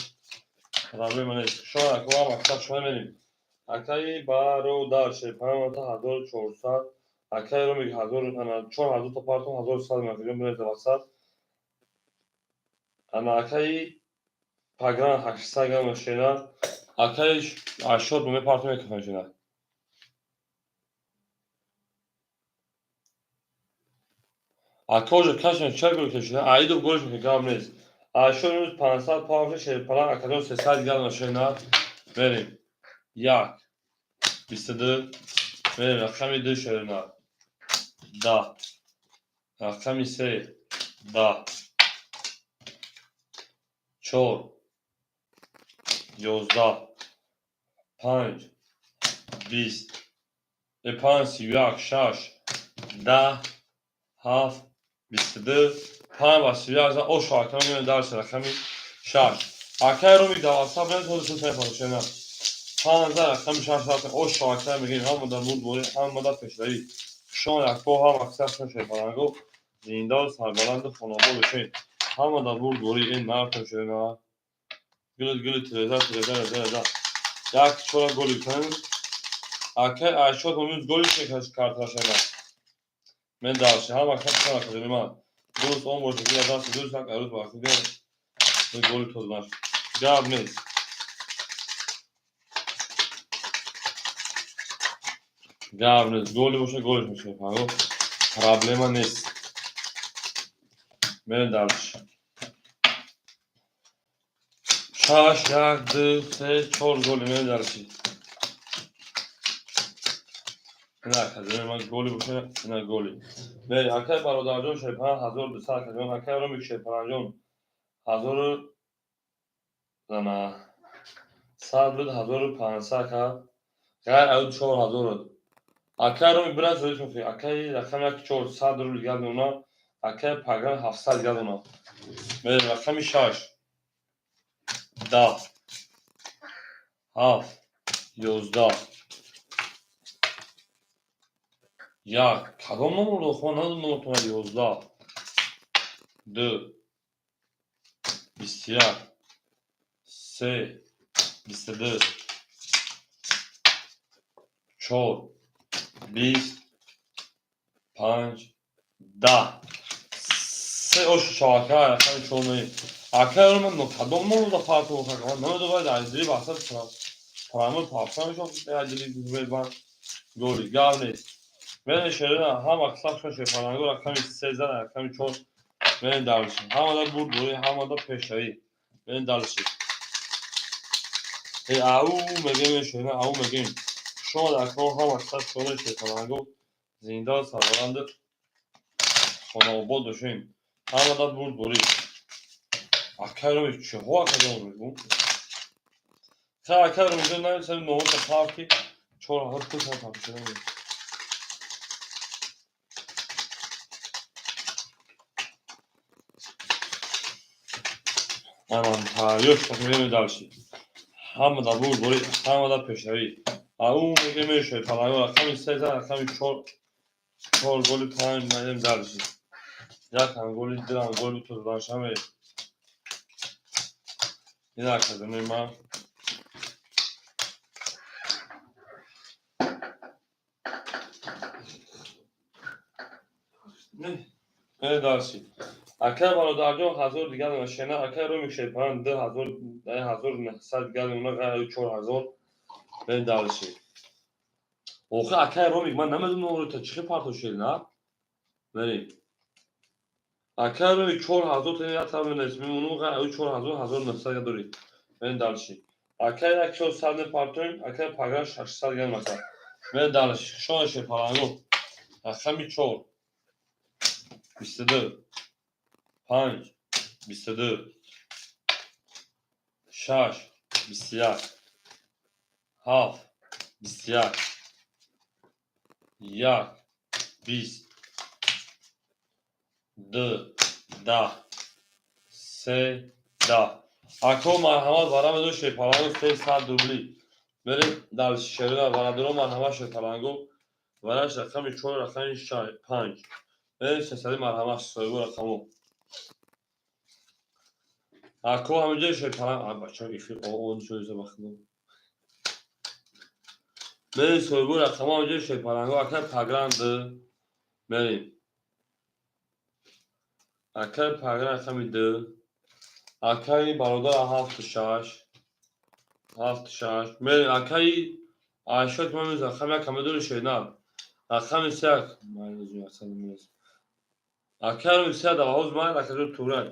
Проблема нест. Шумо ака ҳама шумо мерем. Акаи бародар Шерпана 1400, акаи Ромик ҳазор, ана 4000 та партон, 1100 меҳоҷон, бинавис вақт. Ана акаи Пагран 800 грамм шена. Акаи Ашод мепартон мекафан шена. Ака уже кашан ча гол кашида? Аидов голш мекунад, гап нест. Ашод минус 500 пафта Шерпалан, акаҷон, 300 грамм шена. Мерем. Як, 22, мерем, рақами ду шена. 10, рақами се, 10, чор. 11, 5, 20, 5, 31, 6, 10, 7, 22, 5 ва 31. Ошо акам меоем дарси рақами 6. Акай Ромик дар WhatsApp бинед, ҳозир шуд мепартошена. 5 рақами 6 рафтем. Ошо акай мегӯем, ҳама дар бурдборӣ, ҳама дар пешравӣ. Шон якпо, ҳама аксар шерпаланго, зиндаву сарбаланду хонобод бошед. Ҳама дар бурдборӣ, ин нарафтем шерена. Гули гули тиреза тиреза реза реза. Як чора голи кунем. Акай Айшот омӯз голи мекаш карташена. Мен дарши ҳама аксар шона кардем ман. Дӯст он бошад, ки даст дӯст як арӯз бахшида. Голи тознаш. Гап нест. Гап нест. Голи боша, голи мешавад. Проблема нест. Мерем дальше. 6, 1, 2, 3, 4 голи мерем дальше. Ина казем ман голи боша, ина голи. Мери акай бародарҷон шерпанан 1200 акаҷон, акай Ромик шерпананҷон 1000 зана 100 буд, 1500 ка. Ғайр аю 4000 буд. Акай Ромик бираз зоид мефи. Акай рақам 1 400 рубл гап мемона. Акай пагран 700 гап мемона. Мери рақами 6, 10, 7, 11, 1. Кадом номер дохма надо номер тона 11, 2, 21, 3, 22, 4, 20, 5, 10. Се ош шавака рақами 4. Акай ман кадом номер да фарқ мекунам? Намедонам, дар зери баҳса прамы папса мешавад, аҷили бан голи гап нест. Мен шерина ҳама қисмат шерпаланго рақами 3 зан рақами 4 мен дальше. Ҳама да бурдборӣ, ҳама да пешравӣ. Мен дальше. Э ау мегем шерина, ау мегем. Шумо дар кор ҳама қисмат шумо шерпаланго зинда сарбаланд хонаобод бошем. Ҳама да бурдборӣ. Акай Ромик чиҳо акаҷон мегӯм? Ха акай Ромик нависам номота парки 4000 пул папшида. Анам таёш мегӯем дальше. Ҳама дар бурдборӣ, ҳама дар пешравӣ. Ау мегӯем шерпаланго рақами 3 зан рақами 4, 4 голи 5 мегӯем дальше. Як ҳам голи, ду ҳам голи тозданшаме. Ина казани ман. Не, дальше. Акай бародарҷон 1000 дигар мешена, акай Ромик шерпанан 2000, 1900 дигар мемона, ғайр 4000. Мен дальше. Охи акай Ромик ман намедонам номро та чихи парто шел, на? Мерим. Акай Ромик 4000 та я там нест, мемонум ғайр 4000, 1900 дори. Мен дальше. Акай як 400 не партоим, акай пагран 600 дигар маса. Мен дальше. Шона шерпаланго. Рақами 4, 22, 5, 22, 6, 21, 7, 21, 1, 20, 2, 10, 3, 10. Ако марҳамат барамеду шерпаланго 300 рубли. Мерем дальше шерина барадуро марҳамат шерпаланго. Вараш рақами 4, рақами 5. Мерем сесади марҳамат соҳибу рақамо. Ако ҳаминҷо шерпаланг, а бача эфир он шуда бахно. Мерем соҳибу рақамо ҳаминҷо шерпаланго акай пагранд мерем. Акай пагранд рақами 2. Акай бародар 7 6, 7 6. Мерем акай Айшот ман рақами 1 ҳама дори шерна. Рақами 3 ман акай Ромик 3 дава ҳоз ман акаҷо турай.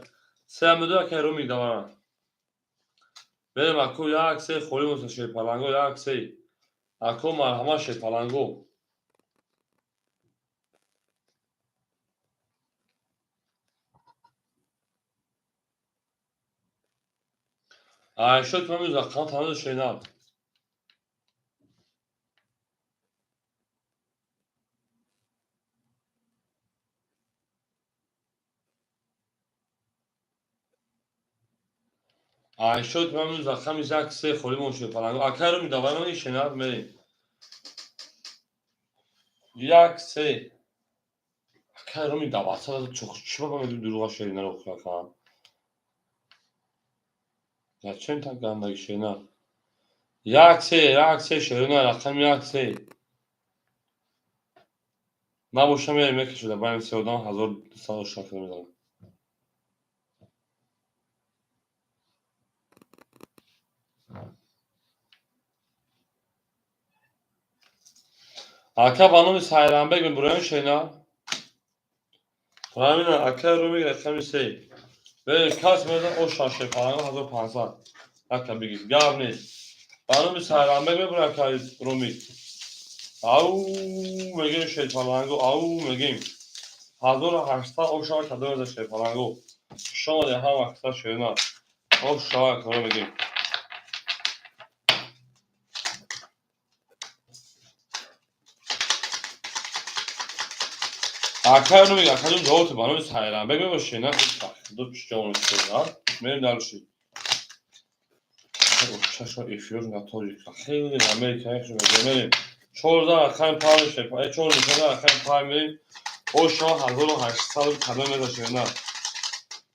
3 ҳама дори акай Ромик давара. Мерем ако 1 3 холӣ моса шерпаланго 1 3. Ако марҳамат шерпаланго. Айшот ман рақам танӯз шенар. Айшот ман рақами як се холӣ мон шепаланг. Акайро медавай ман шенар мерем. Як се. Акайро медавай. Чӣ ба меду дурӯға шерина рохакам. Зачем так гандаги шерина? Як се, як се шерина, рақами як се. Набоша мерем мекашида, байни се одам 1200 шакл мезанам. Ака ба номи Сайрамбек мебуроем шена. Рамина ака Румик рақами се. Бе кас мезан о шаше паланг 1500. Ака бигир, гап нест. Ба номи Сайрамбек мебуроем ака Румик. Ау мегим шерпалангу, ау мегим. 1800 о шава кадом мезан шерпалангу. Шумо де ҳама каса шена. О шава кадом мегим. Акай Румик, акаҷон ҷавоб ба номи Сайрамбек мебошед, на ду ҷавоб шуда. Мерем дальше. Чашо эфир на тоҷик. Хеле Америка яхшо мерем. 14 рақами панҷ шеп, 14 рақами панҷ мерем. Ошо 1800 кадом мезашед, на.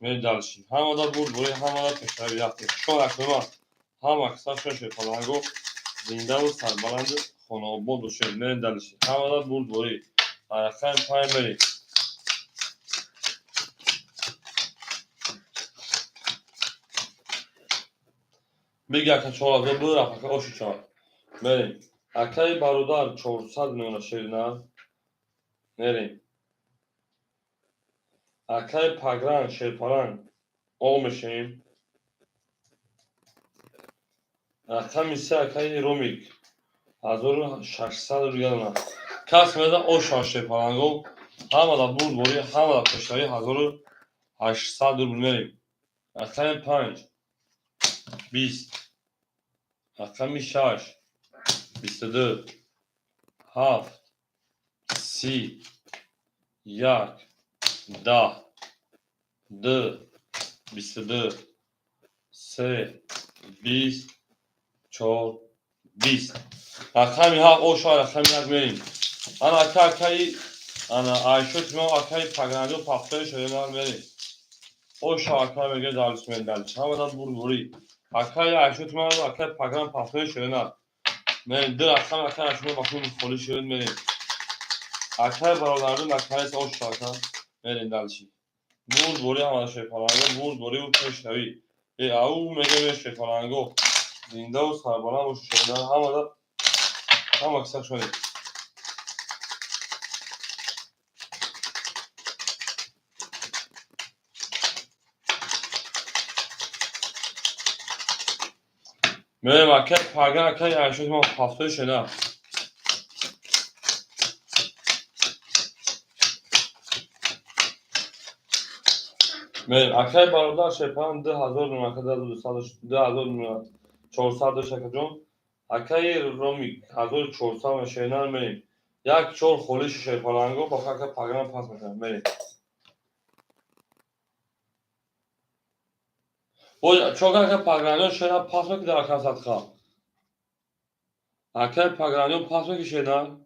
Мерем дальше. Ҳамада бурд, бури ҳамада пешрави рафт. Шо рақама ҳама касашо шепаланго зиндаву сарбаланд хонаобод бошед. Мерем дальше. Ҳамада бурд, бури. Рақами панҷ мерем. Биги ака 4000 бурафт, ака оши чор. Мерем. Акаи бародар 400 меона шерина. Мерем. Акаи пагран шерпаланг о мешем. Рақами се акаи Ромик 1600 рубл. Кас мезан оша шерпаланго ҳамада бурд бори ҳамада пешравӣ 1800 рубл мерем. Рақами панҷ 20, рақами шаш 22, ҳафт 30, як 10, ду 22, се 20, чор 20. Рақами ҳафт оша рақами як мерем. Ана ака акаи ана айшот мо акаи пагранҷо пафтои шоянар мерем. Оша ака мега далиш мерем далиш. Ҳамада бурд бури. Акаи айшот мо акаи пагран пафтои шоянар. Мерем ду рақам акаи айшот мо бахун холи шоян мерем. Акаи бародарон акаи оша ака мерем далиши. Бурд бури ҳамада шерпаланго бурд бури у пешравӣ. Э ау мега ме шерпаланго. Зиндаву сарбаланд бошед шоянар ҳамада ҳама каса шояд. Мерем акай паган акай айшот мо ҳафтои шена. Мерем акай бародар шерпалан 2000 рум ака 2400 шакаҷон. Акаи Ромик 1400 шенар мерем. Як чор холиши шерпаланго ба ака паган пас мекунам. Мерем. Чор ака пагранён шена пас мекунад ака садқа. Акаи пагранён пас мекунад шена.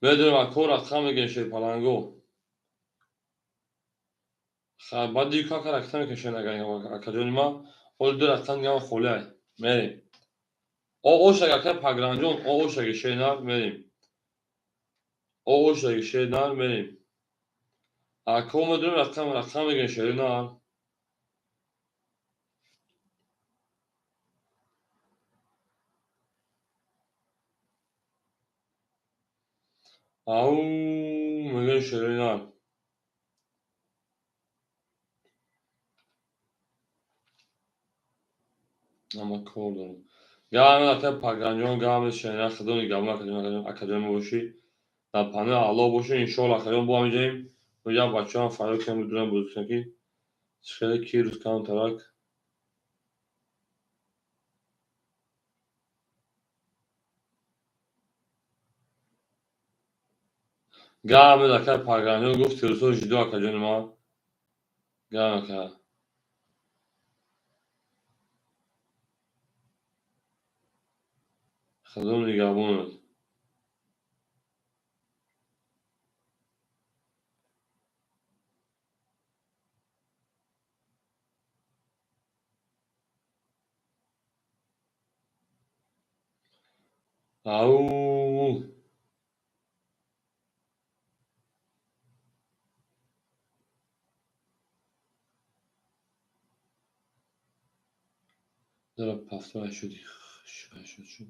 Медонам ако рақам мегӯем шерпаланго. Баъд дига ака ракта мекашем акаҷони ман. Ҳоли ду рақам дигам холиай. Мерем. О ошаг ака пагранҷон, о ошаги шернар мерем. О ошаги шернар мерем. Ако медонем рақам рақам мегӯем шернар. Ау мегӯем шернар. Ама кор дорам. Гап ака Пагранҷон, гап шена, Худо нигаҳбон, акаҷон, акаҷон бошӣ. Дар паноҳи Аллоҳ бошӣ, иншоалло, акаҷон, бо ҳамиҷаем. Як бачаам фарёд кунам, бидунам бозӣ кунам, ки хеле ки рӯз камтарак. Гап ака Пагранҷон гуфт, тирусо жиду, акаҷони ман. Гап ака. Худо нигаҳбонат. Ау. Дара пафтора шуди, шуд шуд.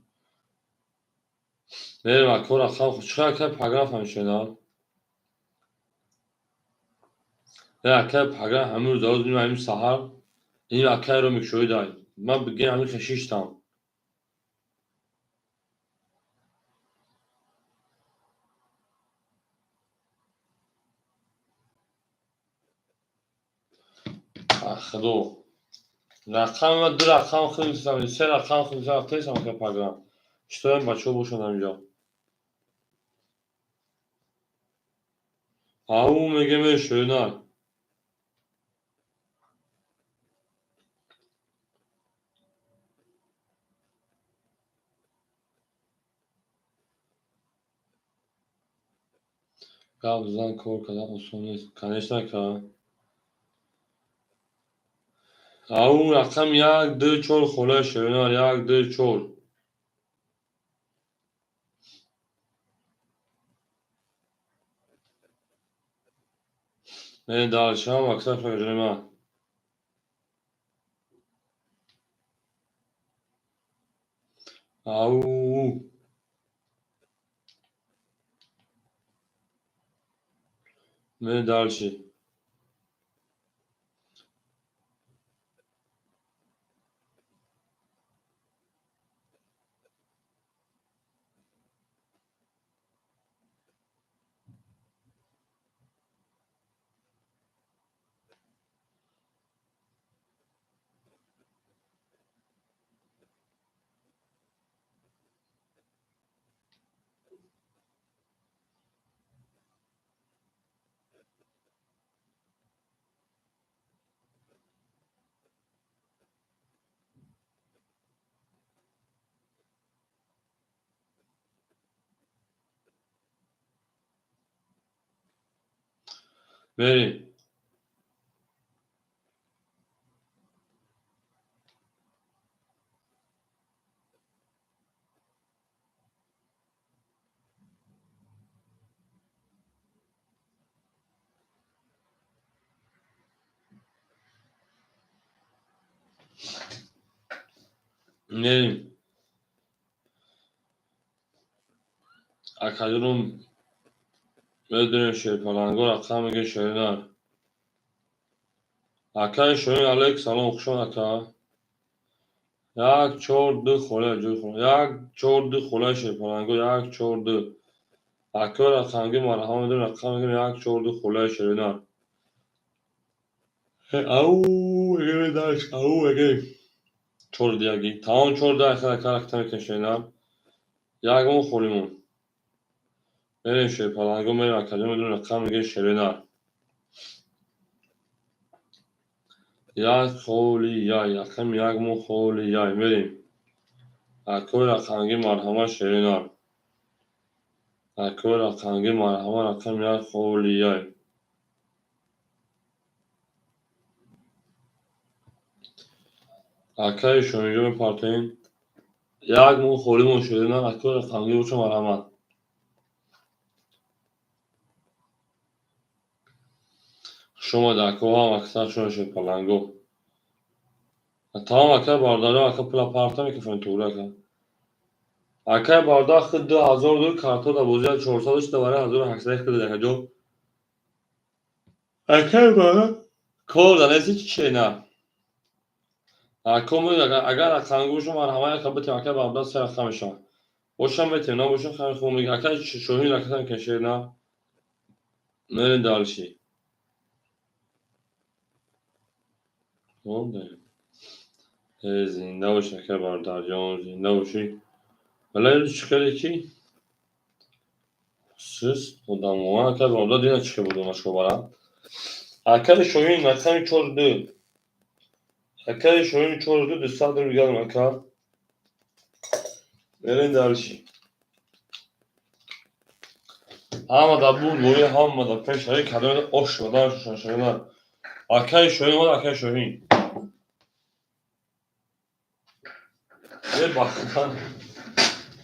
Мерем ако рақам чӣ ака паграм фаҳмишена? Не, ака паграм ҳамин рӯз дароз ҳамин саҳар ин акайро мекушоидай. Ман бигем ҳамин хешиштам. Худо. Рақам ма ду рақам худам, се рақам худам, тесам ака паграм. Читоям бачаҳо бошанд ҳаминҷо. Ау мегем шӯна. Гап зан кор кардан осон нест. Конечно, ака. Ау рақам як, ду, чор холаи шӯна, як, ду, чор. Не, дальше аксар фаҷони ман. Ау. Не, дальше. Мерем. Мерем. Акаҷоном медонем шерпаланго рақам мегӯ шеринар. Акаи Шоҳин алейк салом, хушон ака. Як, чор, ду холаи ҷои хола. Як, чор, ду холаи шерпаланго, як, чор, ду. Акаи рақамги марҳама медонем рақам мегӯем як, чор, ду холаи шеринар. Ау, эге даш, ау, эге. Чор дияги. Тамом чор ду ака ака ракта мекунем шеринар. Як мон холимон. Мерем шерпаланго, мерем акаҷон медонем рақам мегӯем шеринар. Як холи яй, рақам як мо холи яй, мерем. Акои рақамги марҳама шеринар. Акои рақамги марҳама рақам як холи яй. Акаи Шоҳинҷо мепартоем. Як мо холимон шеринар, акои рақамги боша марҳамат. Хуш омадед акоҳам, аксар шумо шерпаланго. Тамом акай бародарон, ака пула парта мекунем туғри ака. Акай бародар худ 2000 ду карто дар бозӣ 400 дошта барои 1800 худ акаҷон. Акай бародар кор дар нест чӣ чена. Агар рақамгӯшо марҳамат яка битем, ака бародар се рақам мешавад. Бошам метем, набошам хеле хуб мега. Ака Шоҳин ракатам кашед на. Мерем дальше. Зинда бош ака бародарҷон, зинда бошӣ. Вале чӣ хеле ки сис одамо ака бародар дина чӣ хел буд нашобара. Акаи Шоҳин рақами 42. Акаи Шоҳин 42 200 рубл дигар ака. Мерем дальше. Ҳама дар буд бори, ҳама дар пеш ҳаи кадоме ош шудан шашона. Акаи Шоҳин омад, акаи Шоҳин. Е бахтан.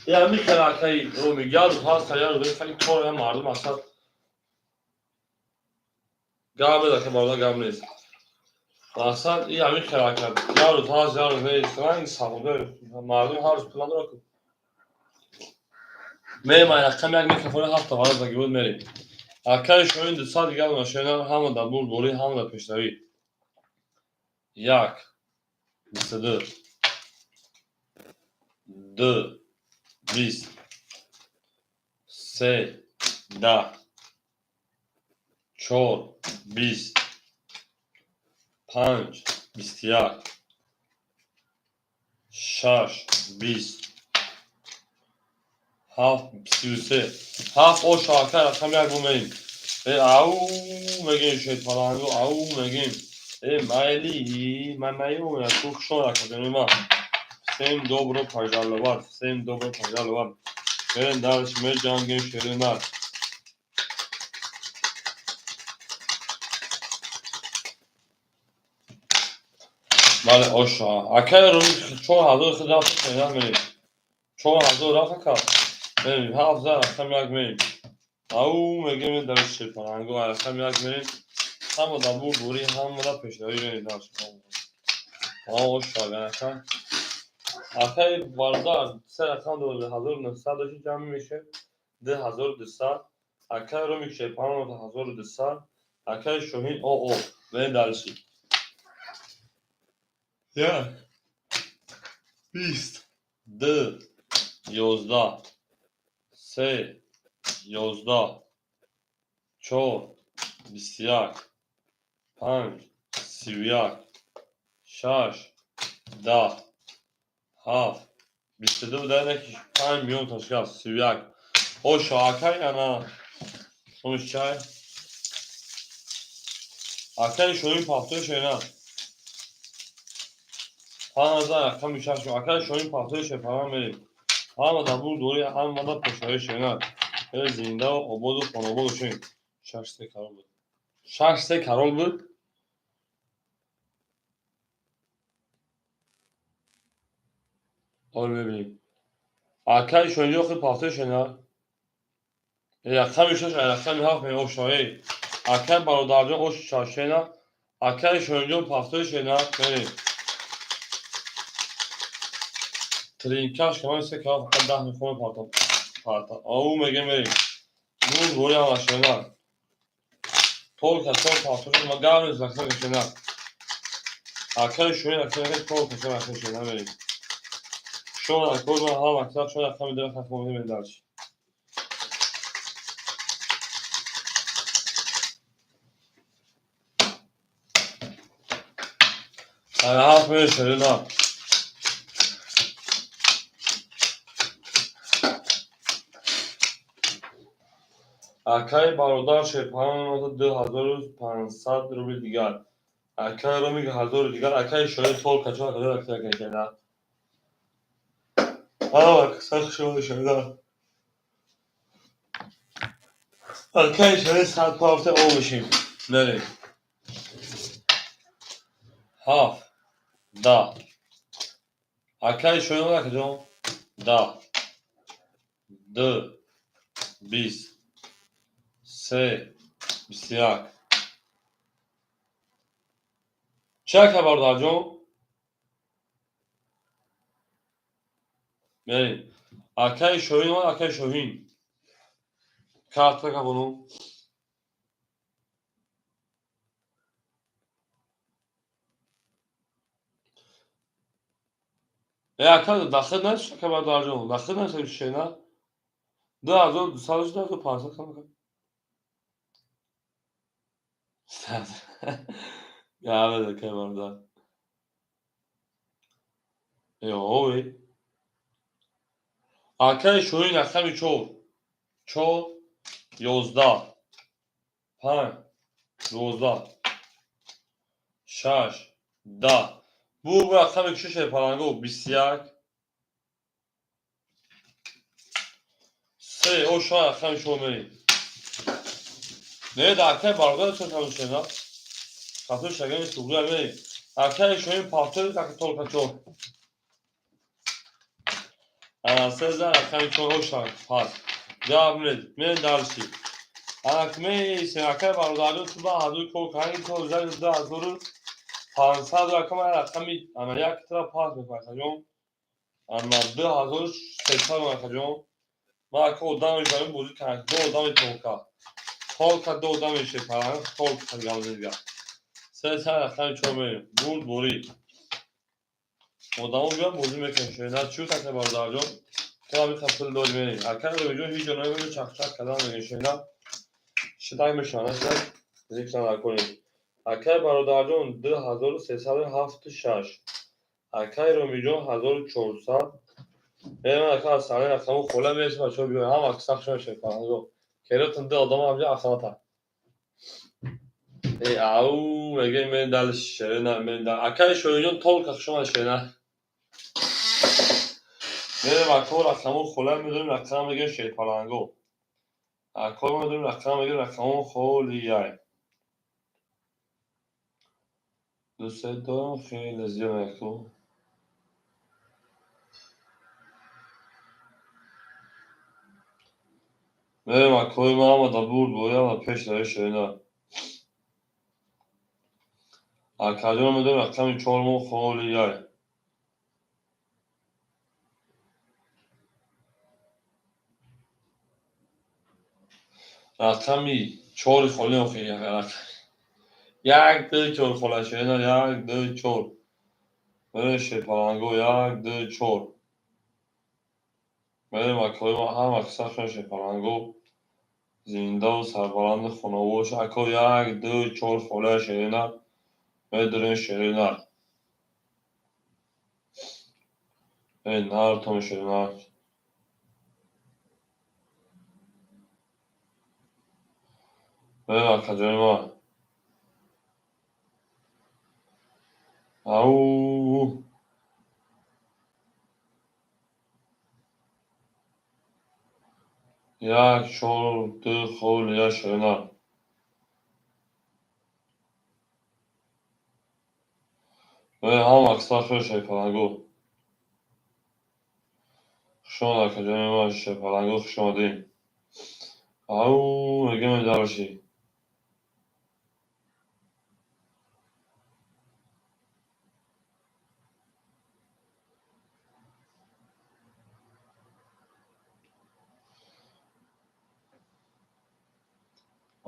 Е ами хел акаи Роми як рӯз ҳаст, як рӯз хеле кор мардум асад. Гап нест ака бародар, гап нест. Мақсад и ами хел ака. Як рӯз ҳаст, як рӯз нест. Ранги савдо мардум ҳар рӯз пул надорад. Мерем ай рақами як микрофони ҳафт таваллуд заги буд мерем. Акаи Шоҳин 200 дигар машина ҳама дар бурд борӣ, ҳама дар пешравӣ. 1 22 2 20 3 10 4 20 5 21 6 20 7 33 7 ош ака рақами як бумерем. Э ау мегем шайталангу ау мегем. Э майли мамаю я хуш ака ҷонима. Всем добро пожаловать, всем добро пожаловать. Мерем дальше, меҷангем шерина. Бале оша. Акай рӯз 4000 худ рафт шерина мерем. 4000 рафт ака. Мерем 7 рақами як мерем. Ау мегем дар шерпалангу рақами як мерем. Ҳама дар бурд борӣ, ҳама дар пешравӣ мерем дальше. Оша ака. Акаи бародар се рақам 2900 дошти ҷамъ мешавад 2200. Акаи Ромик Шерпаланг 1200. Акаи Шоҳин ОО. Мерем дальше. 1 20 2 11 3 11 4 21 5 31 6 10 7 22 дар неки 5 миллион ташкил 31. Оша акай ана номиш чай? Акаи Шоҳин пафтои шена. 5000 рақами 6. Акаи Шоҳин пафтои шефаран мерем. Ҳама дар бурд дорӣ, ҳама дар пешравӣ шена. Хеле зинда ободу хонобод бошем. 6 3 карол буд. 6 3 карол буд. Ҳол мебинем. Акаи Шоҳинҷон худ пафтои шена. Рақами 6 рақами 7 мерем ошои. Акаи бародарҷон ош шена. Акаи Шоҳинҷон пафтои шена мерем. Тринкаш каман се карол фақат 10 мехоҳем парта. Парта. Ау мегем мерем. Бурд бори ҳама шена. Толка чор пафтои ма гап нест рақами шена. Акаи Шоҳин акаи толка чор рақами шена мерем. Шон акор ма ҳама аксар шон рақами 2 рақам мерем дальше. Ҳафт мерем шерина. Акаи бародар Шерпаланг 2500 рубл дигар. Акаи Ромик 1000 дигар. Акаи Шоҳин толка чор рақами шена. Ҳама аксар шумо шена. Акаи Шоҳин 100 пафта о мешим. Мерем. 7 10. Акаи Шоҳин акаҷон 10 2 20 3 21. Чӣ ака бародарҷон? Мерем. Акаи Шоҳин омад, акаи Шоҳин. Карта кабону. Ака, дахил нашид, ака бародарҷон, дахил нашид, шена 2200, 2500 кам. Гавед, ака бародар. Ой, акаи Шоҳин, рақами чор, чор, 11, панҷ, 12, шаш, 10. Бу рақами кушише паланго, 21, се. О, шоя рақами шумо мерем. Не, да, акаи бародар, чо тамошена хатои шагани суғрия мерем. Акаи Шоҳин, повтори таки, только чор, 13, рақами чор. Оша пас ҷавоб мед, мерем дальше. Анакме акаи бародарҷон, ту ба ҳазур кор кардани то зади 2500 рақам, рақами ана як тра пас мекунад, ана 2300, акаҷон. Ман, ака, одам мешавам, бозӣ кардам, ду одами толка толка, ду одам мешепарам, толка гавзига. Се рақами чор мерем. Бурд бурӣ, одамо биён, бозӣ мекунем. Шена чӯ, ака бародарҷон, то ҳамин пул дори, мерем. Ака Рӯҷон ҳеҷ ҷо намебинем, чақчақ кардан мегӯем. Шена шидаг мешавад, шидаг зикр накунем. Акаи бародарҷон, 2376, акаи Ромиҷон, 1400. Мерем, ака, аз саҳнаи рақаму хола мересем. Бачаҳо биёен, ҳама сахт шуна шепаранго керотон, ду одама ҳамҷа ахалата. Э, ау, мегӯем, мерем дальше. Шерена мерем. Акаи Шоҳиҷон, толка хушомад. Шерена мерем, ако, рақаму хола медорем, рақам мегӯем, шерпаланго. Ако, медорем, рақам мегӯем, рақаму холияй. Дӯстед дорам хеле зиёд, ако. Мерем, акои ман, ҳамада бурд бояд пеш раи. Шерена, акаҷон, медорем рақами чор, мо холияй. Рақами чори холи, охи як, ду, чор хола. Шерена, як, ду, чор. Мерем, шерпаланго, як, ду, чор. Мерем, акои ман, ҳама сахшон шерпаланго, зиндаву сарбаланду хонавош. Ако, як, ду, чор хола. Шерена медорем, шерена э нартон, шерена. Мерем, акаҷони ман. Ау, як, чор, ду холия. Шерена ҳама сахшон шерпаланго. Хушомад, акаҷони ман, шерпаланго, хушомадем. Ау, мегӯем дальше.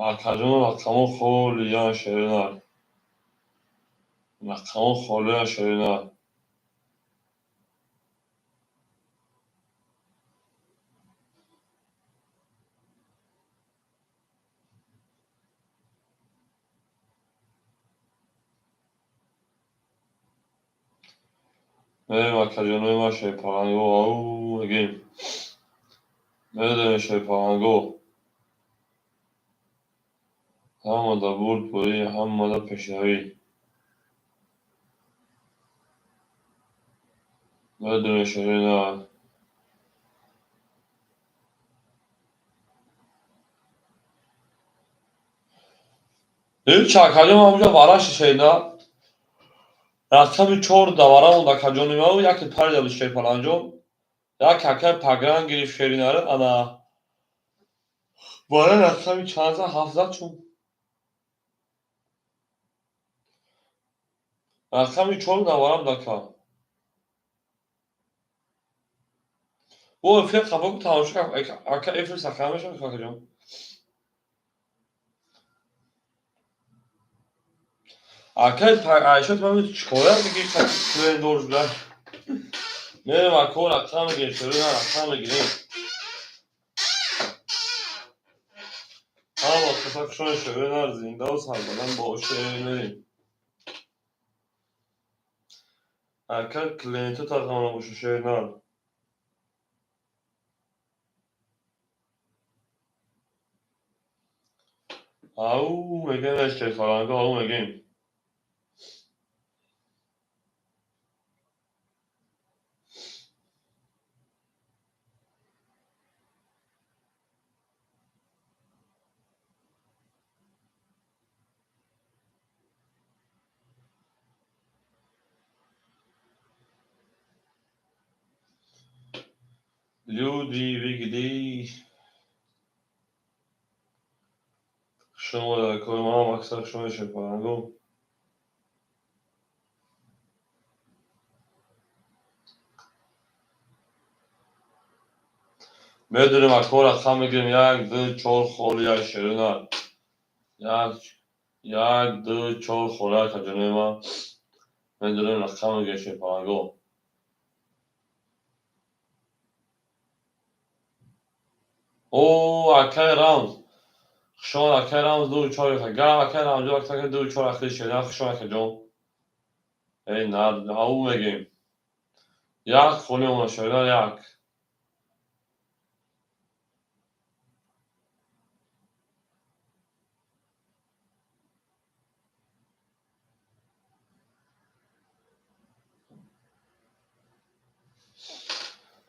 Акаҷон, рақамҳо холиян. Шерина, рақамҳо холиян. Шерина, мерем, акаҷонои ман, шерпаланго. Ау, мегӯем, медорем, шерпаланго, ҳамада бурд бурӣ, ҳамада пешравӣ. Медорем, шерина. Чакаҷон, ҳамҷо вараши. Шерина, рақами чор давара монд, акаҷони ман, яке парида буд. Шерпаланҷон, як акай пагран гирифт шеринаро. Ана вара рақами чанд зад? Ҳафт зад. Чун рақами чор давара буд, ака. Бо эфир хафа ку, тамошо, ака, эфир сахара мешавад, акаҷон. Акай Айшат, ман чикора меги, трендор шуда. Мерем, ако, рақам мегирем, шерина рақам мегирем. Ҳама касакшон, шерина, зиндаву сарбаланд боше. Мерем, ака, клиенту тақамона боша, шерина. Ау мегем, шерфаранго, ау мегем. Люди, вы где? Шумо дар кори ман аксар шумо, шерпаланго. Медонем, ако, рақам мегирем: як, ду, чор, холи як, шерина. Як, як, ду, чор, холи як, аҷонои ман. Медонем, рақам мегирем, шерпаланго. О, акай Рамз, хушомад, акай Рамз, ду чор гап, акай Рамзҷон, ака, ду чор ахири, шерина, хушомад, акаҷон. Эй нар, ау мегем. Як холи омад, шерина, як.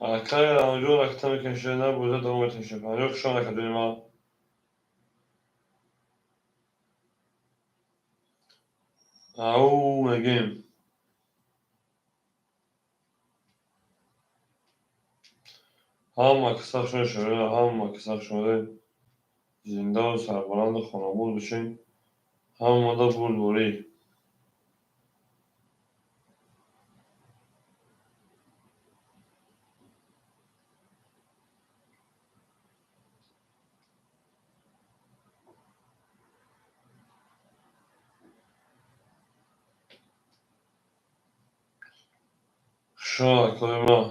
Акай Рамзҷон, ракта мекунем, шерина, боза давом метавонем, шерпаланго, хушомад, акаҷони ман. Ау мегем. Ҳама каса шумо, шерина, ҳама каса шумо зиндаву сарбаланду хонобод бошед. Ҳамада бурдборӣ. Хушомад, акои ман.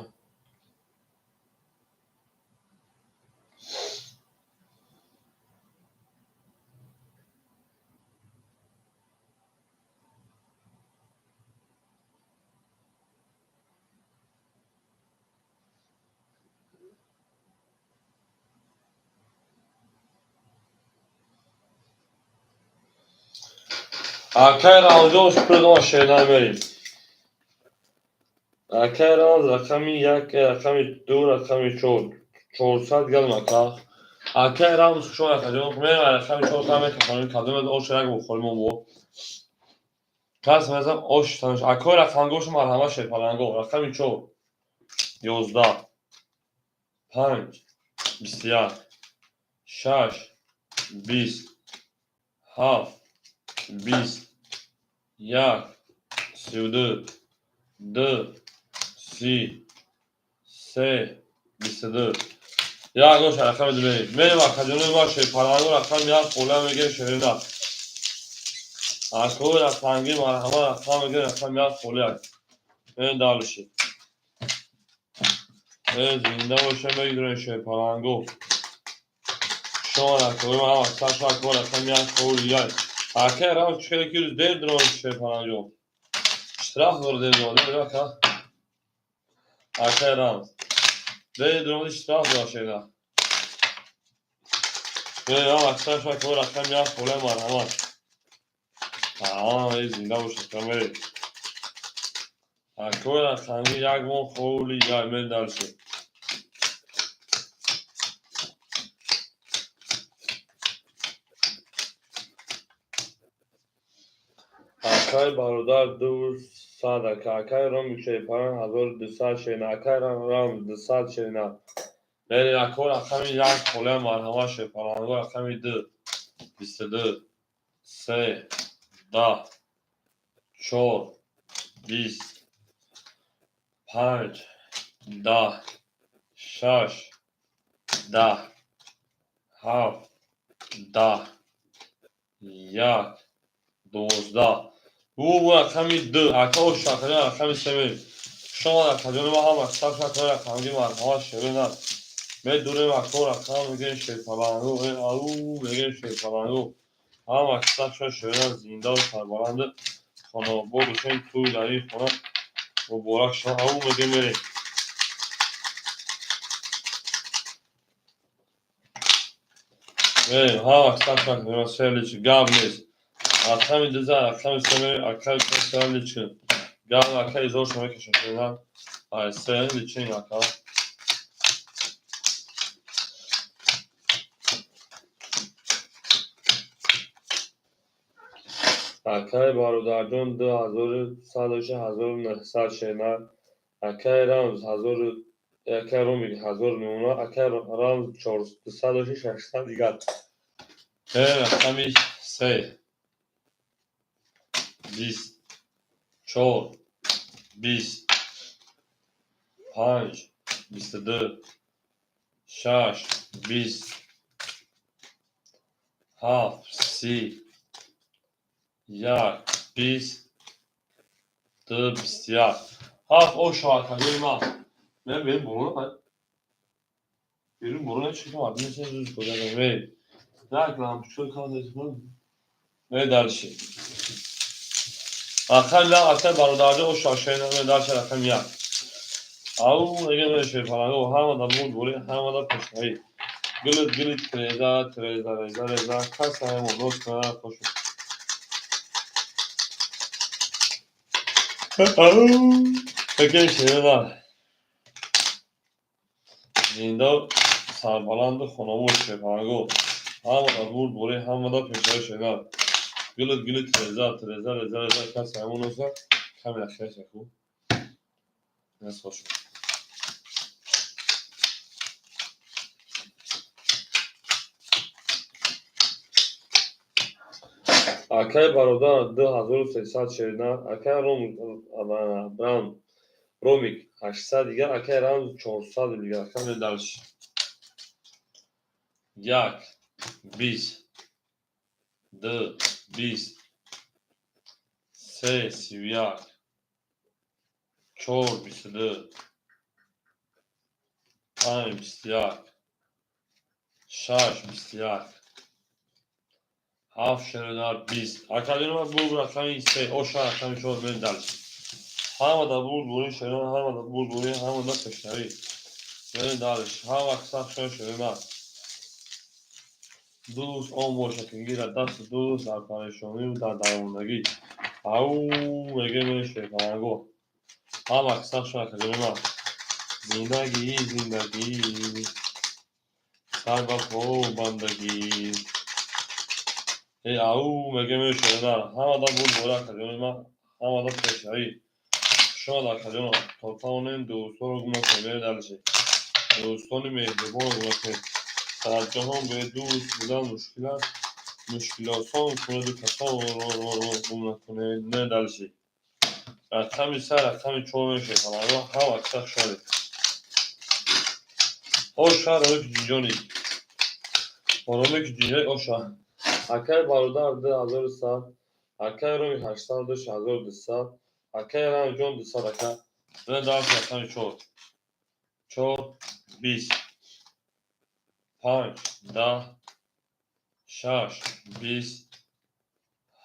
Акай Рамзҷон, шукр, шерина, мерем. Акай Рамз, рақами як, рақами ду, рақами чор, 400 галм, ака. Акай Рамз, хушомад, акаҷон. Мерем, рақами чор та мекашонем, кадомед ош як бухорим мо. Кас мезам ош танш. Акои рақамгошу марҳамат, шерпаланго. Рақами чор. 11, панҷ, 21, шаш, 20, ҳафт, 20, як, 32, ду, 30, се, 22. Як ош рақами ду мерем. Мерем, акаҷонои ма, шерпаланго, рақами як хола мегирем, шерина. Акои рақамги марҳамат, рақам мегирем, рақами як, холи як. Мерем дальше. Э, зинда боша, мегирем, шерпаланго. Шумо акои ман аксар шумо, ако, рақами як, холи як. Акай Рамз, чӣ хеле ки рӯз дер дуром, шерпаланго. Штраф дор, дер дуром, ака. Акай Рамз. Дер дуром, штраф дор, шерина. Мерем, аксар шумо, ако, рақами як, холи, марҳамат. Аа, зинда бошед, мерем. Акои рақами як мон холи як, мерем дальше. Акай бародар, 200, ака. Акай Роми шерпаланг, 1200, шерина. Акай Рамз, 200, шерина. Мерем, ако, рақами як, холи, марҳамат, шерпаланго, рақами ду, 22, се, 10, чор, 20, панҷ, 10, шаш, 10, ҳафт, 10, як, 12. Бу рақами ду. Ака, ош, рақами се мерем. Шумо акаҷони ма, ҳама саф шакои рақамги марҳамат, шерина. Медурем, ако, рақам мегем, шерпалангу, ау мегем, шерпалангу. Ҳама саф ша, шерина, зиндаву сарбаланду хонаобод бошем, тӯй дар ин хона муборак шава. Ау мегем, мерем. Мерем, ҳама саф ша, селич гап нест. Рақами дуза, рақами се мерем, акаи селич гап, акаи изоршо мекашам, шерина. Ай се личин ака. Акаи бародарҷон, 2100, 1900, шена. Акаи рамз ҳазору, акаи ромик ҳазору мемонад, акаи рамз 200 доши, 600 дигар. Рақами се, 20, чор, 20, панҷ, 22, шаш, 20, ҳафт, 30, як, 20, ду, 21, ҳафт. О шоҳакаҷои ман. Мен берун бурун, берун бурун чӣ мардум. Як лампочка ме дальше. Рақами як, акаи бародарҷон, о шошаина дальше, рақами як. Ау мегем, шерпаланго, ҳамада бурд бурӣ, ҳамада пешравӣ. Гулит гулит, треза треза, реза реза, касаемо дост хошу. Ау мегем, шерина. Зинда, сарбаланду хонавор, шерпаланго. Ҳамада бурд бурӣ, ҳамада пешравӣ, шерина. Гулит гулит, треза треза, реза реза, касаемо носа каме ахиашаку. Нес хошу. Акаи бародар, 2300, шерина. Акаи рам ромик, 800 дигар, акаи рамз, 400 дигар. Каме дальше. Як, 20, ду, 20, се, 31, чор, 22, панҷ, 21, шаш, 21, ҳафт, шерина, 20. Акаҷони бурд рақами се, оша рақами чор, мерем дальше. Ҳамада бурд бурӣ, шерина, ҳамада бурд бурӣ, ҳамада пешравӣ. Мерем дальше. Ҳама сахт шои, шерина. Дӯст он бошад, ки гирад дасти дӯст дар парешонию дар дармондагӣ. Ау мегем, шерпаланго. Ҳама сахт шои, акаҷони ман. Зиндагӣ, зиндагӣ, сар ба по бандагӣ. Э ау мегем, шерина. Ҳамада бурд бурӣ, акаҷони ман, ҳамада пешравӣ. Шумо, акаҷон, то тавонем дӯстҳоро гум накунем. Мерем дальше. Дӯстони меҳрубонро гум накунем. Дар ҷаҳон бедӯст будан мушкил аст. Мушкилосон кунаду касонро гум накунед. Мерем дальше. Рақами се, рақами чор мешавад. Ҳама сахт шавед. Оша ромики ҷинҷони. Ромики ҷинҷони оша. Акаи бародар, 2100, акаи ромик, 800, 1200, акаи рамҷон, 200, ака. Мерем дальше, рақами чор. Чор, 20, панҷ, 10, шаш, 20,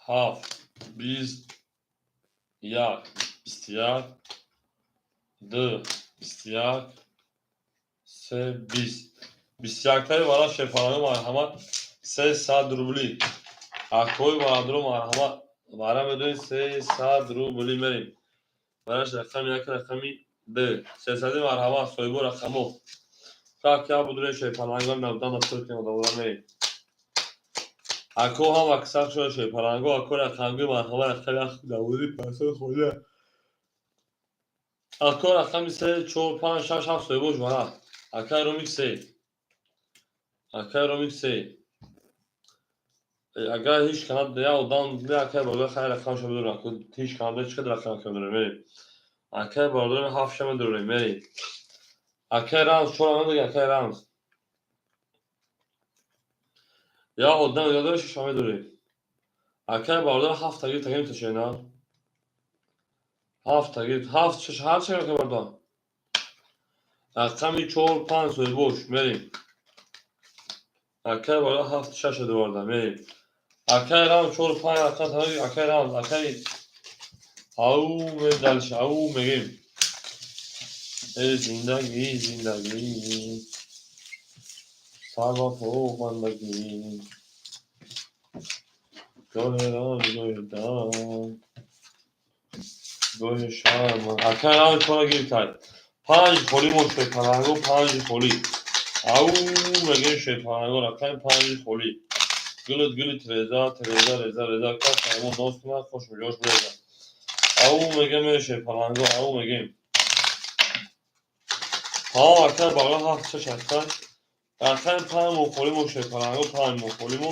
ҳафт, 20, як, 21, ду, 21, се, 20. 21-таи вара, шерпаланго, марҳамат, 300 рубли. Акои бародаро, марҳамат, вара медонед, 300 рубли, мерем. Бараш рақами як, рақами ду. Сесади, марҳамат, соҳибо рақамо. Так, я буду шерпаланго набудан настройки одамора, мерем. Ако ҳам аксар шуда, шерпаланго, ако рақамги, марҳамат, рақами як даводи пасо хона. Ако рақами се, чор, панҷ, шаш, ҳафт соҳибош вара. Акаи ромик се. Акаи ромик се. Агар ҳеҷ канад як одам акаи бародар, хайр, рақамша бидорем. Ҳеҷ канада чӣ қадар рақам медорем, мерем. Акаи бародарем, ҳафтша медорем, мерем. Акаи рамз чора надоги, акаи рамз. Як одам ёд дора, шиша медорем. Акаи бародар, ҳафт таги тагим ташена. Ҳафта гирифт. Ҳафт, шаш, ҳафт чӣ барда? Рақами чор, панҷ соҳибош, мерем. Акай бара ҳафт, шаш дуварда, мерем. Акай рам чор, панҷ, рақам акай рам, акай ау мерем дальше, ау мегем. Эй зиндагӣ, зиндагӣ. Сарва бандагӣ. Гоҳе рам, гоҳе дам. Гоҳе шарм. Акай рам чора гирифтай. Панҷ холӣ мо шерпаланго, панҷ холӣ. Ау мегем шерпаланго, рақами панҷи холӣ. Гулут гули тиреза, тиреза, реза, реза, кас ҳайвон ноз кунад, хош миҷош буреза. Ау мегем шерпаланго, ау мегем. Тамом акай баға ҳафт шаш ҳастанд. Рақами панҷ мо холӣ мо шерпаланго, панҷ мо холӣ мо.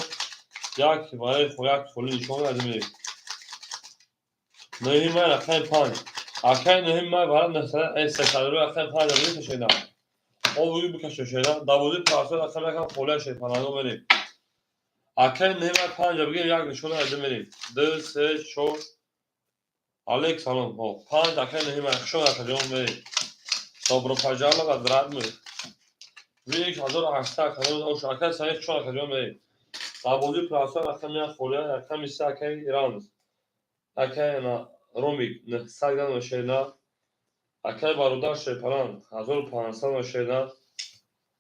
Як барои як холӣ нишон аз мерем. Нӯҳи май рақами панҷ. Акай нӯҳи май бара сесад рақами панҷ бикашеда. Обуги бикаше шеда. Давози парсо рақами якам холия шерпаланго мерем. Акай нӯҳи май панҷа бигем як нишон аз мерем. Ду, се, чор. Алейк салом. Панҷ акай нӯҳи май хушон акаҷон мерем. Добро пожаловать, родной. Вик 1800 акаҷон ош акай саид хушон акаҷон мерем. Давози парсо рақами як холия рақами се акай рамз. Акай ана Ромик 900 грамм шена. Акай бародар шерпаланг 1500 шена.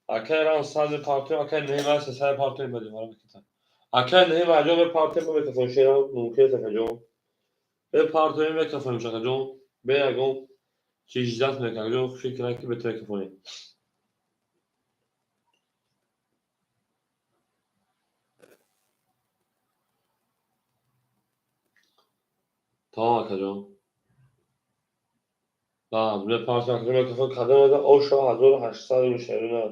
Акай рам сад партоем, акай нӯҳи май сесад партоем бадем. Акай нӯҳи май ҷон мепартоем ба микрофон шена мумкин аст акаҷон. Мепартоем микрофон акаҷон. Бе ягон чиз мекунад фикр кунад ки бе микрофонем. Тамом акаҷон. Мепартоем акаҷон микрофон кадом ада оша 1800 шерина.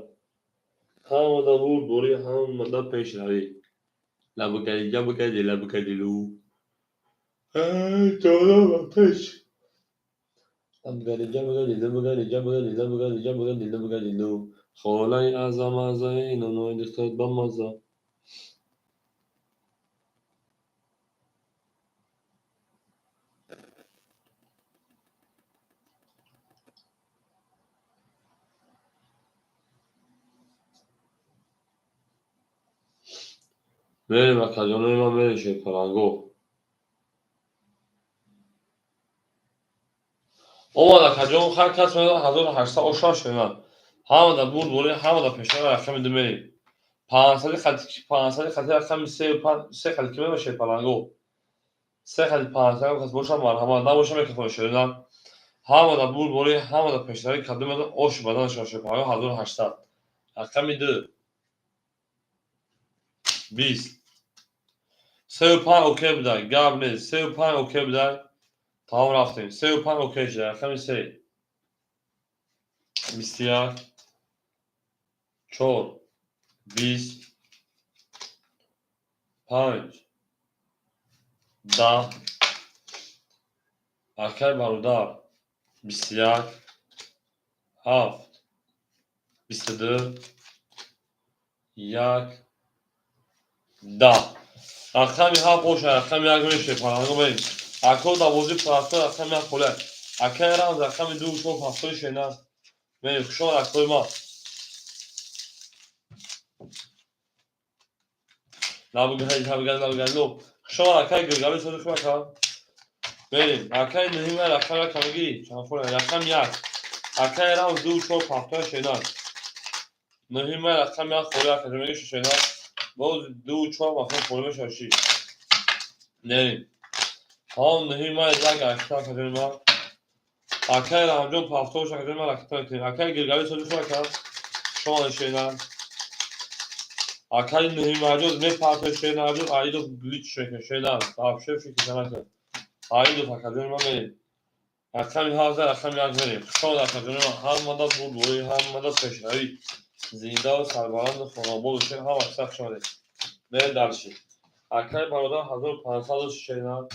Ҳамада бурдборӣ, ҳамада пешравӣ. Лабукади ҷабукади лабукадилу. Эй, ба пеш. Лабукади ҷабукади лабукади ҷабукади лабукади ҷабукади лабукадилу. Холаи азамазаи нонои духтар бамаза. Мерем акаҷонои ман мерем шерпаланго. Омад акаҷон, ҳар кас медонад 1800 оша шена. Ҳамада бурдборӣ, ҳамада пешравӣ рақами ду мерем. Панҷсади хати панҷсади хати рақами се се хати ки меба шерпаланго. Се хати панҷсад кас боша марҳамат, набоша микрофон шерина. Ҳамада бурдборӣ, ҳамада пешравӣ кадом медонад ош баданашон шерпаланго 1800. Рақами ду. Бист. Сею панҷ окей будай, гап нест. Сею панҷ окей будай. Тамом рафтем. Сею панҷ окей шуда. Рақами се. 21. Чор. 20. Панҷ. 10. Акай бародар. 21. Ҳафт. 22. Як. 10. Рақами ҳафт оша, рақами як мешавад. Паланго мерем. Ако давози парасто рақами як холия. Акай рамз рақами ду чор ҳафтои шена. Мерем хушомад акои ман. Лабгай, лабгай, лабгай, ло. Хушомад акай гиргали содиқ ака. Мерем. Акай нӯҳи май рақами як ҳамагӣ. Чанд холия? Рақами як. Акай рамз ду чор ҳафтои шена. Нӯҳи май рақами як холия ака меги шена. Боз ду чор мафҳум холӣ мешавад ши. Мерем. Тамом нӯҳи май як акта акаҷони ман. Акай Раҳмҷон пафтош акаҷони ман ракета мекунем. Акай гиргали содиқ ака. Шумо шена. Акай нӯҳи майҷоз мепартои шена аҷоз аидов глич мекунем шена. Вообще фикр накун. Аидов акаҷони ман мерем. Рақами ҳафт рақами як мерем. Хушомад акаҷони ман. Ҳамада бурдборӣ, ҳамада пешравӣ. Зиндаву сарбаланду хонобод бошед. Ҳама каса хуш омадед. Мерем дальше. Акай бародар 1500 шена.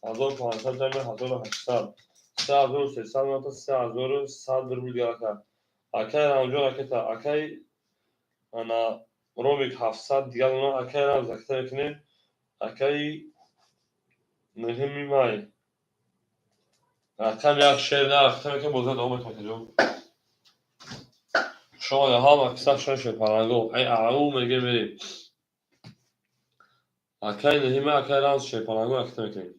1500 ҷамъи 1800. 3300 минута 3100 рубл ака. Акай Рамҷон ракета, акай ана Ромик 700 дигар она акай рамз ракета мекунем. Акай нӯҳуми май. Рақами як шер на рақами ки боза давом мекунад ҷо. Шумо ҳама киса шумо шерпаланго. Ай ау меге мерем. Акай Наҳима, акай Рамз шерпаланго ракта мекунем.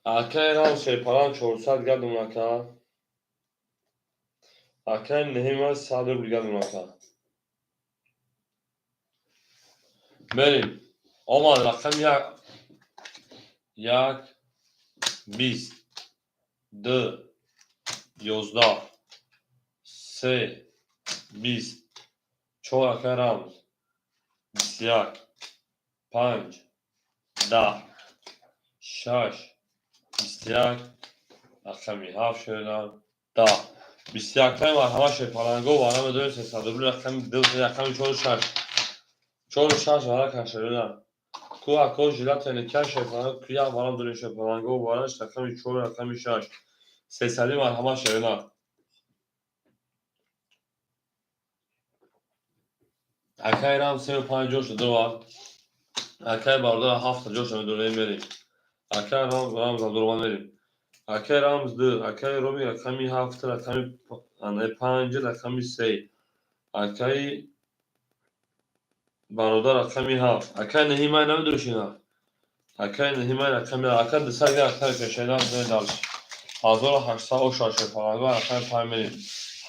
Акай Рамз шерпаланг 400 гардон ака. Акай Наҳима 100 рубл гардон ака. Мерем. Омад рақами як. Як, 20, ду, 11, се, 20, чор, акай Рамз, 21, панҷ, 10, шаш, 21, рақами ҳафт шудан, 10, 21-таи марҳама шерпаланго вара медорем 300 рубл, рақами ду, рақами чору шаш. Чору шаш вара кашидан. Ку ако жилатени ка шерпаланго ку як варам дорем шерпаланго вараш рақами чор, рақами шаш. Сесади марҳама шерина. Акай Рам сею панҷ ҷоша дорад. Акай бародар ҳафта ҷоша медорем мерем. Акай Рамз Абдурahмон мерем. Акай Рамз ду, акай Роми рақами ҳафт, рақами панҷ, рақами се. Акай бародар рақами ҳафт. Акай Наҳимай намедонишина. Акай Наҳимай рақами ака дусад гар рақами пешина медалш. 1800 оша шерпаланго рақами панҷ мерем.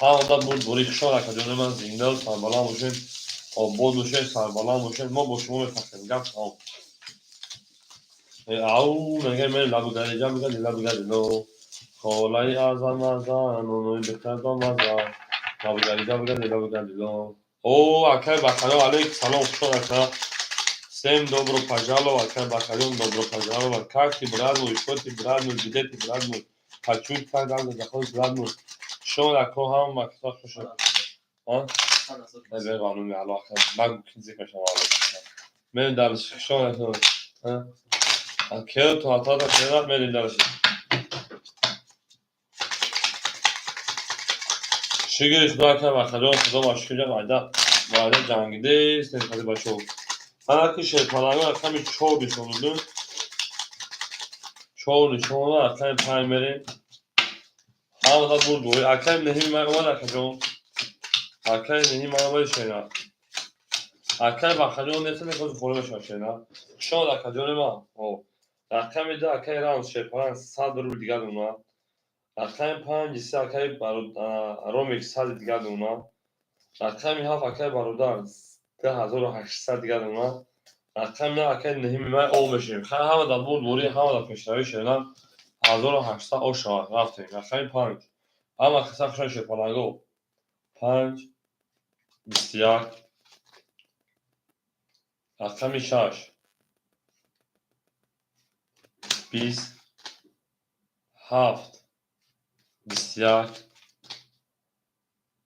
Ҳамада буд бури хушон акаҷони ман, зиндаву сарбаланд бошед, обод бошед, сарбаланд бошед. Мо бо шумо мефахрем. Гап тамом. Ау мега мерем лабугари ҷабугари лабугари ло. Холаи азам азан, онои бехтардом азан. Лабугари ҷабугари лабугари ло. О, акай Бахарё, алейк салом, хушон ака. Всем добро пожаловать, акай Бахарён, добро пожаловать. Как ты, брат мой, что ты, брат мой, где ты, брат мой? Хочу, как долго заходишь, брат мой? Шон ако ҳама киса хуш. А? Не қонуни ало ака. Ман кинзи кашам ало. Мен дар шон ака. А? Акел то атата кера мерим дарши. Шукри худо ака Бахарён, худо ба шукр ваъда ваъда ҷангидест, нехази бачо. Ана ки шерпаланго рақами чор нишон додем. Чор нишон рақами панҷ мерем. Ҳамада бурд бой. Акай Наҳим ман омад акаҷон. Акай Наҳим ман омад шена. Акай Бахарён нест, нехози холӣ мешавад шена. Шон акаҷони ман. О. Рақами ду акай Рамз шерпаланг 100 рубл дигар дона. Рақами панҷ се акай Ромик 100 дигар дона. Рақами ҳафт акай бародар 2800 дигар дона. Рақами на акай Наҳими ман об мешавем. Хай ҳама дар бурд бурӣ, ҳама дар пешравӣ шена. 1800 об шавад. Рафтем. Рақами панҷ. Ҳама киса хушон шерпаланго. Панҷ, 21, рақами шаш, 20, ҳафт, 21,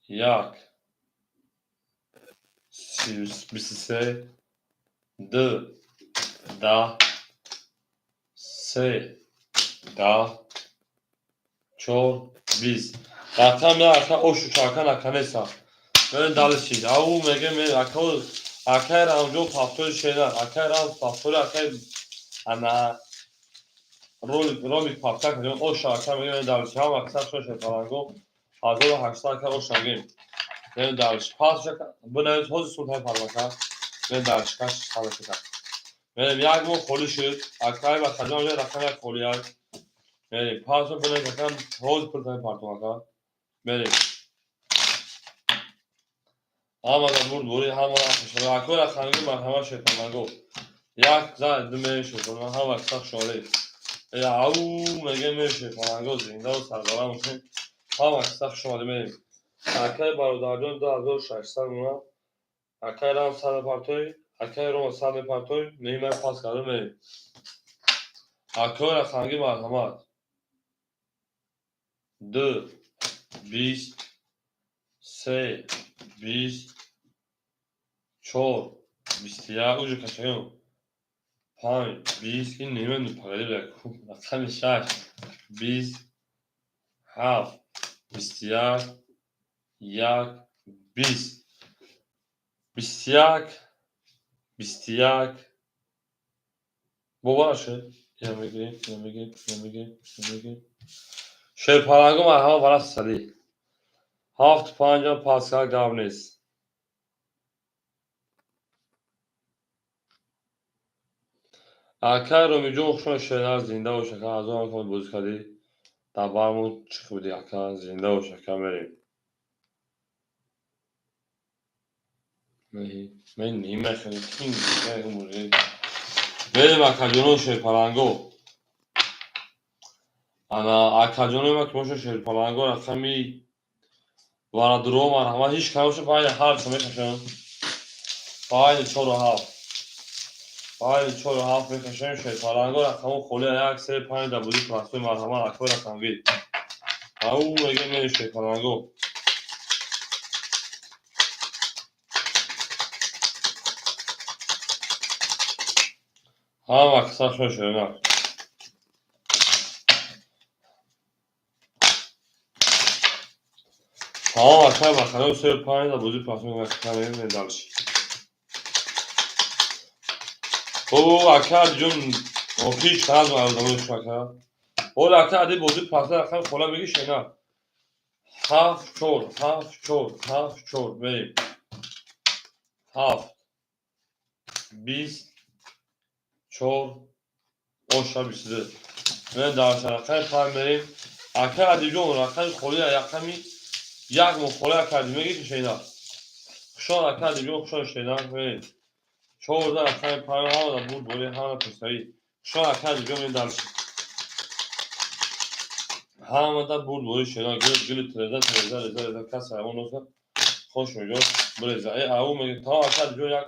як, 23, ду, 10, се, 10, чор, 20. Рақам як ака ошу чака наканеса. Мен далиши. Ау меге мен ака акай Рамҷо пафтори шена, акай Рамз пафтори акай ана ролик пафта кардем. Оша ака меге мен далиши. Ҳама киса шоша паланго 1800 ака оша гем. Мен далиши. Пас шака бинавис ҳозир султай пармака. Мен далиши каш салашака. Мерем як моҳ холӣ шуд. Акай ба хаҷон рақам як холӣ як. Мерем пас бинавис ака ҳозир пултай партум ака. Мерем. Ҳамада бурд бурӣ, ҳама хушҳол. Акои рақамги марҳама шерпаланго. Як за ду мешерпаланго, ҳама киса хушҳолӣ. Ау меге мешерпаланго, зиндаву сарбаланд бошем. Ҳама киса хуш омадӣ мерем. Акай бародарҷон 2600 мона. Акай Рам сад мепартои, акай Рома сад мепартои, нимай пас карда мерем. Акои рақамги марҳамат. Ду, 20, се, 20, чор, 21, уҷо кашаён. Панҷ, 20, ин нима пагали рақами шаш, 20, ҳафт, 21, 1, 20, 21, 21. Бовар шуд? Ина мегирем, ина мегирем, ина мегирем, ина мегирем. Шерпаланго марҳама бара садӣ. 7 5 паскал гап нест. Акай Ромиҷон, хушон шернар, зинда бош, ака, аз он ком бозӣ кардӣ, дар бармон чӣ будӣ, ака, зинда бош, ака, мерем. Мен нимехелем, мерем, акаҷоно, шерпаланго. Ана акаҷоно ма ки боша шерпаланго рақами варадуро марҳама ҳеҷ кам боша байни ҳарчо мекашам. Байни 4 7. Байни 4 7 мекашем шерпаланго рақаму холи 1 3 5 дар бозии простой марҳама акои рақамгир. Ау мегем мерем шерпаланго. Ҳама қисса шуд шернак. Тамом акай бахаро 3 5 дар бозии простой мекашем дальше. О ака ҷон охиш хаз мардамош ака. Ола ака ади бозии простой рақами хола меги шена. 7 4 7 4 7 4 мерем. 7 20 4 оша 22. Мен дар рақами 5 мерем. Ака Адиҷон рақами холи рақами як моҳ холи ака Ади меги шена. Хушон ака Адиҷон хушон шена мерем. 14 рақами 5 ҳама дар бурд бори ҳама пешравӣ. Хушон ака Адиҷон мен дальше. Ҳама дар бурд бори шена гул гул треза треза реза реза кас ҳайвон носа хош мегӯ бреза. Э ау меги та ака Адиҷон як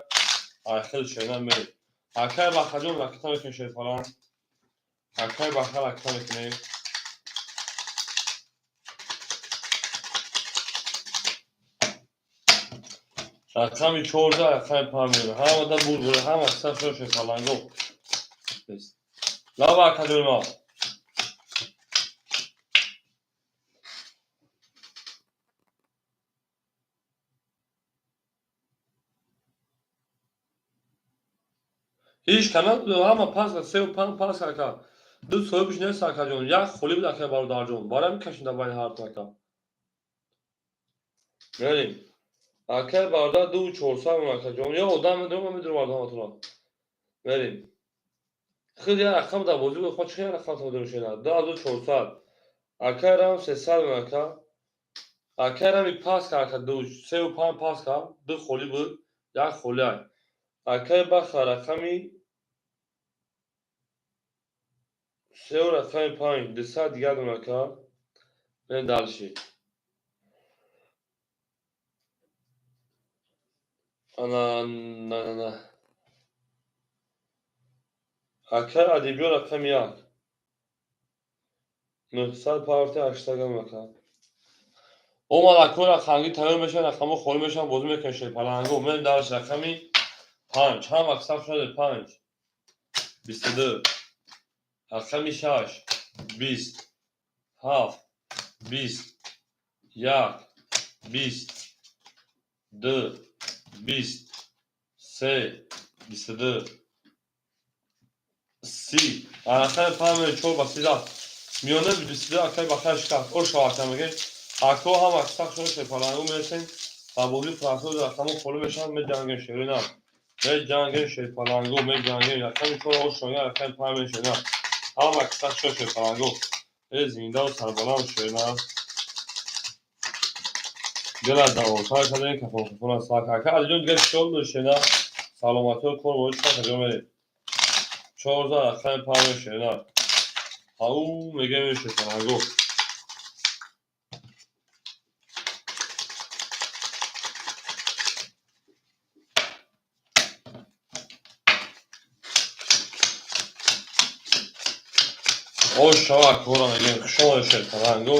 айхел шена мерем. Акай Бахаҷон ракета мекунем шерпаланг. Акай Баха ракета мекунем. Рақами 14 рақами 5 мерем. Ҳама дар бурд бори ҳама қисса шуд шерпаланго. Лава акаҷони ма. Ҳеҷ канал ҳама пас 3 5 пас ака. Ду соҳибш нест акаҷон. Як холи буд ака бародарҷон. Барои мекашем дар байни ҳартон ака. Мерем. Акай бародар 2 400 акаҷон. Ё одам медонам, ман медонам одаматонро. Мерем. Худ як рақам дар бозӣ буд, чӣ як рақам та дорем шена? 2400. Акай рам 300 ака. Акай рами пас кард ака 2 3 5 пас кард. Ду холи буд, як холи ай. Акай баха рақами 3 рақами 5 200 дигар дон ака. Мерем дальше. Ана на на на. Акай Адибиён рақами 1. 900 партия 800 ака. Омад акои рақамгӣ тайёр мешаванд, рақамҳо холӣ мешаванд, бозӣ мекунем шерпаланго. Мерем дальше рақами 5. Ҳама қисса шуд 5. 22. Рақами 6. 20. 7. 20. 1. 20. 2. 20. 3. 22. 30. Рақами 5 4 ба 30. Миёна 22 акай ба хай шикаст. О шава ака мегӯем. Ако ҳама қисса шуд шерпаланго мерасем. Ба бозии простой рақамҳо холӣ мешаванд, меҷангем шерина. Меҷангем шерпаланго, меҷангем. Рақами 4 о шава, рақами 5 мешена. Ҳама қисса шуд шерпаланго. Э зиндаву сарбаланд шерина. Дила давотар кардем, кафон кафон сар кард. Ака Алиҷон дигар чӣ дошт шена? Саломатиё кор бо чӣ каҷо мерем? 14 рақами 5 мешена. Ау мегӯем шерпаланго. Ош шава акора мегӯем. Хушомадед шерпаланго.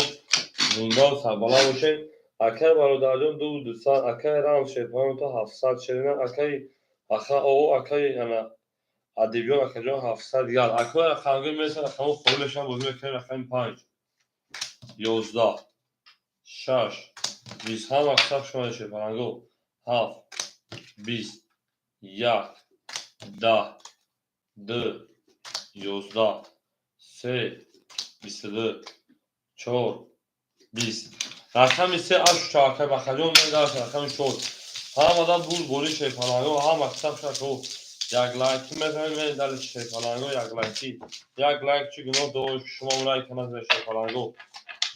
Зиндаву сарбаланд бошед. Акай бародарҷон 2 200, акай рам шерпаланго то 700 шерина, акай аха о акай ана Адибиён акаҷон 700 дигар. Акои рақамгир мерасанд, рақамҳо холӣ мешаванд, бозӣ мекунем рақами 5. 11 6 20. Ҳама қисса шумо шерпаланго. 7, 20, 1, 10, 2, 11, 3, 22, 4, 20. Рақами 3 ашу чака бахаҷон медарс рақами 4. Ҳамада бур бори шерпаланго, ҳама қисса шако. Як лайки мезанед, медали шерпаланго, як лайки. Як лайк чӣ гуноҳ дошт, шумо лайк назанед шерпаланго.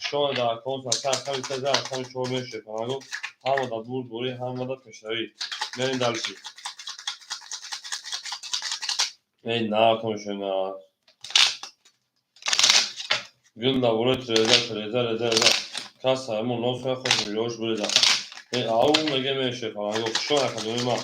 Шумо дар аккаунт рақами 3, рақами 4 мешед шерпаланго. Ҳамада бур бори, ҳамада пешравӣ. Мерем дальше. Эй, накун шуна. Гул да бори треза, треза, реза, реза. Каса мо нос хош ёш буреза. Эй, ау меге меше фаланго. Шо накадуми ма.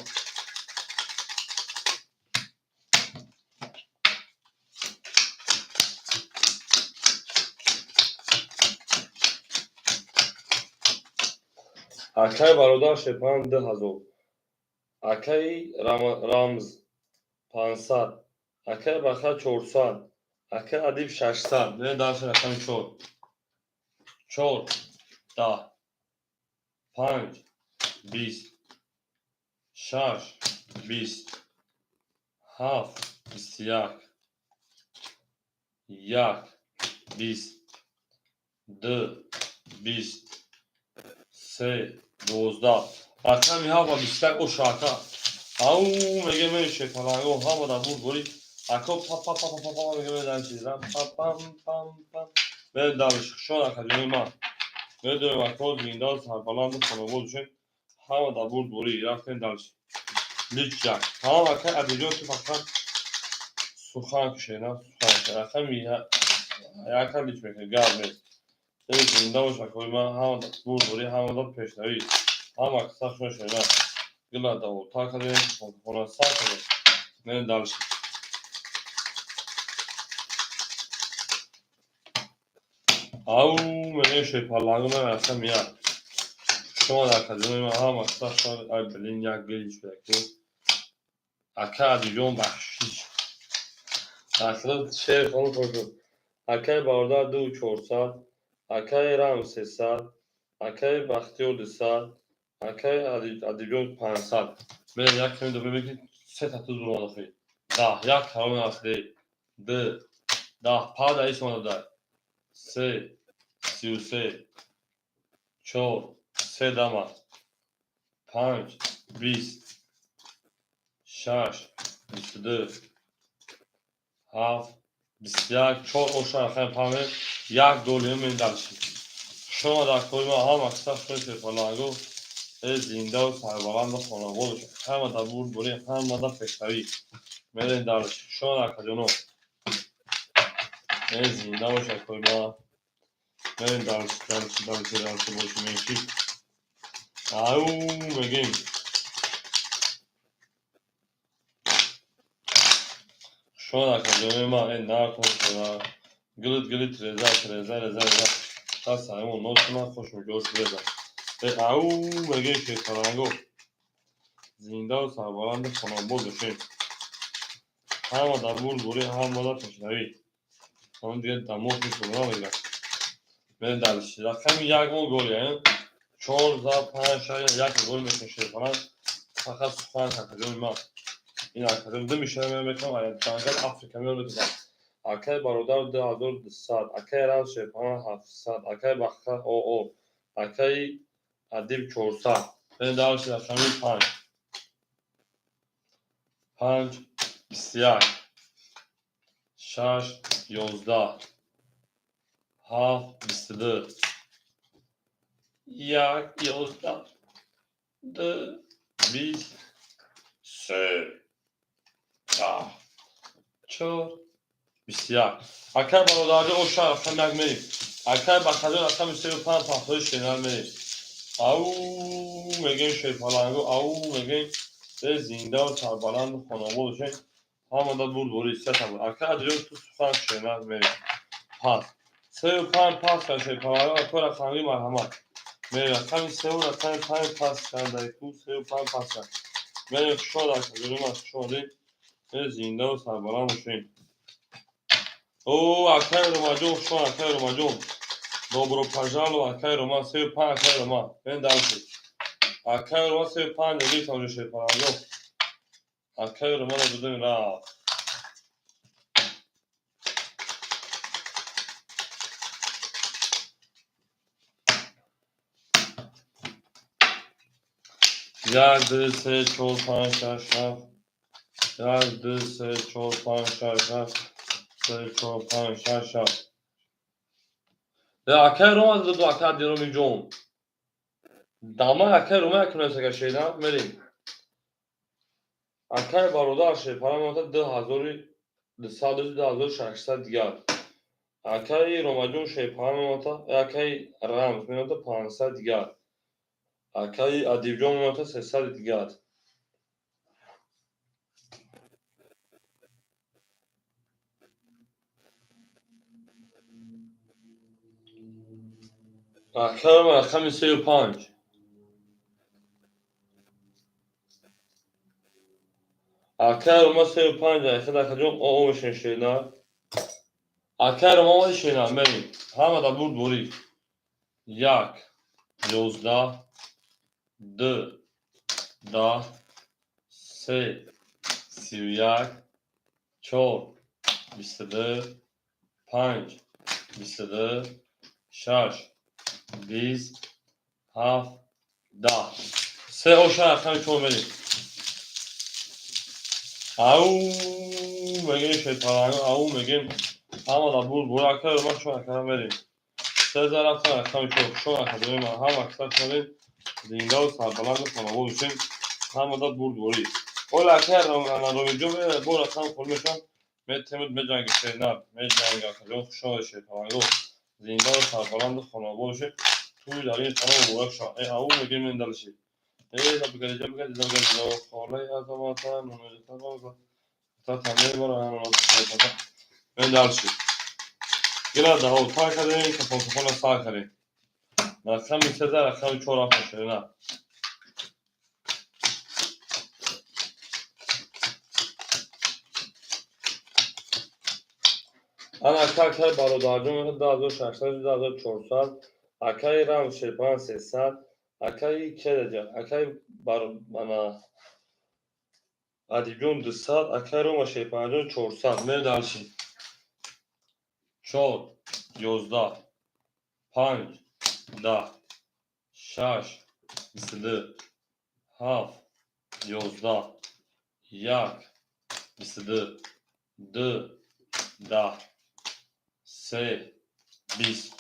Акай бародар шепан 2000. Акай Рамз 500. Акай Баха 400. Акай Адиб 600. Не дальше рақами 4. 4, 10, 5, 20, 6, 20, 7, 21, 1, 20, 2, 20, 3, 12. Рақами 7 ва 21 ошака. Ау меге меше фаланго ҳама дар бур бори. Ако па па па па па меге медан чизам. Па пам пам пам. Мерем дальше. Шон академияи ман. Медонем ако зинда сарбаланду хонобод бошем. Ҳама дар бур бори. Рафтем дальше. Лич як. Тамом акай Адиҷон ту фақат сухан кушед, сухан. Рақами яка лич мекунед, гап нест. Эй зинда бош акои ман, ҳама дар бур бори, ҳама дар пешравӣ. Ҳама қисса шуна шена. Гила даволтар кардем, хона сар кардем. Мерем дальше. Ау мегем шерпаланго ман рақами як. Шумо дар академияи ман ҳама қисса шуна. Ай блин, як гилич шуда. Ака Адиҷон бахшиш. Асло шер хон кошуд. Акай бародар 2400, акай Рам 300, акай Бахтиёр 200, акай Адиҷон 500. Мерем як ками добре меки се та туз бурмад охи. 10, як каром асли. 2, 10, пада ис омада. 3, 33, 4, се дама. 5, 20, 6, 22, 7, 21, 4 оша рақами панҷ, як долиё мерем дальше. Шумо дар кори ман ҳама қисса шумо шерпаланго. Э зиндаву сарбаланду хонобод бошед. Ҳама дар бур бори, ҳама дар пешравӣ. Мерем дальше. Шумо акаҷоно. Э зинда бошед акои ман. Мерем дальше, дальше, дальше, дальше больше меньше. Ау мегем. Шумо акаҷонои ман, э накун шуна. Гилит гилит реза, реза, реза, реза. Каса мо носуна хош меҷош реза. Э ау мегем шерпаланго. Зиндаву сарбаланду хонобод бошед. Ҳама дар бур бори, ҳама дар пешравӣ. Ҳама дига дамоғ мешуд, намегирад. Мерем дальше. Рақами як мо голи, 4, 5, 6, як гол мекунем шерпаланг. Фақат сухан акаҷони ман. Ин акаҷон ду мишара мекунам, ҷангал Африка меёр метавонам. Акай бародар 2200, акай Рамз шерпаланг 700, акай Баха ОО, акай Адиб 400. Мерем дальше рақами 5. 5, 21, 6, 11, 7, 22, 1, 11, 2, 20, 3, 10, 4, 21. Акай бародарҷон оша рақами як мерем. Акай Бахаҷон рақами 3 5 пахтои шернал мерем. Ау мегем шерпаланго, ау мегем э зиндаву сарбаланду хонобод бошед. Ҳама дар бур бори сета бур. Акай Адиҷон ту сухан шернал мерем. Пас. 3 5 пас кар шерпаланго, ако рақами марҳамат. Мерем рақами 3 рақами 5 пас карда ку 3 5 пас кар. Мерем хушод акаҷони ман хуш омадед. Э зиндаву сарбаланд бошед. О, акай Ромаҷон, хуш омад, акай Ромаҷон. Добро пожаловать, акай Роман, 35, акай Роман. Мен дальше. Акай Роман 35 гирифтам уже, шерпаланго. Акай Романа додем, рафт. Як, ду, се, чор, панҷ, шаш, ҳафт. Як, ду, се, чор, панҷ, шаш, ҳафт. Се, чор, панҷ, шаш, ҳафт. Акай Рома доду, акай Абдироми ҷон. Дама акай Рома якунесага шеда мерем. Акай бародар шерпара меота 2200, 2600 дигар. Акаи Ромаҷон шерпара меота, акаи Рамз меота 500 дигар. Акаи Адибҷон меота 300 дигар. Акаи Рома рақами 35. Акаи Рома 35, айхад акаҷон оо мешен шена. Акаи Рома омади, шена, мерем. Ҳама да бурд борӣ. Як, 11, ду, 10, се, 31, чор, 22, панҷ, 22, шаш, 20, ҳафт, 10. Се оша рақами чор мерем. Ау мегем, шерпаланго, ау мегем. Ҳама да бурд борӣ. Акаи Рома шо акара мерем. Се рафтан рақами чор. Шо акадорем, ҳама аксар шавем. Зиндаву сарбаланду хонавод бошем. Ҳама да бурд борӣ. Ола акаи Ромиҷон бо рақам хол мешавам. Метемуд меҷанги шернар, меҷанги акаҷон, хушомадед, шерпаланго. Зиндаву сарбаланду хонавод бошем. Тӯй дар ин хона муборак шавад. Э ау мегем, мен дальше. Э забгади забгади забгади холаи азамата мен дальше. Гира даҳо тар кардем, кафонкафона сар кардем. Рақами сеза, рақами чор рафтан шерина. Ана ака, акаи бародарҷон 2600, 2400, акаи Рамз шерпан 300, акаи Кераҷа, акаи ана Адибҷон 200, акаи Рома шерпанҷон 400. Мерем дальше. Чор, 11, панҷ, 10, шаш, 22, ҳафт, 11, як, 22, ду, 10, се, 20.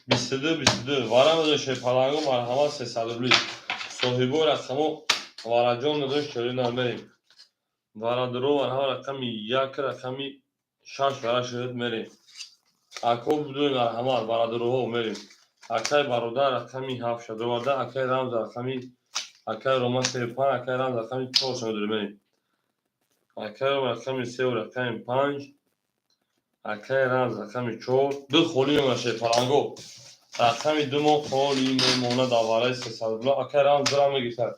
22, 22. Вара шерпаланго, марҳамат, 300 рубли. Соҳибои рақамо вараҷон надошт, чорӣ намерем. Варадуро марҳамат, рақами як, рақами шаш вара шуд, мерем. Ако будуи марҳамат, бародароҳо, мерем. Акаи бародар рақами ҳафт шадоварда, акаи Рамз рақами, акаи Рома 35, акаи Рамз рақами чор шадодор, мерем. Акаи Рома рақами севу рақами панҷ, акаи Рамз рақами чор, ду холӣ мемонад, шерпаланго. Рақами ду мо холӣ мемонад дар вараи 300 рубла. Акаи Рамз дура мегирад.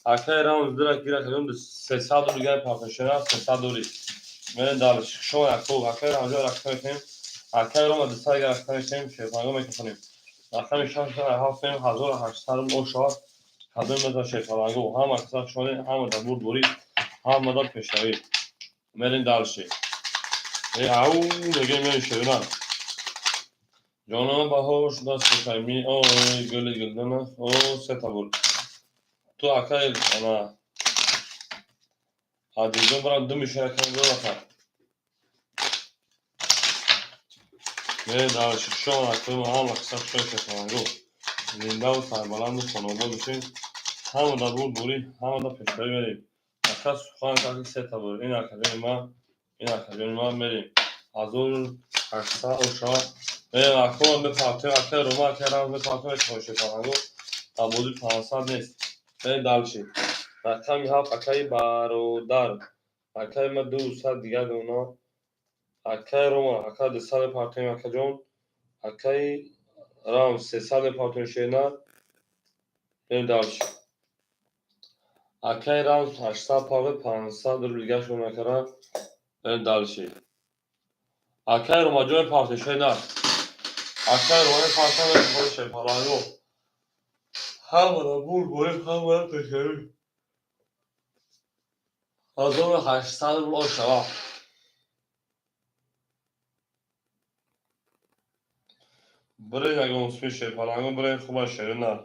Акаи Рамз дура гира кардем, 300 рубли гай партошена, 300 рубли. Мерем дальше. Шумо якуб, акаи Рамзо рақам мекунем. Акаи Рома 200 гай рақам мекунем, шерпаланго мекунем. Рақами шаш, ҳафт, 1800 рубл ошавад. Кадом мезан, шерпаланго? Ҳама каса шумо, ҳама дар бурд борӣ, ҳама дар пешравӣ. Мерем дальше. Э ау мегем, мерем шерина. Ҷонам баҳор шудааст, хушайми, ой гули гулдона, о сета бур. Ту акаи ана Адиҷон барам ду миша ракам ду нафар. Мерем дальше. Шумо акаи ҳама каса шумо, шерпаланго. Зиндаву сарбаланду хонобод бошем. Ҳама дар бурд борӣ, ҳама дар пешравӣ, мерем. Ака сухан карди, сета бур. Ин акаҷони ман, ин акаҷони ман, мерем. 1800 ошавад. Мерем, акома мепартоем, акаи Рома, акаи Рамз мепартоем, шерпаланго. Дар бозӣ 500 нест. Мерем дальше. Рақами ҳафт, акаи бародар. Акаи ма 200 дигар дона. Акаи Рома, ака 200 мепартоем, акаҷон. Акаи Рамз 300 мепартоем, шерина. Мерем дальше. Акаи Рамз 800 парве, 500 рубл дигар шумо накара. Мерем дальше. Акай Ромаҷон партишои нар. Акай Рома парта мехоҳад паланго. Ҳамара бур борем, ҳамара пешави. 1800 рубл ошава. Бирен ягон успе шерпаланго, бирен хуба шери нар.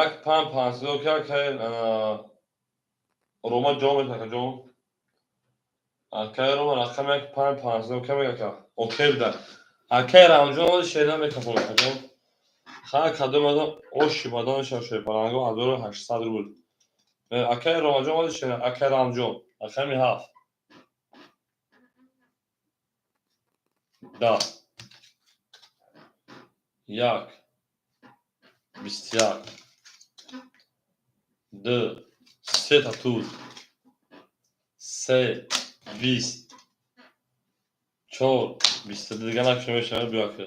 Як панҷ панҷсадо ки акай Рома ҷо метака ҷон. Акай Рома рақами як панҷ панҷсадо ка мегака. Окей буда. Акай Рамҷон шер намекафон ҷон. Ха кадом адам оши баданаша шерпаланго 1800 рубл. Акай Ромаҷон оди шер, акай Рамҷон рақами 7. 10 1 21 2 сета туз 3 20 4 22 дига накша мешавад биёка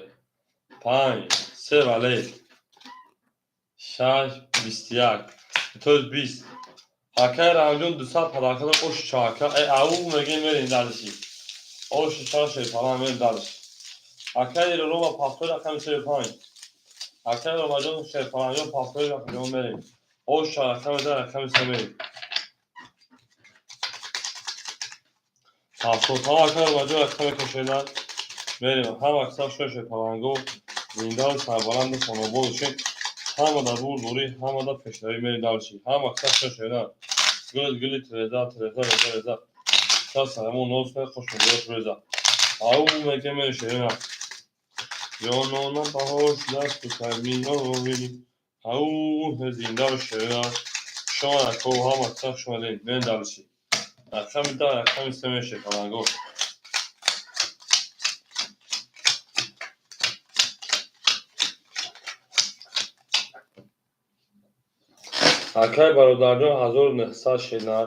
5 се вале 6 21 тоз 20. Акай Рамҷон 200 падаркада ош чака э ау мегем мерем дальше. Ош ча шерпалан мерем дальше. Акай Рома пафтори рақами 35. Акай Ромаҷон шерпаланҷон пафтори рақами мерем. Ош рақами 10 рақами 3 мерем. 70 акай Ромаҷон рақами кашидан мерем. Ҳама аксар шерпаланго зиндаву сарбаланду хонобод бошед. Ҳама дар бурдборӣ, ҳама дар пешравӣ мерем дальше. Ҳама аксар шерпалан. Гул гули тереза, тереза, реза, реза. Са сарамон ноз кунед, хуш муборак реза. Ау мегем мерем шерина. Ҷонона баҳор шудааст ту. Ау зинда шерина. Шумо ако ҳама аксар шумо мерем дальше. Рақами 10 рақами 3 мерем шерпаланго. Акай бародарҷон 1900 шернар.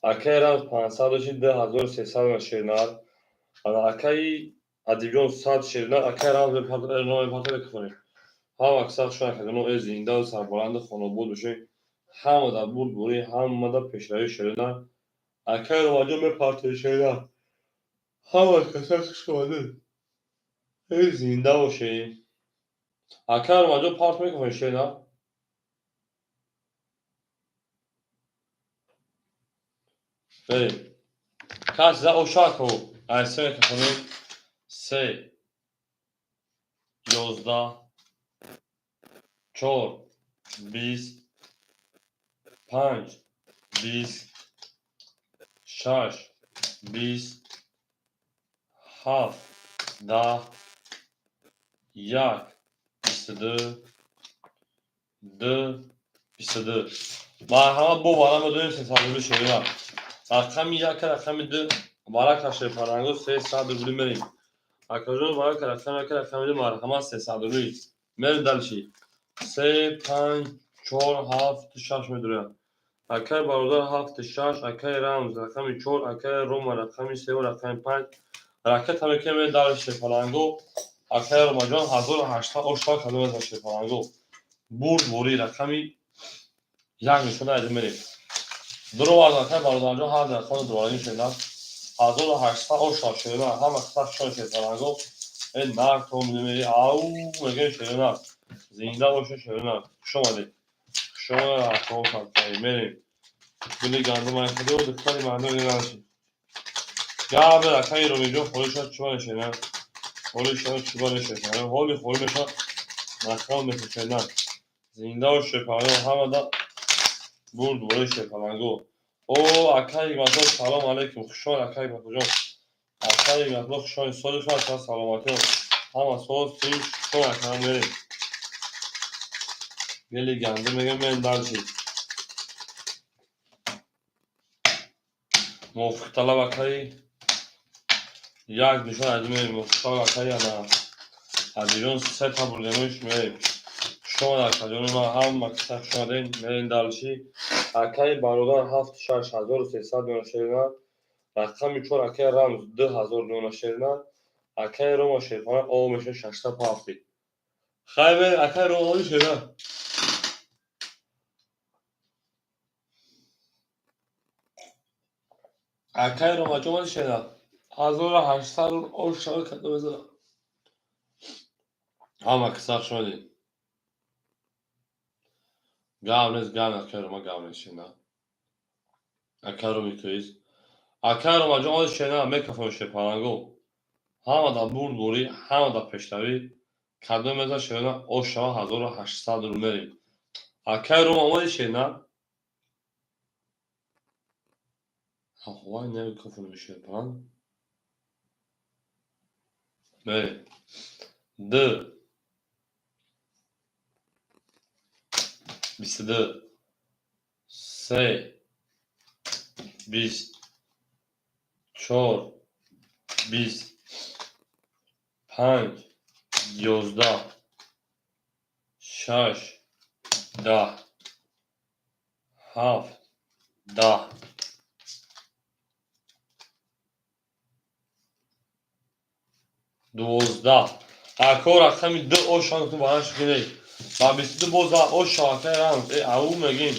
Акай Рамз 500 дошти 2300 шернар. Акаи Адибҷон 100 шернар. Акай Рамз мепарта мекунем. Ҳама аксар шумо кардано э зиндаву сарбаланду хонобод бошед. Ҳама дар бурдборӣ, ҳама дар пешравӣ шернар. Акай Ромаҷон мепарта шернар. Ҳама каса хуш омадед. Э зинда бошед. Акай Ромаҷон парт мекунед шернар. Берем. Кас за ошако. Ай се мекунем. 3 11 4 20 5 20 6 20 7 10 1 22 2 22. Марҳамат бо вара медонем 300 рубли шерина. Рақами 1 рақами 2 варака шерпаранго 300 рубли мерем. Акаҷон варака рақами 1 рақами 2 марҳамат 300 рубли. Мерем дальше. 3 5 4 7 6 медурем. Акай бародар 7 6, акай Рамз рақами 4, акай Рома рақами 3 ва рақами 5. Ракета мекунем мерем дальше шерпаланго. Акай Ромаҷон 1800 ошта кадом аз шерпаланго. Бурд борӣ рақами 1 нишона айда мерем. Дуровард акай бародарҷон ҳар рақами дувораги шерна. 1800 ошта шерна. Ҳама сах шон шерпаланго. Э нарх то мери ау мегем шерна. Зинда боше шерна. Хуш омадед. Хуш омадед акаҳо садқаи мерем. Гули гандум айхӯрӣ духтари мардум мерашид. Габр акаи Ромиҷон холӣ шуд чӣ шерна. Холӣ шуд чӣ шерна. Ҳоли холӣ мешавад нақал мешавад. Зинда бош шерпаланго ҳама да бурд бораи шерпаланго. О акаи Ҳикматулло салом алейкум. Хуш омад акаи Ҳикматуллоҷон. Акаи Ҳикматулло хуш омад. Соли шумо ака саломатиё. Ҳама соз тинч хуш омад ака мерем. Гели гандум мегем мерем дальше. Мувофиқталаб акаи як нишон айда мерем. Мувофиқталаб акаи ана Адиҷон сета бурдемуш мерем. Хуш омад акаҷони ман ҳама каса хуш омадед. Мерем дальше. Акаи бародар 7 6 1300 дона шерина. Рақами 4 акаи Рамз 2000 дона шерина. Акаи Рома шерпана о меша 670. Хай, акай Рома шера. Акай Ромаҷон омади шера. 1800 рубл ош шава кадо мезана. Ҳама киса хуш омадед. Гап нест, гап нест, акай Рома, гап нест шена. Акай Роми туист. Акай Ромаҷон омади шена, мекафон шерпаланго. Ҳама дар бурдборӣ, ҳама дар пешравӣ. Кадом мезан шена ош шава 1800 рубл мерем. Акай Рома омади шена. Вай намекафон шерпаланг. Мерем. Д. 22. Се. 20. Чор. 20. Панҷ. 11. Шаш. 10. Ҳафт. 10. 12. Ако рақами д ошан ту баран шукиней. Ба 22 боз оша акай рамз. Э, ау мегим.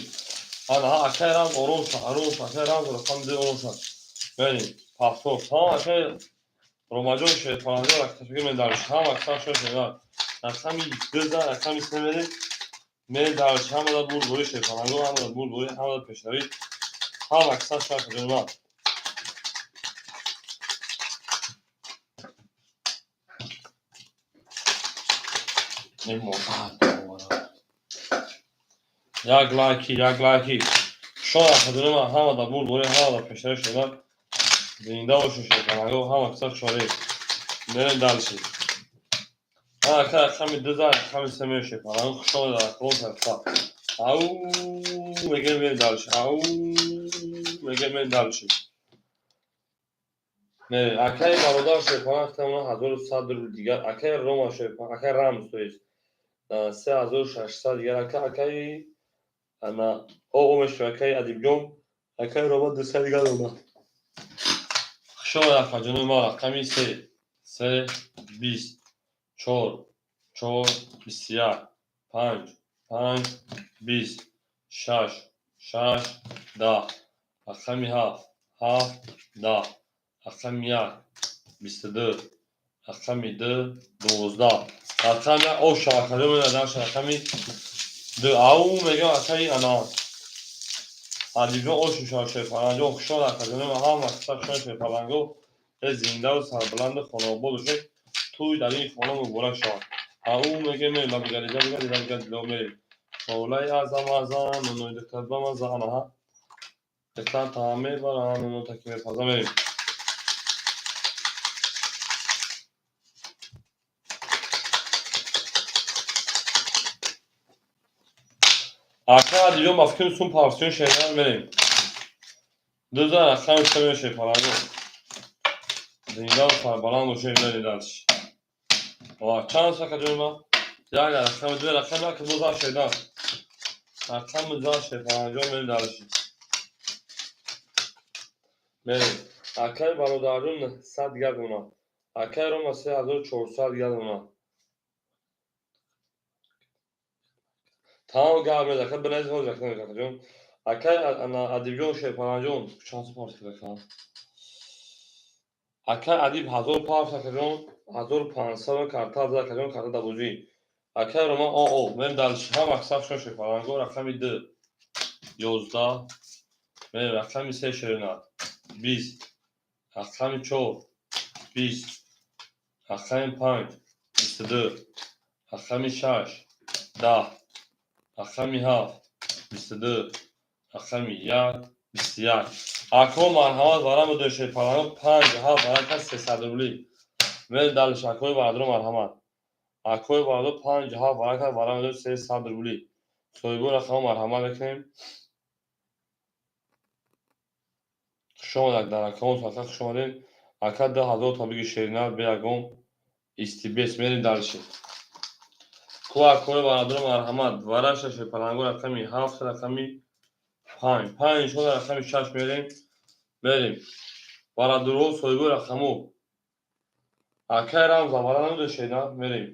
Ана акай рамз ором ша, ором ша, акай рамз рақами д ором ша. Мерем. Повтор. Тамом акай Ромаҷон шерпаланго рақами медарш. Ҳама аксар шо шеда. Рақами д за рақами се мерем. Медарш ҳама да бурдборӣ шерпаланго, ҳама да бурдборӣ, ҳама да пешравӣ. Ҳама аксар ша ҷонма. Як лайки, як лайки. Шоя хадунима ҳама да бурдборӣ, ҳама да пешравӣ шуда. Зинда бошед шерпаланго, ҳама киса хушҳолӣ. Мерем дальше. Ака рақами ду за рақами се меояд шерпаланго, хуш омадед дар клон сарфа. Ау мегем мерем дальше. Ау мегем мерем дальше. Мерем. Акаи бародар шерпаланг тамона 1100 рубл дигар. Акаи Рома шерпаланг, акаи Рамз, то есть 3600 дигар. Ака акаи ана о мешавад акаи Адибҷон, акаи Рома 200 дигар омад. Хуш омадед акаҷонои ма рақами се. Се, 20, чор, чор, 21, панҷ, панҷ, 20, шаш, шаш, 10, рақами ҳафт, ҳафт, 10, рақами як, 22, рақами ду, 12, рақами як оша акаҷон меояд наша рақами ду. Ау мегӯям акаи ана Адибҷон ош мешавад шерпаланҷон. Хуш омадед акаҷонои ма, ҳама киса хуш омадед шерпаланго. Э зиндаву сарбаланду хонаобод бошед. Тӯй дар ин хона муборак шавад. Ау мегӯем мерем лабигалида бигади лабигалида мерем. Шолаи азам азам нунои духтар бамаза анаҳа. Духтар таам мебарам нуно таки мепаза мерем. Ака Адибҷон ба фикрим сум парсиён шеран мерем. Ду за рақами се меояд шерпаланго. Зиндаву сарбаланд бошед мерем дальше. Ва чанд аст акаҷони ма? Як рақами ду рақами як боз за шеран. Рақами за шерпаланҷон мерем дальше. Мерем. Акаи бародарҷон 900 дигар дона. Акаи Рома 3400 дигар дона. Тамом гап нест, ака бинавис ҳозир акаҷон. Акаи ана Адибҷон шерпаланҷон чанд сум парс кард ака? Акаи Адиб 1000 парс акаҷон, 1500 карта зад акаҷон, карта дабозӣ. Акаи Рома о о, мерем дальше. Ҳама аксар шон шерпаланго рақами ду. 11. Мерем рақами се шеринат. 20. Рақами чор. 20. Рақами панҷ. 22. Рақами шаш. 10. Рақами ҳафт. 22. Рақами як. 21. Ако марҳамат барам бидои шерпаланго панҷ ҳафт барака 300 рублӣ. Мерем дальше. Акои бародаро марҳамат. Акои бародаро панҷ ҳафт барака барам бидои 300 рублӣ. Соҳибои рақамҳо марҳамат мекунем. Хуш омадед дар акаон сака хуш омадед. Ака 2000 та биги шеринат бе ягон истибес мерем дальше. Ку акои бародаро марҳамат. Вараша шерпаланго рақами ҳафт рақами панҷ. Панҷ иншоалло рақами шаш мерем. Мерем. Бародаро соҳибои рақамҳо. Акаи Рамза вара намедои шеринат мерем.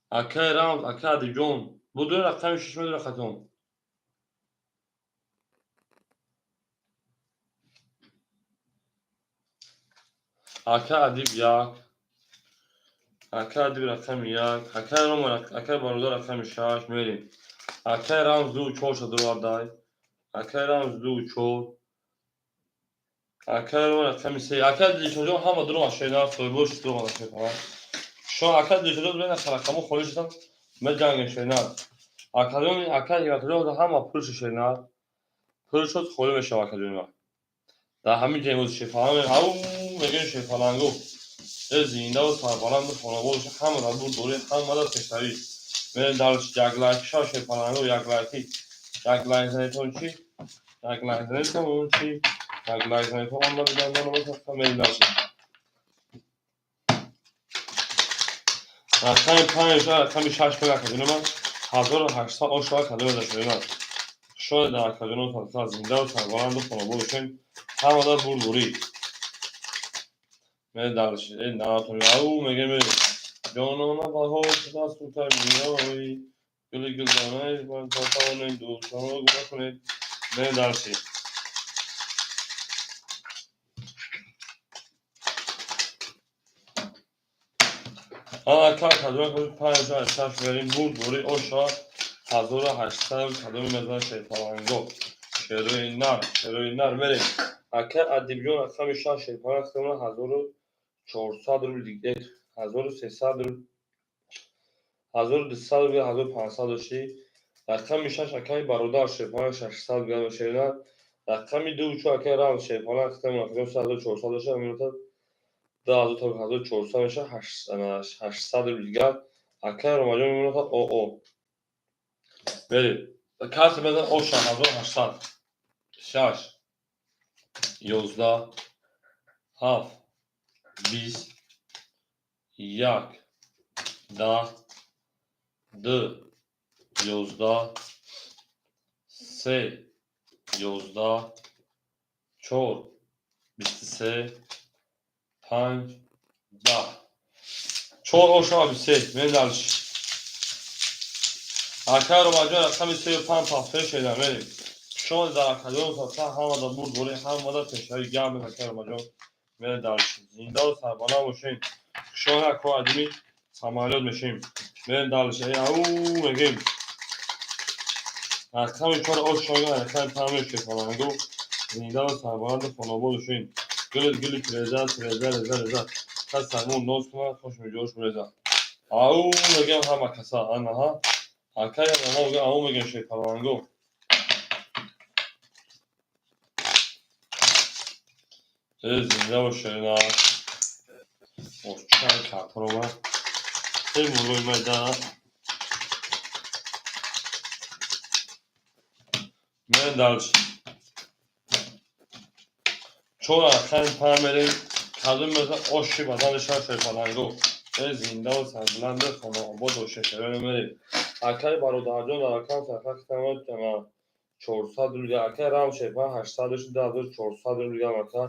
Акай Рамз, акай Адибҷон, будуи рақами шиш медора хатон. Ака Адиб як, ака Адиб рақами як, акай Рома, акай Бародар рақами шаш, мерем. Акай Рамз ду чор шадровардай. Акай Рамз ду чор. Акай Рома рақами се. Акай Дилшодҷон ҳама дурума шена, соҳибош дурума шена. Шо акай Дилшодҷон бена рақамо холӣ шудан, меҷангем шена. Акаҷон, акай Ҳикматуллоҳ ҳама пулшо шена. Пулшо холӣ мешава акаҷони ман. Дар ҳамин ҷо имрӯз шефаланг, ау мегӯем шефалангу. Э зиндаву сарбаланду хонобод боша, ҳама дар бур дорӣ, ҳама дар пешравӣ. Мерем дар як лайк ша шефалангу, як лайки. Як лайк занетон чӣ? Як лайк занетон чӣ? Як лайк занетон он набидандан боша, мерем дальше. Рақами панҷ ша, рақами шаш кунед акаҷони ман. 1800 ош шава кадоме дашои ман. Шояд дар акаҷонон садқа зиндаву сарбаланду хонобод бошем, ҳама дар бурдорӣ. Мерем дальше. Э наратон, ау мегӯем ҷонона баҳор шудааст сутай миёй. Гули гулдонаи тавонед дӯстонро гума кунед. Мерем дальше. Ака кадоме панҷ шаш мерем бурд дорӣ оша 1800 кадоме мезанад шерпаланго. Шерои нар, шерои нар мерем. Ака Адибҷон рақами шаш шерпаланг хидмат 1400 рубл, 1300 рубл, 1200 рубл, 1500 дошти. Рақами шаш акаи Бародар шерпаланг 600 грамм шернар. Рақами ду чор акаи Рамз шерпаланг хидмат 1400 дошта, минута 2000 1400 меша 800 рубл дигар. Акаи Ромаҷон минута оо. Мерем. Карта мезан оша 1800. Шаш, 11, ҳафт, 20, як, 10, ду, 11, се, 11, чор, 23, панҷ, 10. Чор оша 23. Мерем дальше. Акай Ромаҷон рақами сею панҷ пафтои шеда мерем. Шумо дар акаҷон садқа ҳама дар бурд борӣ, ҳама дар пешравӣ гап мезанад акай Ромаҷон. Мерем дальше. Зиндаву сарбаланд бошем. Шумо ако адими самолёт мешем. Мерем дальше. Ау мегӯем. Рақами чор ош шога, рақами панҷ мешефалангу. Зиндаву сарбаланду хонобод бошем. Гули гули тиреза, тиреза, реза, реза. Кас сармон ноз кунад, хош меҷош муреза. Ау мегӯям ҳама каса, анаҳа. Акай ама мегӯям, ау мегӯям шефалангу. Э зинда бошед на. Чанд картаро ман. Э муллои майда. Мерем дальше. Чор рақами панҷ мерем. Кадом мезан оши бадан шаш шефалангу. Э зиндаву сарбаланду хонаобод бошед. Мерем. Акай Бародарҷон дар рақам садқа хидмат 400 рубл. Акай Рам шефа 800 дошт, 2400 рубл дигар ака.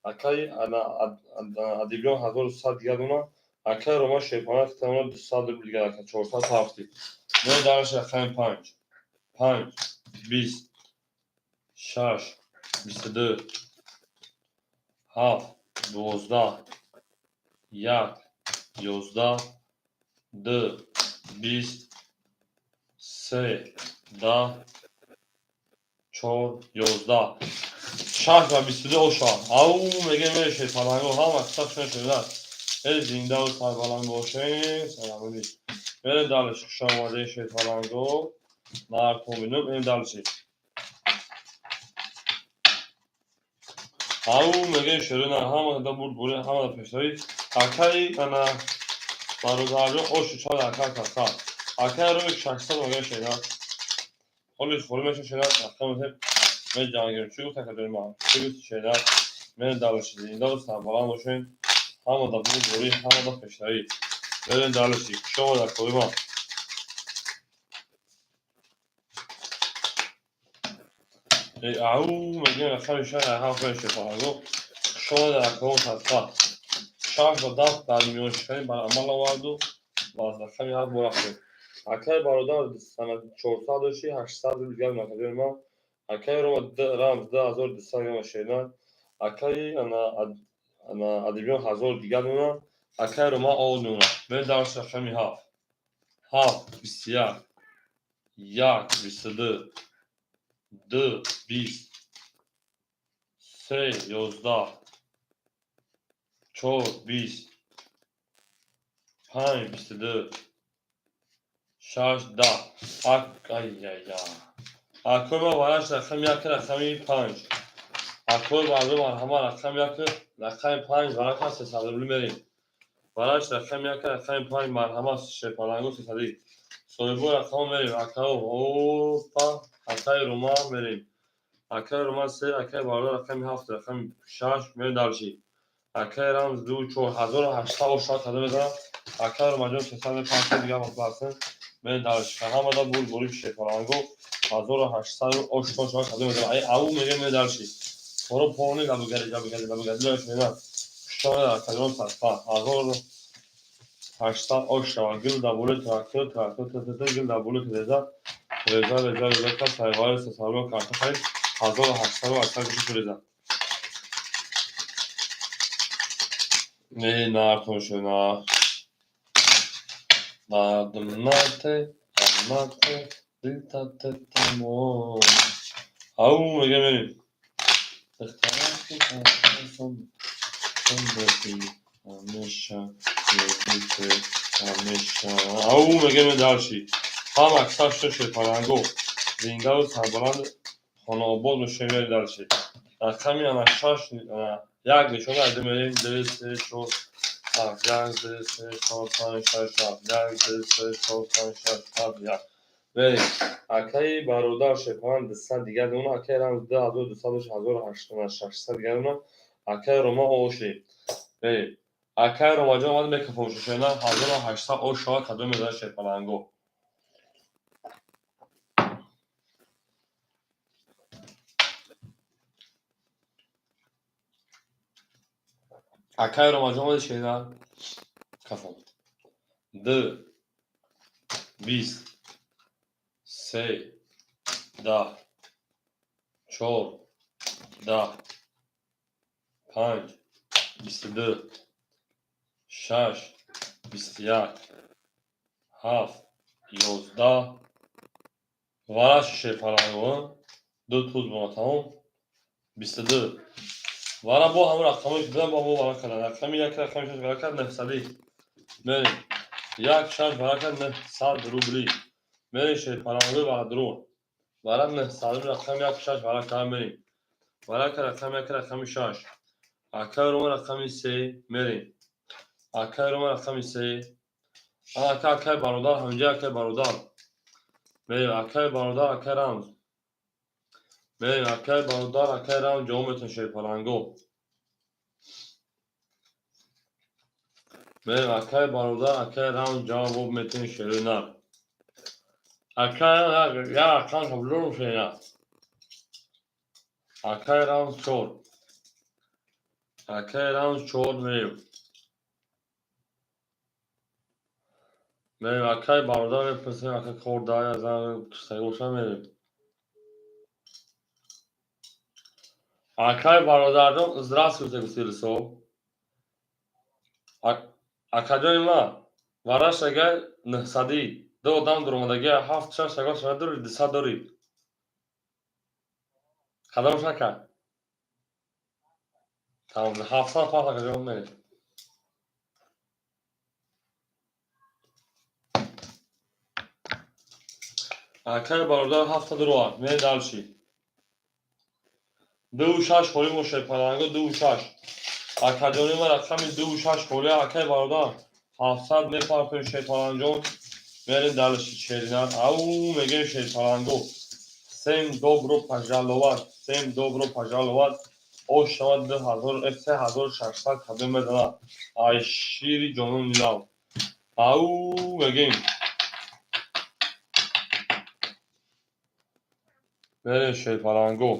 Акай Адибҷон 1100 дигар дона. Акай Рома шефана хидмат 200 рубл дигар ака, 470. Мерем дальше рақами панҷ. Панҷ, 20, шаш, 22, ҳафт, 12, як, 11, ду, 20, се, 10, чор, 11. Шаш ва 22 оша. Ау мегӯем мере шерпалангу ҳама қисса шуна шуда. Э зиндаву сарбаланд бошем. Салом алейкум. Мерем дальше. Хуш омадед шерпалангу. Мардум бинум, мерем дальше. Ау мегӯем шерона ҳама да бурд бурӣ, ҳама да пешравӣ. Акаи ана Бародарҷон оши чор акай каса. Акай Ромик 600 мегӯем шера. Холи холӣ меша шера, рақам меҷангем. Чӣ гуфт акаҷони ман? Чӣ гуфт шера? Мерем дальше. Зиндаву сарбаланд бошем. Ҳама да бурд бурӣ, ҳама да пешравӣ. Мерем дальше. Хуш омадед акои ман. Ау мегӯем рақами шаш ҳафт шефалангу. Хуш омадед акои садқа. Шаш ва 10 дар миёншиканӣ бар амал оварду. Аз рақами ҳафт бо рафтем. Акай бародар 400 дошти, 800 рубл дигар накардем ман. Акай Рома рамз 2200 грамма шеринар. Акай ана Адибиён 1000 дигар дона. Акай Рома о дона. Мерем дарси рақами ҳафт. Ҳафт 21, як 22, ду 20, се 11, чор 20, панҷ 22, шаш 10. Ай-яй-я. Акои ман вараш рақами як, рақами панҷ. Акои мардум марҳама, рақами як, рақами панҷ варака 300 рубли мерем. Вараш рақами як, рақами панҷ, марҳама, шерпаланго 300-ӣ. Соҳибо рақамо мерем. Акао, опа, акаи Рома мерем. Акаи Рома се, акаи бародар рақами ҳафт, рақами шаш, мерем дальше. Акаи рамз ду, чор, 1800 ошад када мезанам. Акаи Ромаҷон 300, 500 дигар басен. Мерем дальше. Ҳамада бур буриб шерпаланго 1800 ошад шава када мезанам. Ай ау мегем, мерем дальше. Торо полни габугари, габугари, габугари мена. Шона акаҷон садқа 1800 ош шава. Гил дар болои трактор, трактор, т гил дар болои реза, реза, реза, реза ка сайвари сесарро карта харид 1800 аксар гӯши реза. Не, нартон шуна. Дадымнате, дадымнате, дилтатетамо. Ау, мегем мерем. Духтараки ҳамеша ҳамеша. Ау, мегем дальше. Ҳам аксар шуда шерпаланго. Зиндаву сарбаланд, хонаобод бошем, мерем дальше. Рақами ана шаш, як нишона айда мерем, ду, се, чор, ҳафт, як, ду, се, чор, панҷ, шаш, ҳафт, як, ду, се, чор, панҷ, шаш, ҳафт, як. Мерем. Акаи бародар шерпаланг 200 дигар дона, акаи рамз 2200 дошт, 1800 дигар дона, акаи Рома оши. Мерем. Акаи Ромаҷон омад мекафон шушена 1800 ош шава кадом мезанад шерпаланго. Акаи Ромаҷон омади шена кафон. Ду, 20, се, 10, чор, 10, панҷ, 22, шаш, 21, ҳафт, 11. Вараши шерпаланго ду туз бона тамом 22. Вара бо ҳамон рақамое ки будам, бо ҳамон вара кардан. Рақами як, рақами шаш вара кард 900-ӣ. Мерем. Як шаш вара кард 900 рубли. Мерем шерпалангои варадро. Вара 900 рақами як шаш вара кард мерем. Вара кард рақами як, рақами шаш. Акаи Рома рақами се мерем. Акаи Рома рақами се. Ака, акаи бародар ҳаминҷа, акаи бародар. Мерем, акаи бародар, акаи рамз. Мерем, акаи бародар, акаи рамз ҷавоб метавон шерпаланго. Мерем, акаи бародар, акаи рамз ҷавоб метавон шерои нар. Акаи як рақам шаблон шена. Акаи рамз чор. Акаи рамз чор мерем. Мерем, акаи бародар мепурсем, ака кор дая зан киштагӣ боша мерем. Акаи бародарҷон, здравствуйте, гуфтилисо. Акаҷони ман, вараш агар 900-ӣ, ду одам дуромадагӣ, ҳафт, шаш ягон шава дорӣ, 200 дорӣ. Кадомаш ака? Тамом, 700 пас акаҷон мерем. Акаи бародар ҳафта дуровард, мерем дальше. Дуву шаш холӣ мо шерпаланго, дуву шаш. Акаҷони ман рақами дуву шаш холӣ, акаи бародар 700 мепартоем шерпаланҷон. Мерем дальше шеринар. Ау, мегем шерпаланго. Всем добро пожаловать, всем добро пожаловать. Ош шавад 2000, 3600 кадом мезанад. Ай шири ҷонон нилав. Ау, мегем. Мерем шерпаланго.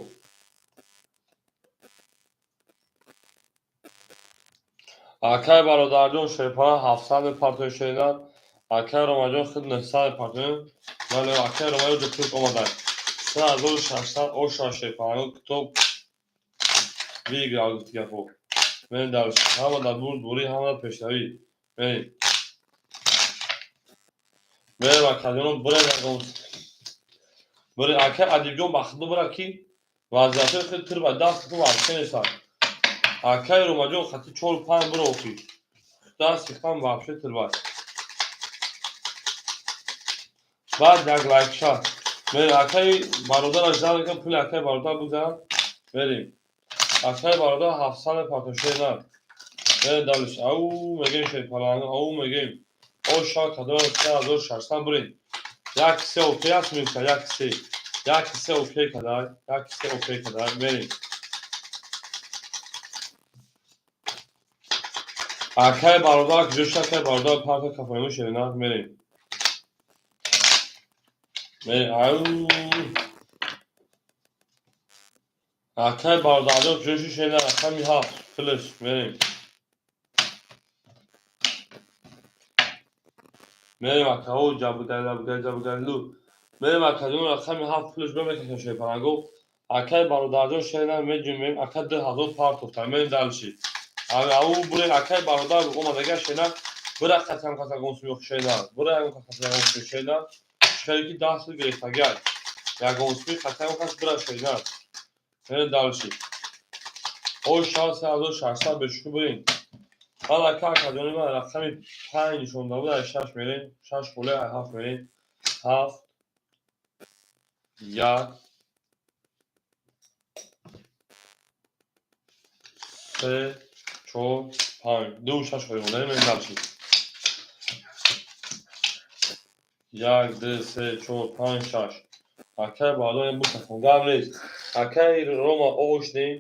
Акаи бародарҷон шерпаланг 700 мепартоем шеринар. Акай Ромаҷон худ 900 мепартоем. Бале, акай Ромаҷон ҷо пул омадай. 3600 оша шерпаланго китоб выиграл, гуфти гапо. Мерем дар ҳама дар бурд бурӣ, ҳама дар пешравӣ. Мерем. Мерем, акаҷонон, бурем ягон. Бурем, акай Адибҷон, ба худо бира, ки вазъиятҳои хеле тир ба даст ту вообще нестанд. Акай Ромаҷон, хати чор панҷ биро, охи. Даст хам вообще тирбай. Баъд як лайк шад. Мерем, акаи бародараш занг мекунам, пули акаи бародар бигзарад. Мерем. Акаи бародар 700 мепартоем, шер нар. Мерем дальше. Ау мегем, шерпаланг, ау мегем. Оша кадом 3600 бурем. Як се окей аст, мегуфта, як се. Як се окей кадай, як се окей кадай. Мерем. Акаи бародар куҷо шуд? Акаи бародар парка кафоимо, шерина, мерем. Мерем. Ау. Акаи бародарҷон куҷо шуд, шерина, рақами ҳафт плюс, мерем. Мерем, акаҳо, ҷабгал, ҷабгал, ҷабгалу. Мерем, акаҷон, рақами ҳафт плюс бемекашем, шерпаланго. Акаи бародарҷон, шерина, меҷунбем, ака 2000 партофта. Мерем дальше. Ау бурем, акаи бародар омадага, шерина, бира қатам қатагон сумёх, шерина. Бира ягон қатагон сумёх, шерина. Шере ки даст гирифтагай. Ягон суми қатагон кас бира, шерина. Мерем дальше. Оша 3600 бешӯхӣ бурем. Ман ака, акаҷони ман, рақами панҷ нишонда буд, ай шаш мерем, шаш холе, ай ҳафт мерем. Ҳафт, як, се, чор, панҷ, ду, шаш холе монда, мерем дальше. Як, ду, се, чор, панҷ, шаш. Акаи бародар букафон, гап нест. Акаи Рома оғо шудем.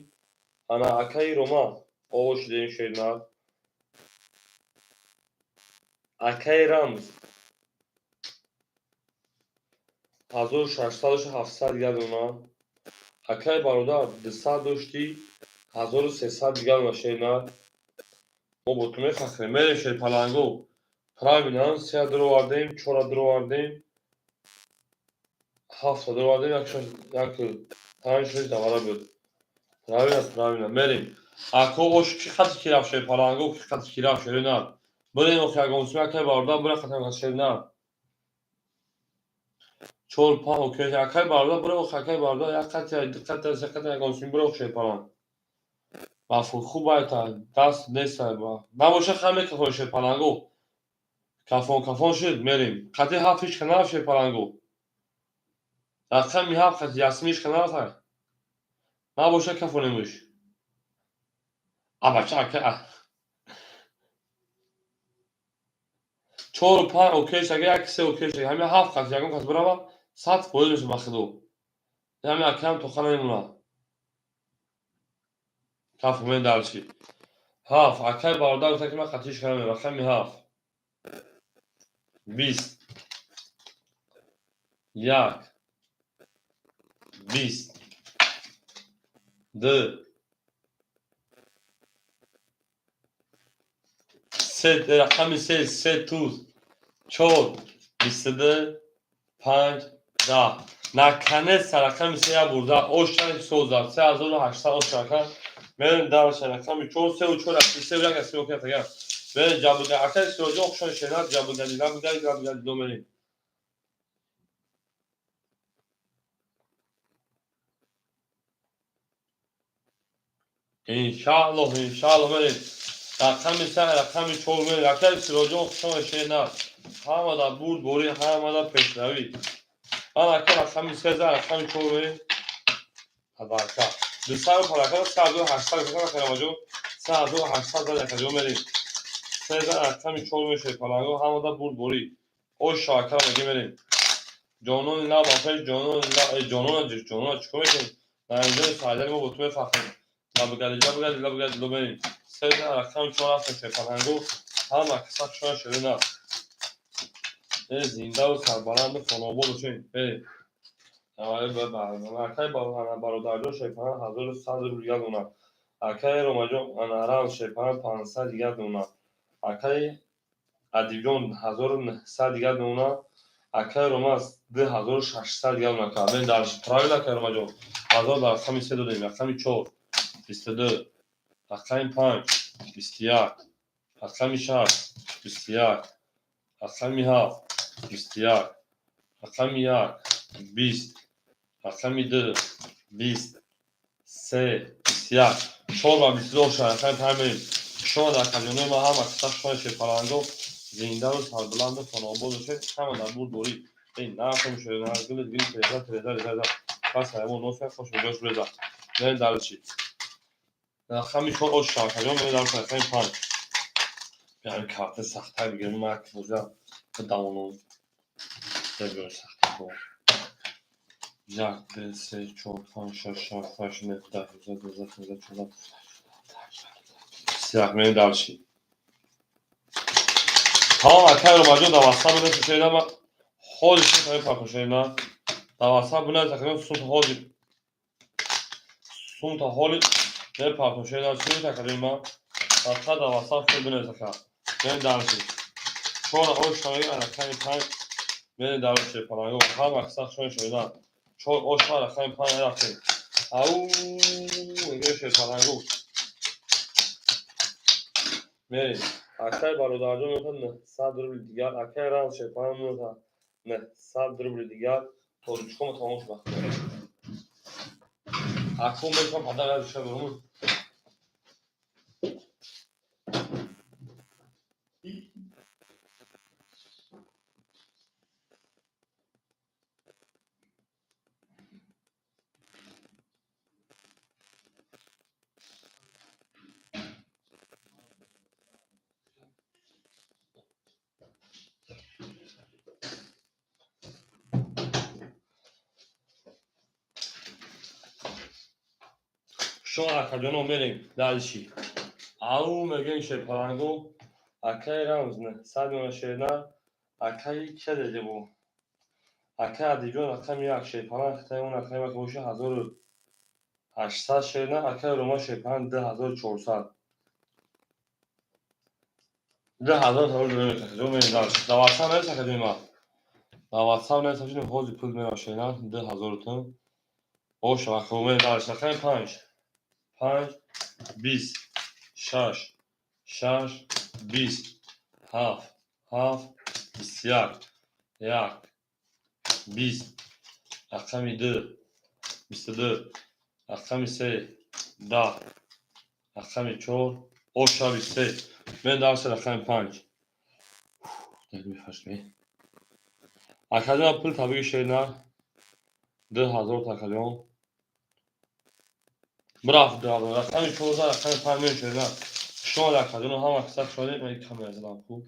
Ана акаи Рома оғо шудем, шернар. Акаи Рамз 1600, 700 дигар дона. Акаи бародар 200 доштӣ, 1300 дигар дона, шернар. Мо бо ту мефахрем. Мерем, шерпаланго. Правильно, сея дуровардем, чора дуровардем, ҳафта дуровардем, як шаш, як панҷ, шаш давара буд. Правильно, правильно. Мерем. Ако ош ки хати ки рафт, шерпаланго, ки хати ки рафт, шернар. Бурем, охи, ягон суми акаи бародар бура хатам, шернар. Чор, панҷ, окей, акаи бародар бура, охи, акаи бародар як қати, ду қати, се қати, ягон суми бура, охи, шерпаланг. Мафҳум хуб айта, даст нест ба. Набоша хам мекафон, шерпаланго. Кафон кафон шуд, мерем. Қати ҳафт ҳеч ка нарафт, шерпаланго. Рақами ҳафт қати Ясмин ҳеч ка нарафт. Набоша кафонемуш. Абача ака. Чору панҷ окей шага, як се окей шага. Ҳамин ҳафт қати ягон кас бирава, 100% мешавад, ба худо. Ҳамин акаам тоха намемонад. Каф мен дальше. Ҳафт. Акаи бародар гуфта, ки ман қати ҳеч ка намерам. Рақами ҳафт. 20. Як. 20. Ду. Се, рақами се, се туз. Чор. 22. Панҷ. 10. Наконец-то рақами се я бурда. Оша созад. 3800 оша ака. Мерем дальше, рақами чор, сеу чор, сеу як, сеу окей тага. Мерем ҷабуга. Акаи Сироҷон хушон, шернат, ҷабугади, лабугади, лабугади, до мерем. Иншааллоҳ, иншааллоҳ, мерем. Рақами се, рақами чор мерем. Акаи Сироҷон хушон, шернат. Ҳама дар бурд борӣ, ҳама дар пешравӣ. Ман ака рақами се за рақами чор мерем. Подарка. Дусаду подарка, 3800 акарамаҷон. 3800 за якаҷо мерем. Се за рақами чор мешавед, паланго, ҳама дар бурд борӣ. Оша акара меги мерем. Ҷонони лаб апеш, ҷонони лаб, ҷонона, ҷонона, чикор мекунем? Наинҷои файдали мо бо ту мефахрем. Лабгади, лабгади, лабгади, ло мерем. Се за рақами чор ҳаст, мешавед, паланго, ҳама каса хушона, ширина. Зиндаву сарбаланду хонобод бошем. Мерем. Акаи бародарҷон шерпаланг 1100 рубл дигар дона. Акаи Ромаҷон, ана Рамз шерпаланг 500 дигар дона. Акаи Адибҷон 1900 дигар мемона. Акай Ромаз 2600 дигар мемона. Мен дар правила, акай Ромаҷон, 1000 дар рақами се додем. Рақами чор 22, рақами панҷ 21, рақами шаш 21, рақами ҳафт 21, рақами як 20, рақами ду 20, се 21, чор ва 22 шуд. Рақами панҷ мерем. Шумо дар казинои ма ҳама киса шумо шерпаланго зиндаву сарбуланду хонаобод бошед, ҳама дар бурд дорӣ. Эй, нархом шуда гили гили тереза тереза реза пас ҳайвон нофия хош ҷош реза. Мерем дар чи рақами чор ош шава казино мерем дар рақами панҷ. Яъне карта сахттар бигирем, мак боза давоном сахта. Як, ду, се, чор, панҷ, шаш, ҳафт, ҳашт, нӯҳ, 10, 11, 12, 13, 14, 21. Мерем дальше. Тамом, акай Ромаҷон, дар ватсап бинависед, ма ҳозир шумо пакошена. Дар ватсап бинависед, акай, сумта ҳозир, сумта ҳоли мепартошена. Чӣ метакардем ма? Фақат дар ватсап шумо бинависед, ака. Мерем дальше. Чора ош шавӣ, рақами панҷ мерем дальше. Паланго ҳама киса шумо шоида. Чор оша рақами панҷ рафтем. Ау, мегӯем шерпаланго. Мерем. Акай бародарҷон меояд 900 рубли дигар. Акай Рамз шерпаланг меояд 900 рубли дигар. Торичкомо тамом шуд. Акун мекунам падар аз шаб. Шумо акаҷоно мерем дальше. Ау, мегӯем шерпаланго. Акай Рамз 900 меона шерна. Акаи кия дедебо? Акай Адибҷон рақами як шерпаланг хитаи он рақами як боши 1800 шерна. Акай Рома шерпаланг 2400. 2000 рубл мерем дальше. Дар ватсап навис, акаҷони ма. Дар ватсап навис, ҳозир пул мерав шерна 2000 тум. Оша, вақт мерем дальше. Рақами панҷ. Панҷ, 20, шаш, шаш, 20, ҳафт, ҳафт, 21, як, 20, рақами ду, 22, рақами се, 10, рақами чор, оша 23. Мен дарси рақами панҷ. Акаҷон, пул табиги шерна 2000 акаҷон. Брафт 2000. Рақами 14, рақами панҷ мешуда. Шумо акаҷон ҳама киса шудем, ман камера задам хуб.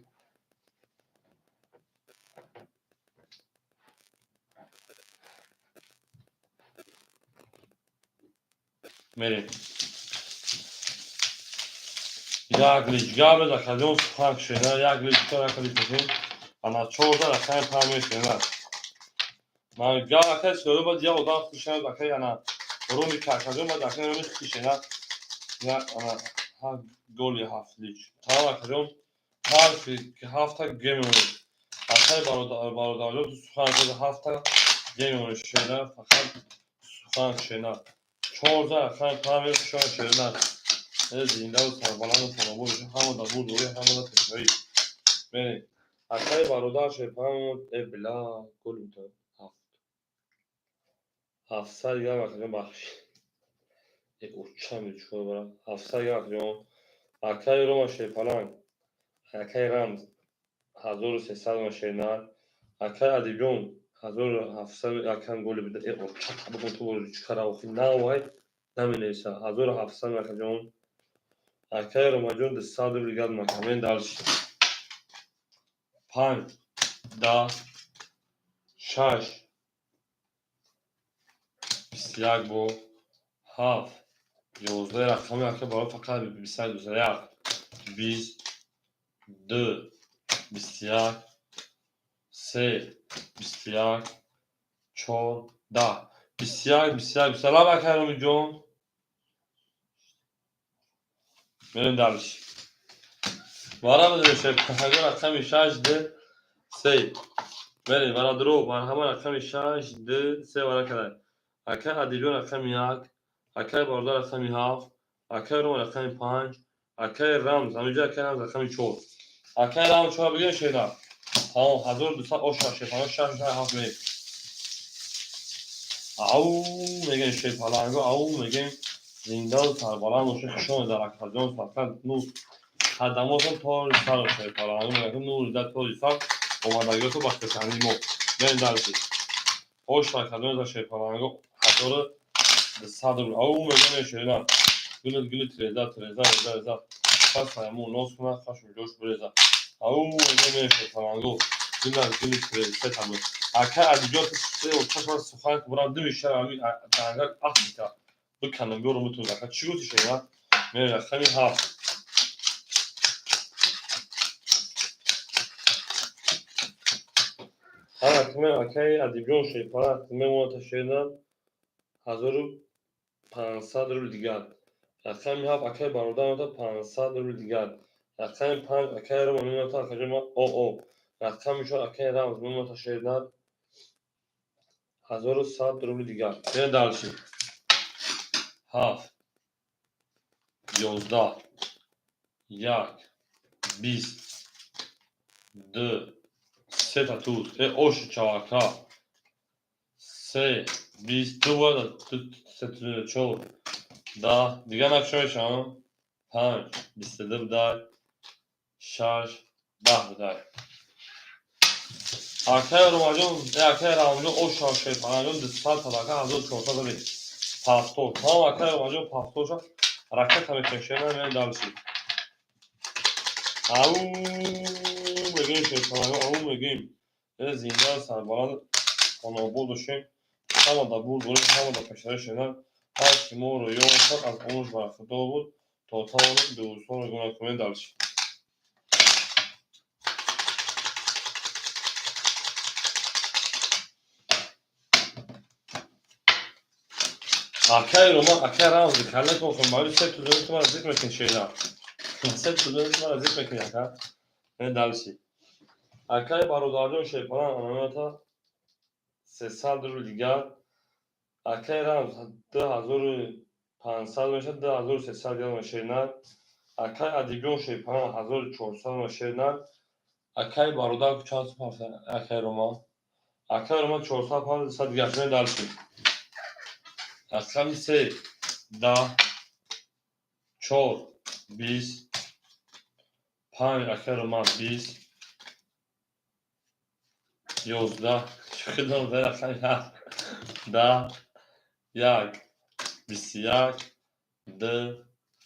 Мерем. Як личка без акаҷон сухан шуда, як личка, як личка. Ана 14 рақами панҷ мешуда. Ман гап акай сӯра бад як одам хушад акай ана руми какаҷон бад акай руми хишена. Я ана ҳа голи ҳафт лич. Тамом, акаҷон, ҳарфи ҳафта ге мемонед. Акай бародарҷон сухан карда ҳафта ге мемонед шена, фақат сухан шена. 14 рақами панҷ мешуда шена. Зиндаву сарбаланду хонобод ҳама дар бурдорӣ, ҳама дар пешравӣ. Мерем. Акай бародар шерпаланг э била гол буда ҳафт. 700 дигар акаҷон бахши. Э оча чикор барам? 700 дигар акаҷон. Акай Рома шерпаланг. Акай Рамз 1300 шерна. Акай Адибҷон 1700 якам голи буда. Э оча табукун ту чикара охи навай наменависа. 1700 акаҷон. Акай Ромаҷон 200 рубл дигар макамен дальше. Панҷ, 10, шаш, 21 бо ҳафт, 11 рақами ака барои фақат 21, 21, 20, ду, 21, се, 21, чор, 10, 21, 21, 21. Лаб, акай Ромиҷон. Мерем дальше. Вара бидем, шерпаланго, рақами шаш, ду, се. Мерем, бародаро, марҳама, рақами шаш, ду, се вара кадай. Акай Адилҷон рақами як, акай бародар рақами ҳафт, акай Рома рақами панҷ, акай Рамз, ҳаминҷо акай Рамз рақами чор. Акай Рамз чора бигем, шера. Тамом, 1200 оша, шерпаланго, шаш, ҳафт мерем. Ау мегем, шерпаланго, ау мегем, зиндаву сарбаланд бошед, хуш омадед дар Акбарҷон Сафар. Ну қадамотон тори сар, шерпаланго, мегӯям, нури да тори сар, омадагиётон ба хешании мо. Мерем дальше. Ош акаҷон за шерпаланго, 1200 рубл. Ау мегӯям, шерина. Гулит гулит реза реза реза реза. Пас ҳамун нос кунад, хашм ҷош биреза. Ау мегӯям, шерпаланго. Гулат гулит реза се табл. Ака Адиҷон се чашма сухан бурам думи шар ами дангал африка. Биканам биёрам бутун ака чӣ гуфти, шерина? Мерем рақами ҳафт. Акаи Адибҷон шерпаланг мемонад, шерина, 1500 рубл дигар. Рақами ҳафт акаи бародар мемонад, 500 рубл дигар. Рақами панҷ акаи Рома мемонад, акаҷон оо. Рақами чор акаи Рамз мемонад, шерина, 1100 рубли дигар. Мерем дальше. Ҳафт, 11, як, 20, ду, сета туз. Э ошу чавака. Се, 20, ду бояд, чор, 10, дигар накша мешавам? Панҷ, 22 бидай, шаш, 10 бидай. Акаи Ромаҷон, акаи Рамҷон, оша шерпаланҷон, 200 тадака, 1400 рубл. Повтор. Тамом, акаи Ромаҷон, повторша ракета мекунем, мерем дальше. Ау мегӯем, шерпаланго, ау мегӯем. Э зинда сарбаланд хонобод бошем. Ҳама да бурд борем, ҳама да пешравӣ, шерина. Ҳар ки моро ёфт, аз онаш бархӯрдор буд, то тавонем дӯстонро гуна кунем дальше. Акаи Роман, акаи Рамз, каллатон хун, мави се тузони ту мара зиқ мекунӣ, шерина. Се тузони ту мара зиқ мекунӣ, ака. Дальше. Акаи бародарҷон шерпаланг ананата 300 рубл дигар. Акаи Рамз 2500 мешавад, 2300 дигар, шерина. Акаи Адибҷон шерпаланг 1400, шерина. Акаи бародар чанд сум? Акаи Роман. Акаи Роман 450 дигар. Дальше. Рақами се, 10, чор, 20, панҷ, акаи Роман, 20, 11, шӯхидон, рақами ҳафт, 10, як, 21, ду,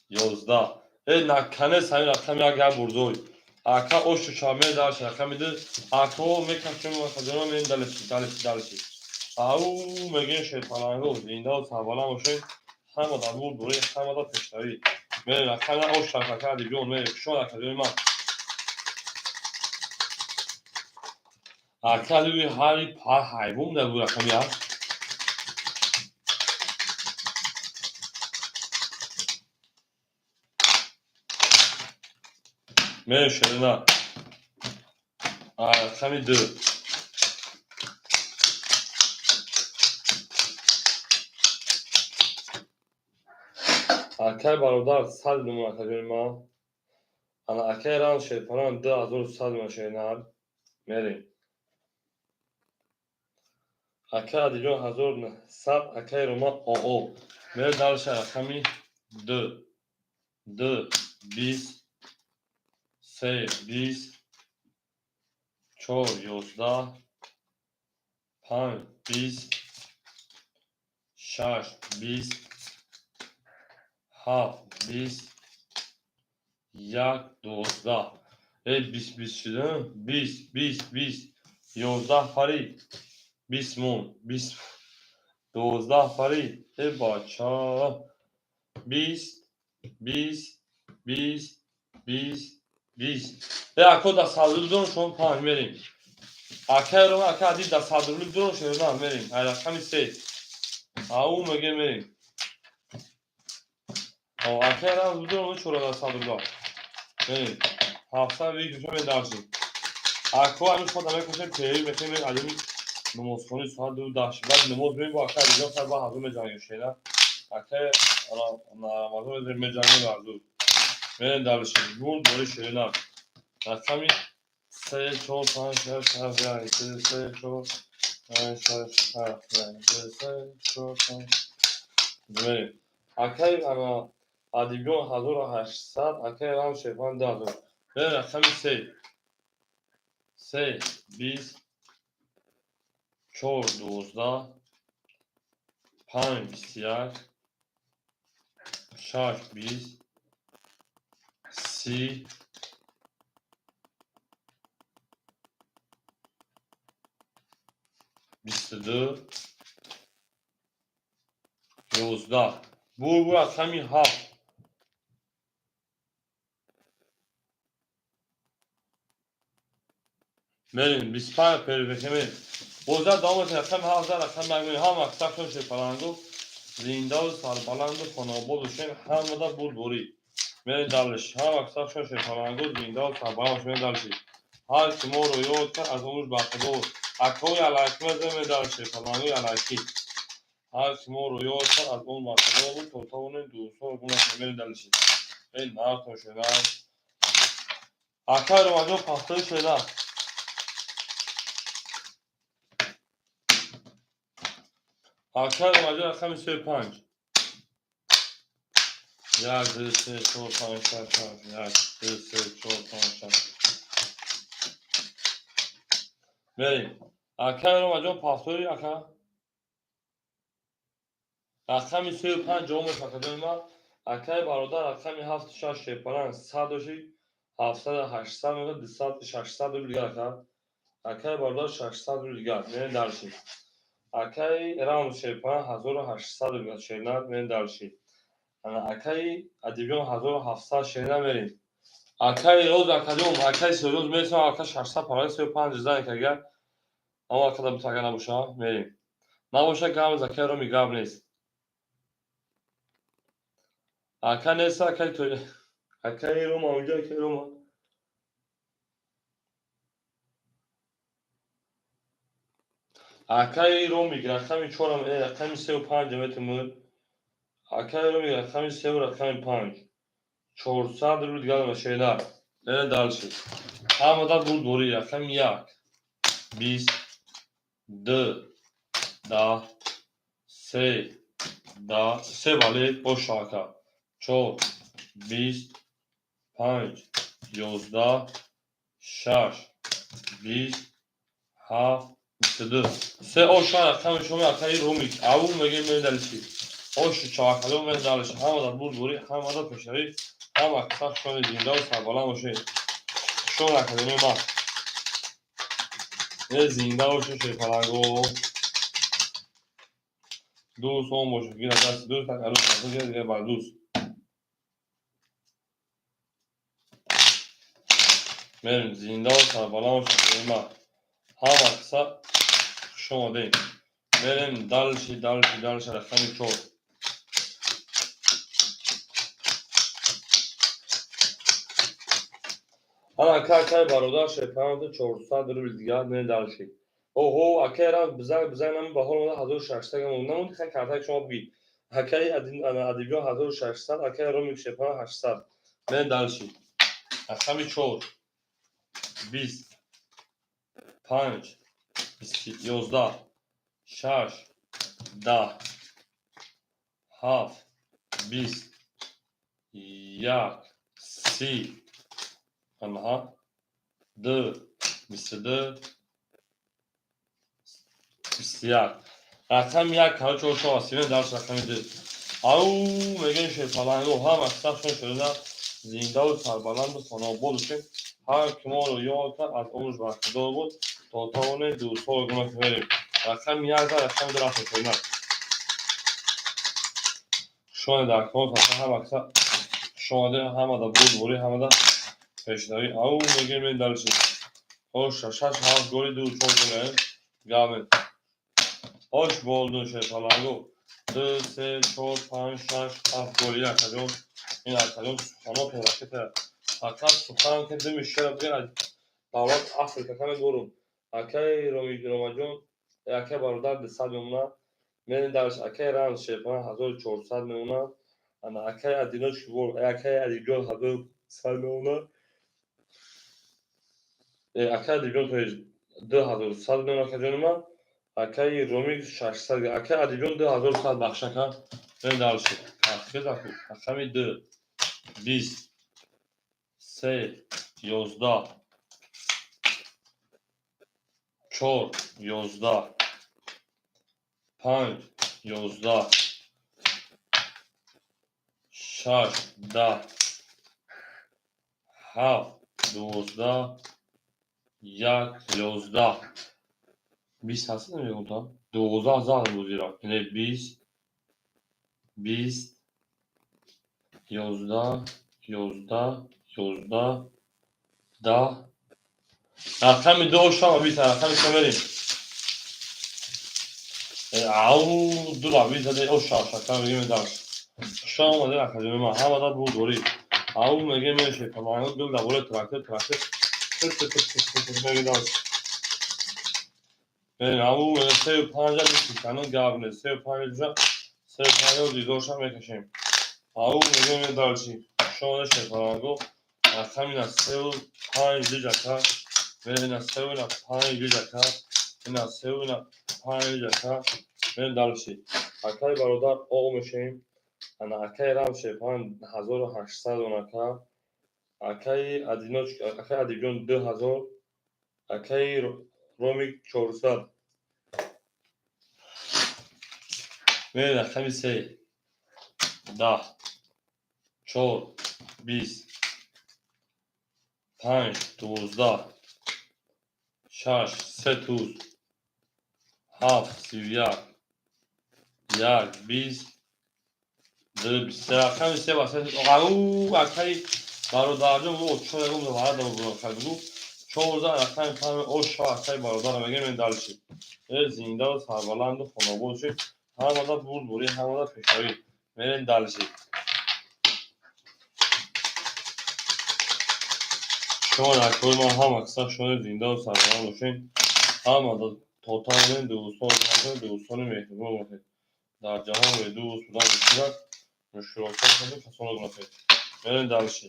11. Э наканес ҳамин рақами як, як бурдой. Ака ошу шавме дальше рақами ду. Ако мекашем, акаҷоно, мерем дальше, дальше, дальше. Ау мегӯем, шерпаланго, зиндаву сарбаланд бошед, ҳама дар бурд доред, ҳама дар пешравӣ. Мерем рақами ош, ака Адибҷон, мерем. Хуш омад, акаҷони ман. Ака Адиби ҳари ҳайвон набуд рақами як. Мерем, шерина. Рақами ду. Акаи бародар 100 мемон, акаҷони ман. Ана акаи Рамз шерпаланг 2100 мемон, шерина. Мерем. Акаи Адиҷон 1100, акаи Роман оо. Мерем дальше рақами ду. Ду, 20, се, 20, чор, 11, панҷ, 20, шаш, 20, ҳафт, 20, як, 12. Э 20, 20 шуда, 20, 20, 20, 11 фарид, 20 мон, 20, 12 фарид. Э бача, 20, 20, 20, 20, 20. Э ако да 100 рубл дорам, шумо панҷ, мерем. Акаи Рома, ака Адиб да 100 рубл дорам, шумо мерем. Ай рақами се. Ау мегем, мерем. Акаи Рамз бидорам, чора да 100 рубла. Мерем. 700 викшо медарши. Ако ҳамин ход мекушем, пери мехем, адими намозхони соат 2:10 шид. Баъд намоз меем, бо акай Алиҷон сар ба ҳазур меҷангем шена. Акай Рамазон меҷангем ҳазур. Мерем дальше. Бурд бори шерина. Рақами се, чор, панҷ, шаш, ҳафт, як, ду, се, чор, панҷ, шаш, ҳафт, як, ду, се, чор, панҷ. Мерем. Акай Адибён 1800, акай Рам Шерфан 2000. Мерем рақами се. Се, 20, чор, 12, панҷ, 21, шаш, 20, 30, 22, 11. Бур рақами ҳафт. Мерем, 25 перевехем. Боза давом мекунем, рақами ҳафт, рақами як мерем. Ҳама аксар шепаланду, зиндаву сарбаланду хонобод бошем, ҳамада бурдборӣ. Мерем дальше. Ҳама аксар шепаланду, зиндаву сарбаланд бошем, мерем дальше. Ҳар ки моро ёд кард, аз умрш бархӯрдор. Акои алайки мезанем, дальше шепалангои алайкӣ. Ҳар ки моро ёд кард, аз он бархӯрдор буд, то тавонем дӯстҳоро гум накунем. Мерем дальше. Эй нартон шена. Акай Ромаҷон пахтаи шена. Акай Ромаҷон рақами сею панҷ. Як, ду, се, чор, панҷ, шаш, ҳафт. Як, ду, се, чор, панҷ, шаш. Мерем. Акай Ромаҷон пахтаи ака. Рақами сею панҷ ҷавоб мешавад, акаҷони ман. Акай бародар рақами ҳафту шаш шепаланг сад доши, ҳафтсаду ҳаштсад меояд, дусад, 600 рубл дигар ака. Акай бародар 600 рубл дигар. Мерем дальше. Акай Рам шепаланг 1800 рубл шерна, мерем дальше. Акай Адибён 1700 шерна, мерем. Акай Роз акаҷон, акай Сиёрӯз мересам, ака 600 параи сею панҷ зан агар. Аммо акада бутага набоша, мерем. Набоша гап нест, акай Роми гап нест. Ака нест, акай то акай Рома унҷа, акай Рома. Акай Ромик рақами чорам, рақами сею панҷ метумуд. Акай Ромик рақами сею рақами панҷ. 400 рубл дигар шена. Мерем дальше. Ҳамада бурдборӣ рақами як, 20, ду, 10, се, 10, се вале боша ака. Чор, 20, панҷ, 11, шаш, 20, ҳафт, 22. Се оша рақами шумо акаи Ромик. Аву мегем мерем дальше. Ошу чавакалё мерем дальше. Ҳамада бурдборӣ, ҳамада пешравӣ, ҳама аксар шумо зиндаву сарбаланд бошед. Шон академияи ман. Зинда бошед шерпаланго. Дӯст он бошед. Гира дасти дӯст, так арӯс гира бар дӯст. Мерем зиндаву сарбаланд бошед академияи ман. Ҳама аксар хуш омадед. Мерем дальше, дальше, дальше рақами чор. Ана ака, акай бародар шерпаланг 400 рубл дигар, мерем дальше. Оҳо, акай рафт бизан, бизан нами баҳор омада 1600 гам намуд, хай картаи шумо бигӣ. Акай Адибён 1600, акай Ромик шерпаланг 800. Мерем дальше. Рақами чор, 20, панҷ, 11, шаш, 10, ҳафт, 20, як, 30, анаҳа, ду, 22, 21. Рақами як короче ошо аст. Дальше рақами ду. Ау мегӯем шерпаланго ҳама аксаршон шуда зиндаву сарбаланду хонобод бошем. Ҳар ки моро ёд кард, аз умрш бархӯрдор буд, то тавонем дӯстҳоро гум накунем. Рақами як за рақами ду рафтем шуда. Шумо дар кор ҳама аксар хуш омадед, ҳамада бурдборӣ, ҳамада пешравӣ. Ау мегӯем мерем дальше. Ош шаш ҳафт голи ду чор гол гавем. Ош болду шерпаланго. Ду, се, чор, панҷ, шаш, ҳафт голи акаҷон. Ин акаҷон суханотон ракета Фақат сухан ки думи шера бигӯ, давлат Африка каме горум. Акаи Ромаҷон, акаи бародар 200 мемонад. Мерем дарш. Акаи Рамз Шерпалан 1400 мемонад. Ана акаи Адиноч, акаи Адибҷон 1100 мемонад. Акаи Адибҷон, то есть 2100 мемонад, акаҷони ман. Акаи Ромик 600, акаи Адибҷон 2100 бахшака. Мерем дальше. Рақами ду, 20, се, 11, чор, 11, панҷ, 11, шаш, 10, ҳафт, 12, як, 11. 20 ҳаст, намегӯм, 12 зад бозира. Яъне 20, 20, 11, 11, 11, 10. Рақами ду шама 20, рақами се мерем. Ау, ду ра 20 заде, о ша шака мегем дарш. Шо омаде, акаҷони ман, ҳамада бурдорӣ. Ау мегем, меше паланг гул даболе трактор, трактор. Мегем дарш. Мерем, ау, сею панҷа мекушану гап не, сею панҷа, сею панҷа дидорша мекашем. Ау мегем дальше. Шо омаде, шепаланго. Рақами на сею панҷ диҷака. Мерем на сею на панҷ диҷака. Ина сею на панҷ диҷака. Мерем дальше. Акаи бародар о мешавем. Ана акаи Рам Шерпан 1800 онака. Акаи Адиноч, акаи Адибҷон 2000, акаи Ромик 400. Мерем рақами се, 10, чор, 20, панҷ, 12, шаш, се туз, ҳафт, 31, як, 20, ду, 23. Рақами се ба се. Ау, акаи бародарҷон, во чор ягон вара бигӯ. 14, рақами панҷ, оша акаи бародарам мегем дальше. Э, зиндаву сарбаланду хонобод шед. Ҳамада бурдборӣ, ҳамада пешравӣ. Мерем дальше. Шумо акои ман, ҳама киса шумо зиндаву сарбаланд бошед. Ҳамада тотален дӯстон, дӯстони меҳрубон бошед. Дар ҷаҳон бедӯст будан мушкил аст. Мушкилотҳо касонро гунафед. Мерем дальше.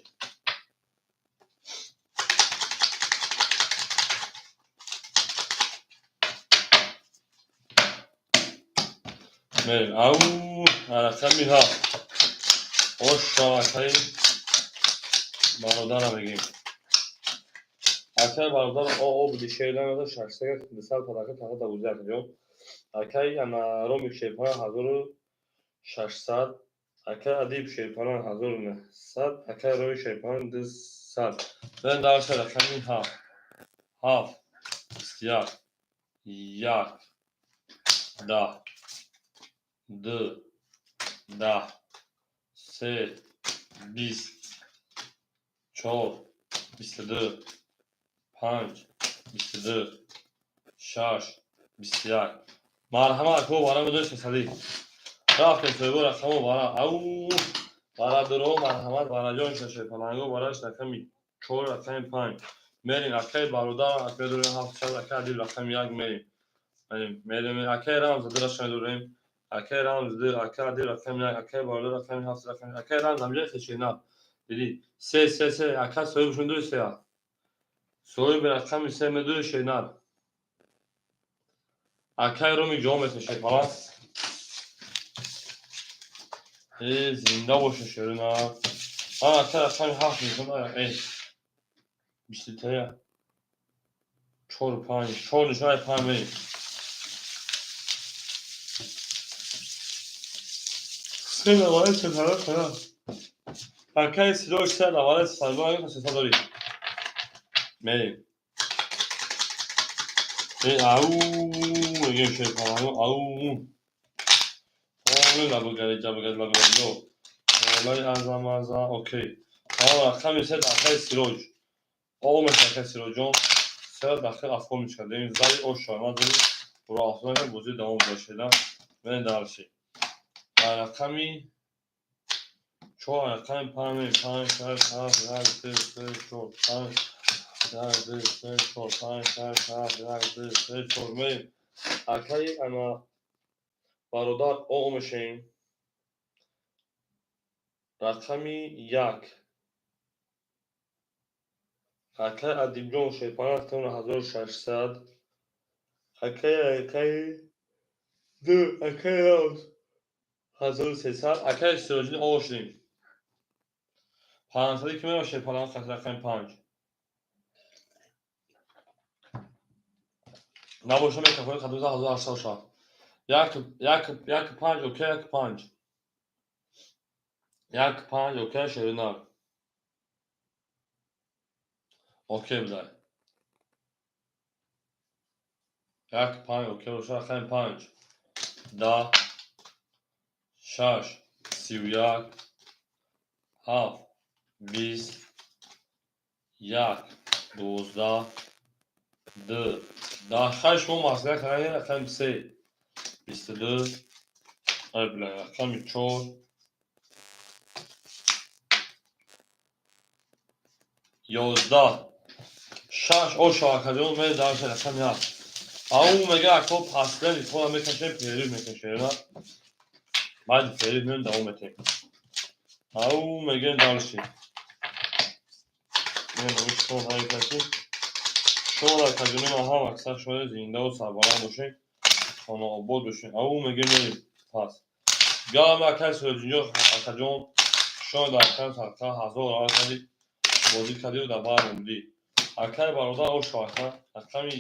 Мерем. Ау, рақами ҳафт. Оша акаи бародарам мегем. Акаи бародар о о буди шеър 600 200 падака тақа дабузи акаҷон. Акаи ана Ромик Шерпана 1600, акаи Адиб Шерпана 1900, акаи Ромик Шерпана 200. Мерем дальше, рақами ҳафт. Ҳафт, 21, як, 10, ду, 10, се, 20, чор, 22, панҷ, 22, шаш, 21. Марҳамат, ако бара медои сесадӣ. Рафтем соҳибо рақамо бара. Ау, барадуро, марҳамат, бараҷон шашепаланго бараш рақами чор, рақами панҷ. Мерем, акаи бародар медорем 700, акаи Адиб рақами як мерем. Мерем, акаи Рамз дураш медорем. Акаи Рамз ду, акаи Адиб рақами як, акаи бародар рақами ҳафт, рақами акаи Рамз ҳамҷои хешина. Дидӣ? Се, се, се, ака соҳибшон дуи се. Соҳиби рақами се медуи шенар. Акаи Роми ҷо меташед, фалан. Э, зинда боша шерина. А, акаи рақами ҳафт мекун, э. Бистутая. Чор, панҷ, чор нишонаи панҷ мерем. Се навари се тараф тараф. Акаи Сироҷ се навари сарбо сеса дорӣ. Мерем. Э, ау, мегем шерпаланго, ау. Оле лабагари, ҷабагари, лабагари. Олай аза маза, окей. Ҳа, рақами се акаи Сироҷ. Омеш акаи Сироҷон. Се дахил оформить кардем. Зали оша мадори. Роҳ бозӣ давом дошта. Мерем дальше. Рақами Чор рақами панҷ, панҷ, шаш, ҳафт, як, ду, се, чор, панҷ, як, ду, се, чор, панҷ, шаш, ҳафт, як, ду, се, чор. Мерем. Акаи ана бародар оғ мешавем. Рақами як. Акаи Адибҷон шерпаланг 1600. Акаи ду, акаи Рамз 1300. Акаи Сироҷиддин оғ шудем. Панҷсади ки мерава шерпаланг қати рақами панҷ. Набоша мекафои қадуза 1800 шавад. Як, як, як, панҷ, окей, як, панҷ. Як, панҷ, окей, шеринар. Окей будай. Як, панҷ, окей боша, рақами панҷ. 10, шаш, 31, ҳафт, 20, як, 12, ду, 10. Хай шумо маслиҳат кардем, рақами се, 22, ай бля, рақами чор, 11, шаш, оша акаҷон, ме дарша рақами як. Ау мега ако паслени тора мекашем, перерыв мекашем, на? Баъди перерыв меем давом метем. Ау мегем дальше. Шумо акаҷони ман ҳам аксар шояд зиндаву сарбаланд бошед, хонаобод бошед. Ау мегем мерем пас. Галам акай Сироҷиддинҷон, акаҷон, шояд акай садқа ҳазор равад кардӣ, бозӣ кардиу дар бар мондӣ. Акай бародар оша ака, рақами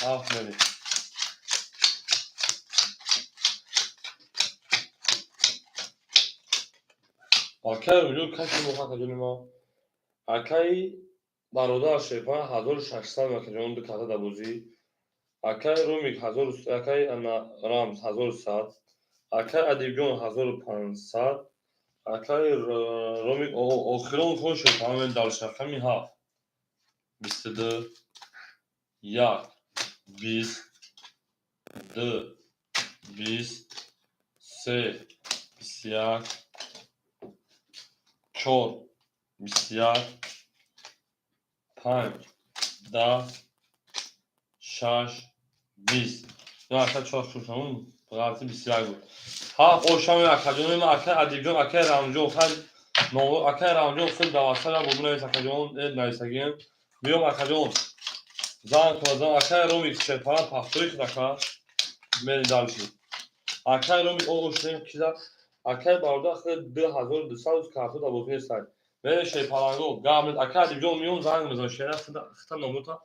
ҳафт мерем. Акай Рӯҷон каши мо акаҷони ма. Акаи бародар Шерпан 1600 акаҷон ду карта дар бозӣ. Акаи Румик ҳазору, акаи ана Рамз 1100. Акаи Адибҷон 1500. Акаи Румик охирон кон Шерпан мен дальше рақами ҳафт. 22, як, 20, ду, 20, се, 21, чор, 21, панҷ, 10, шаш, 20. На, ака чор шушамун, ғалати 21 буд. Ҳафт ошами акаҷони ман, акаи Адибҷон, акаи Рамҷон, хай акаи Рамҷон худ дар ватсап як бор бинавис акаҷон, нависагием. Биём акаҷон. Занг кун, занг акаи Ромик шерпаланг пахтои худ ака. Мерем дальше. Акаи Ромик оғ шудем киза. Акаи бародар худ 2200 карто дар бозӣ нестай. Мерем шерпаланго, гап нет. Акаи Адибҷон миём занг мезанам, шера хита номута.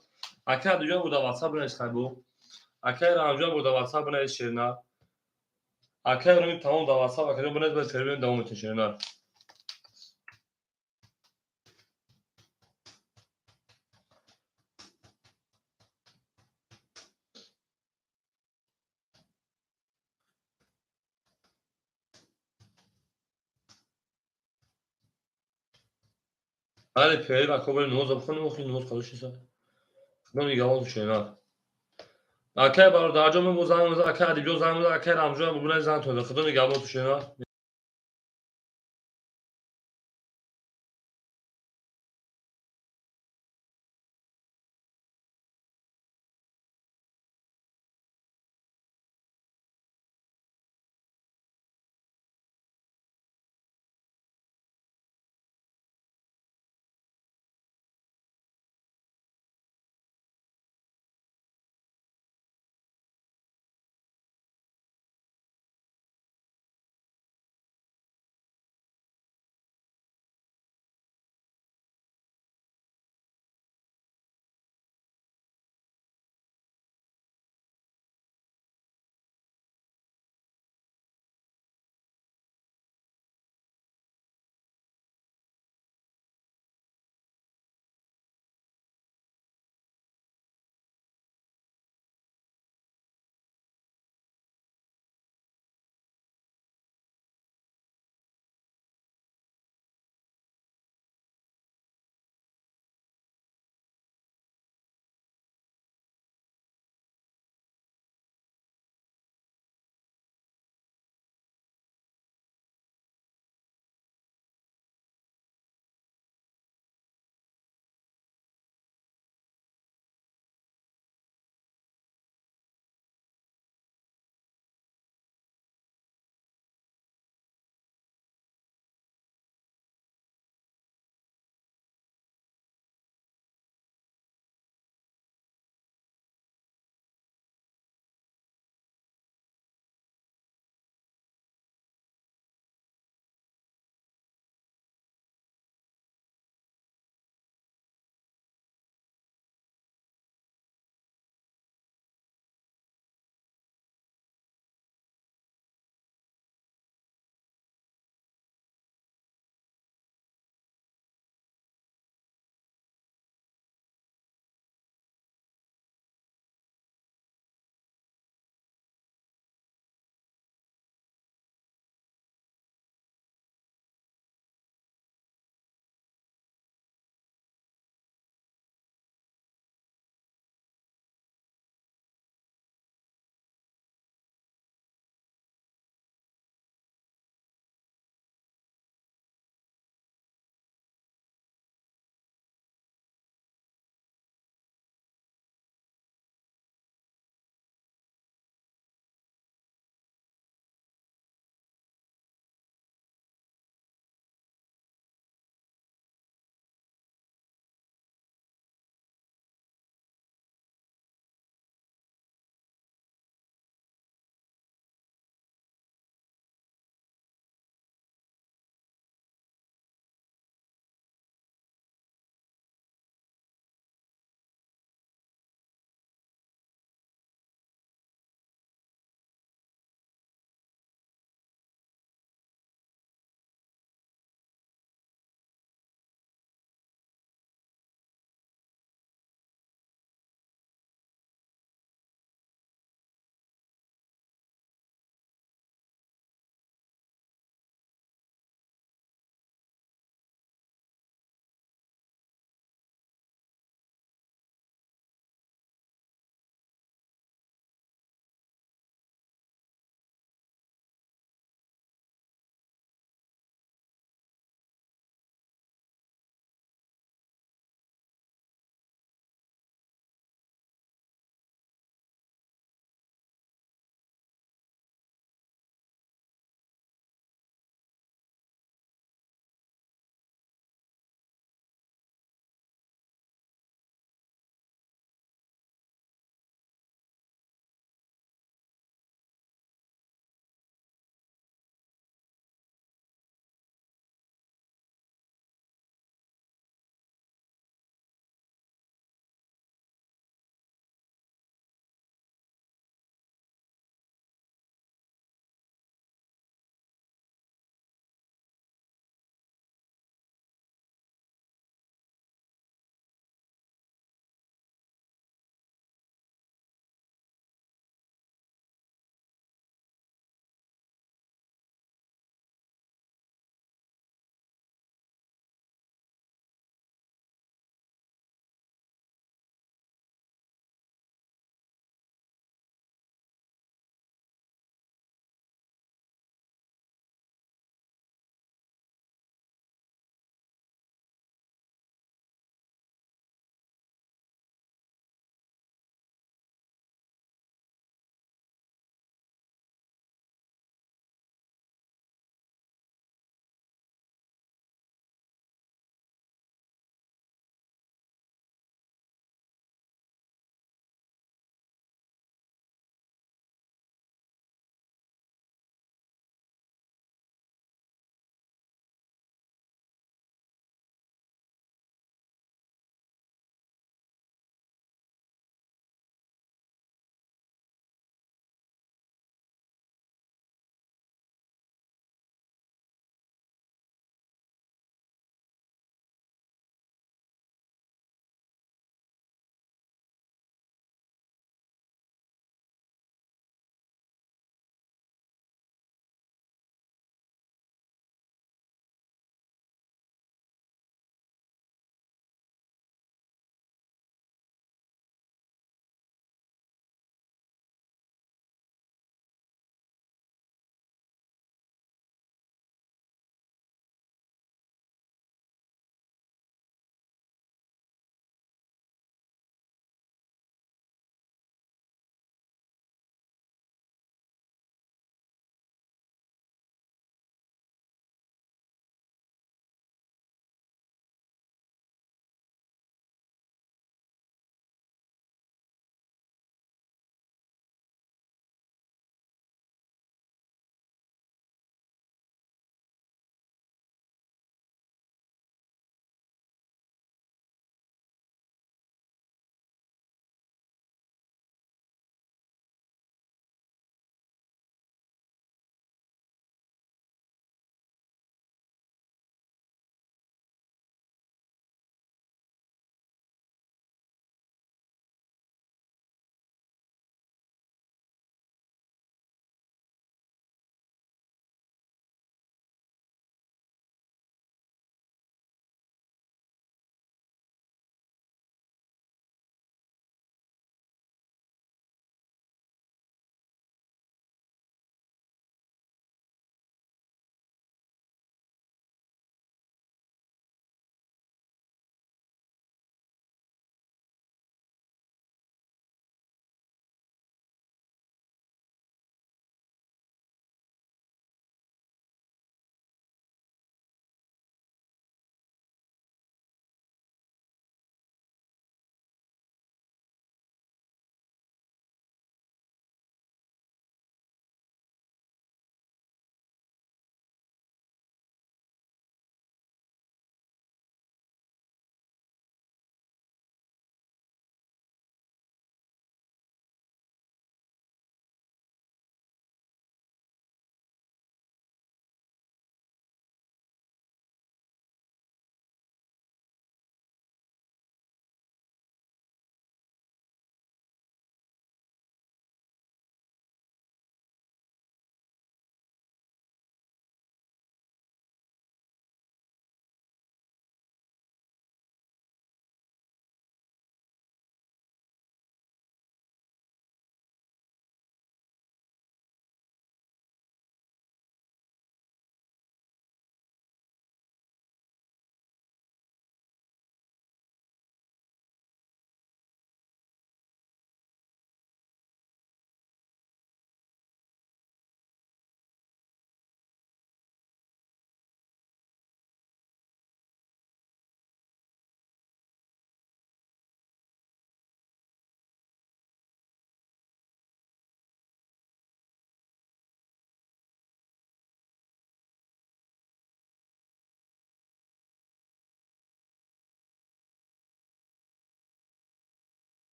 Акаи Адибҷон буда ватсап бинавис хай бу. Акаи Рамҷон буда ватсап бинавис шерина. Акаи Ромик тамом дар ватсап акаҷон бинавис, баъд фербем давом метем шерина. Бале, перерыв ако барем намоз бихонем, охи намоз қазо шиса. Худо нигаҳбон шерина. Акаи бародарҷон ман бо занг мезанам, акаи Адибҷон занг мезанам, акаи Рамҷон бинавис занг тонда. Худо нигаҳбон шерина.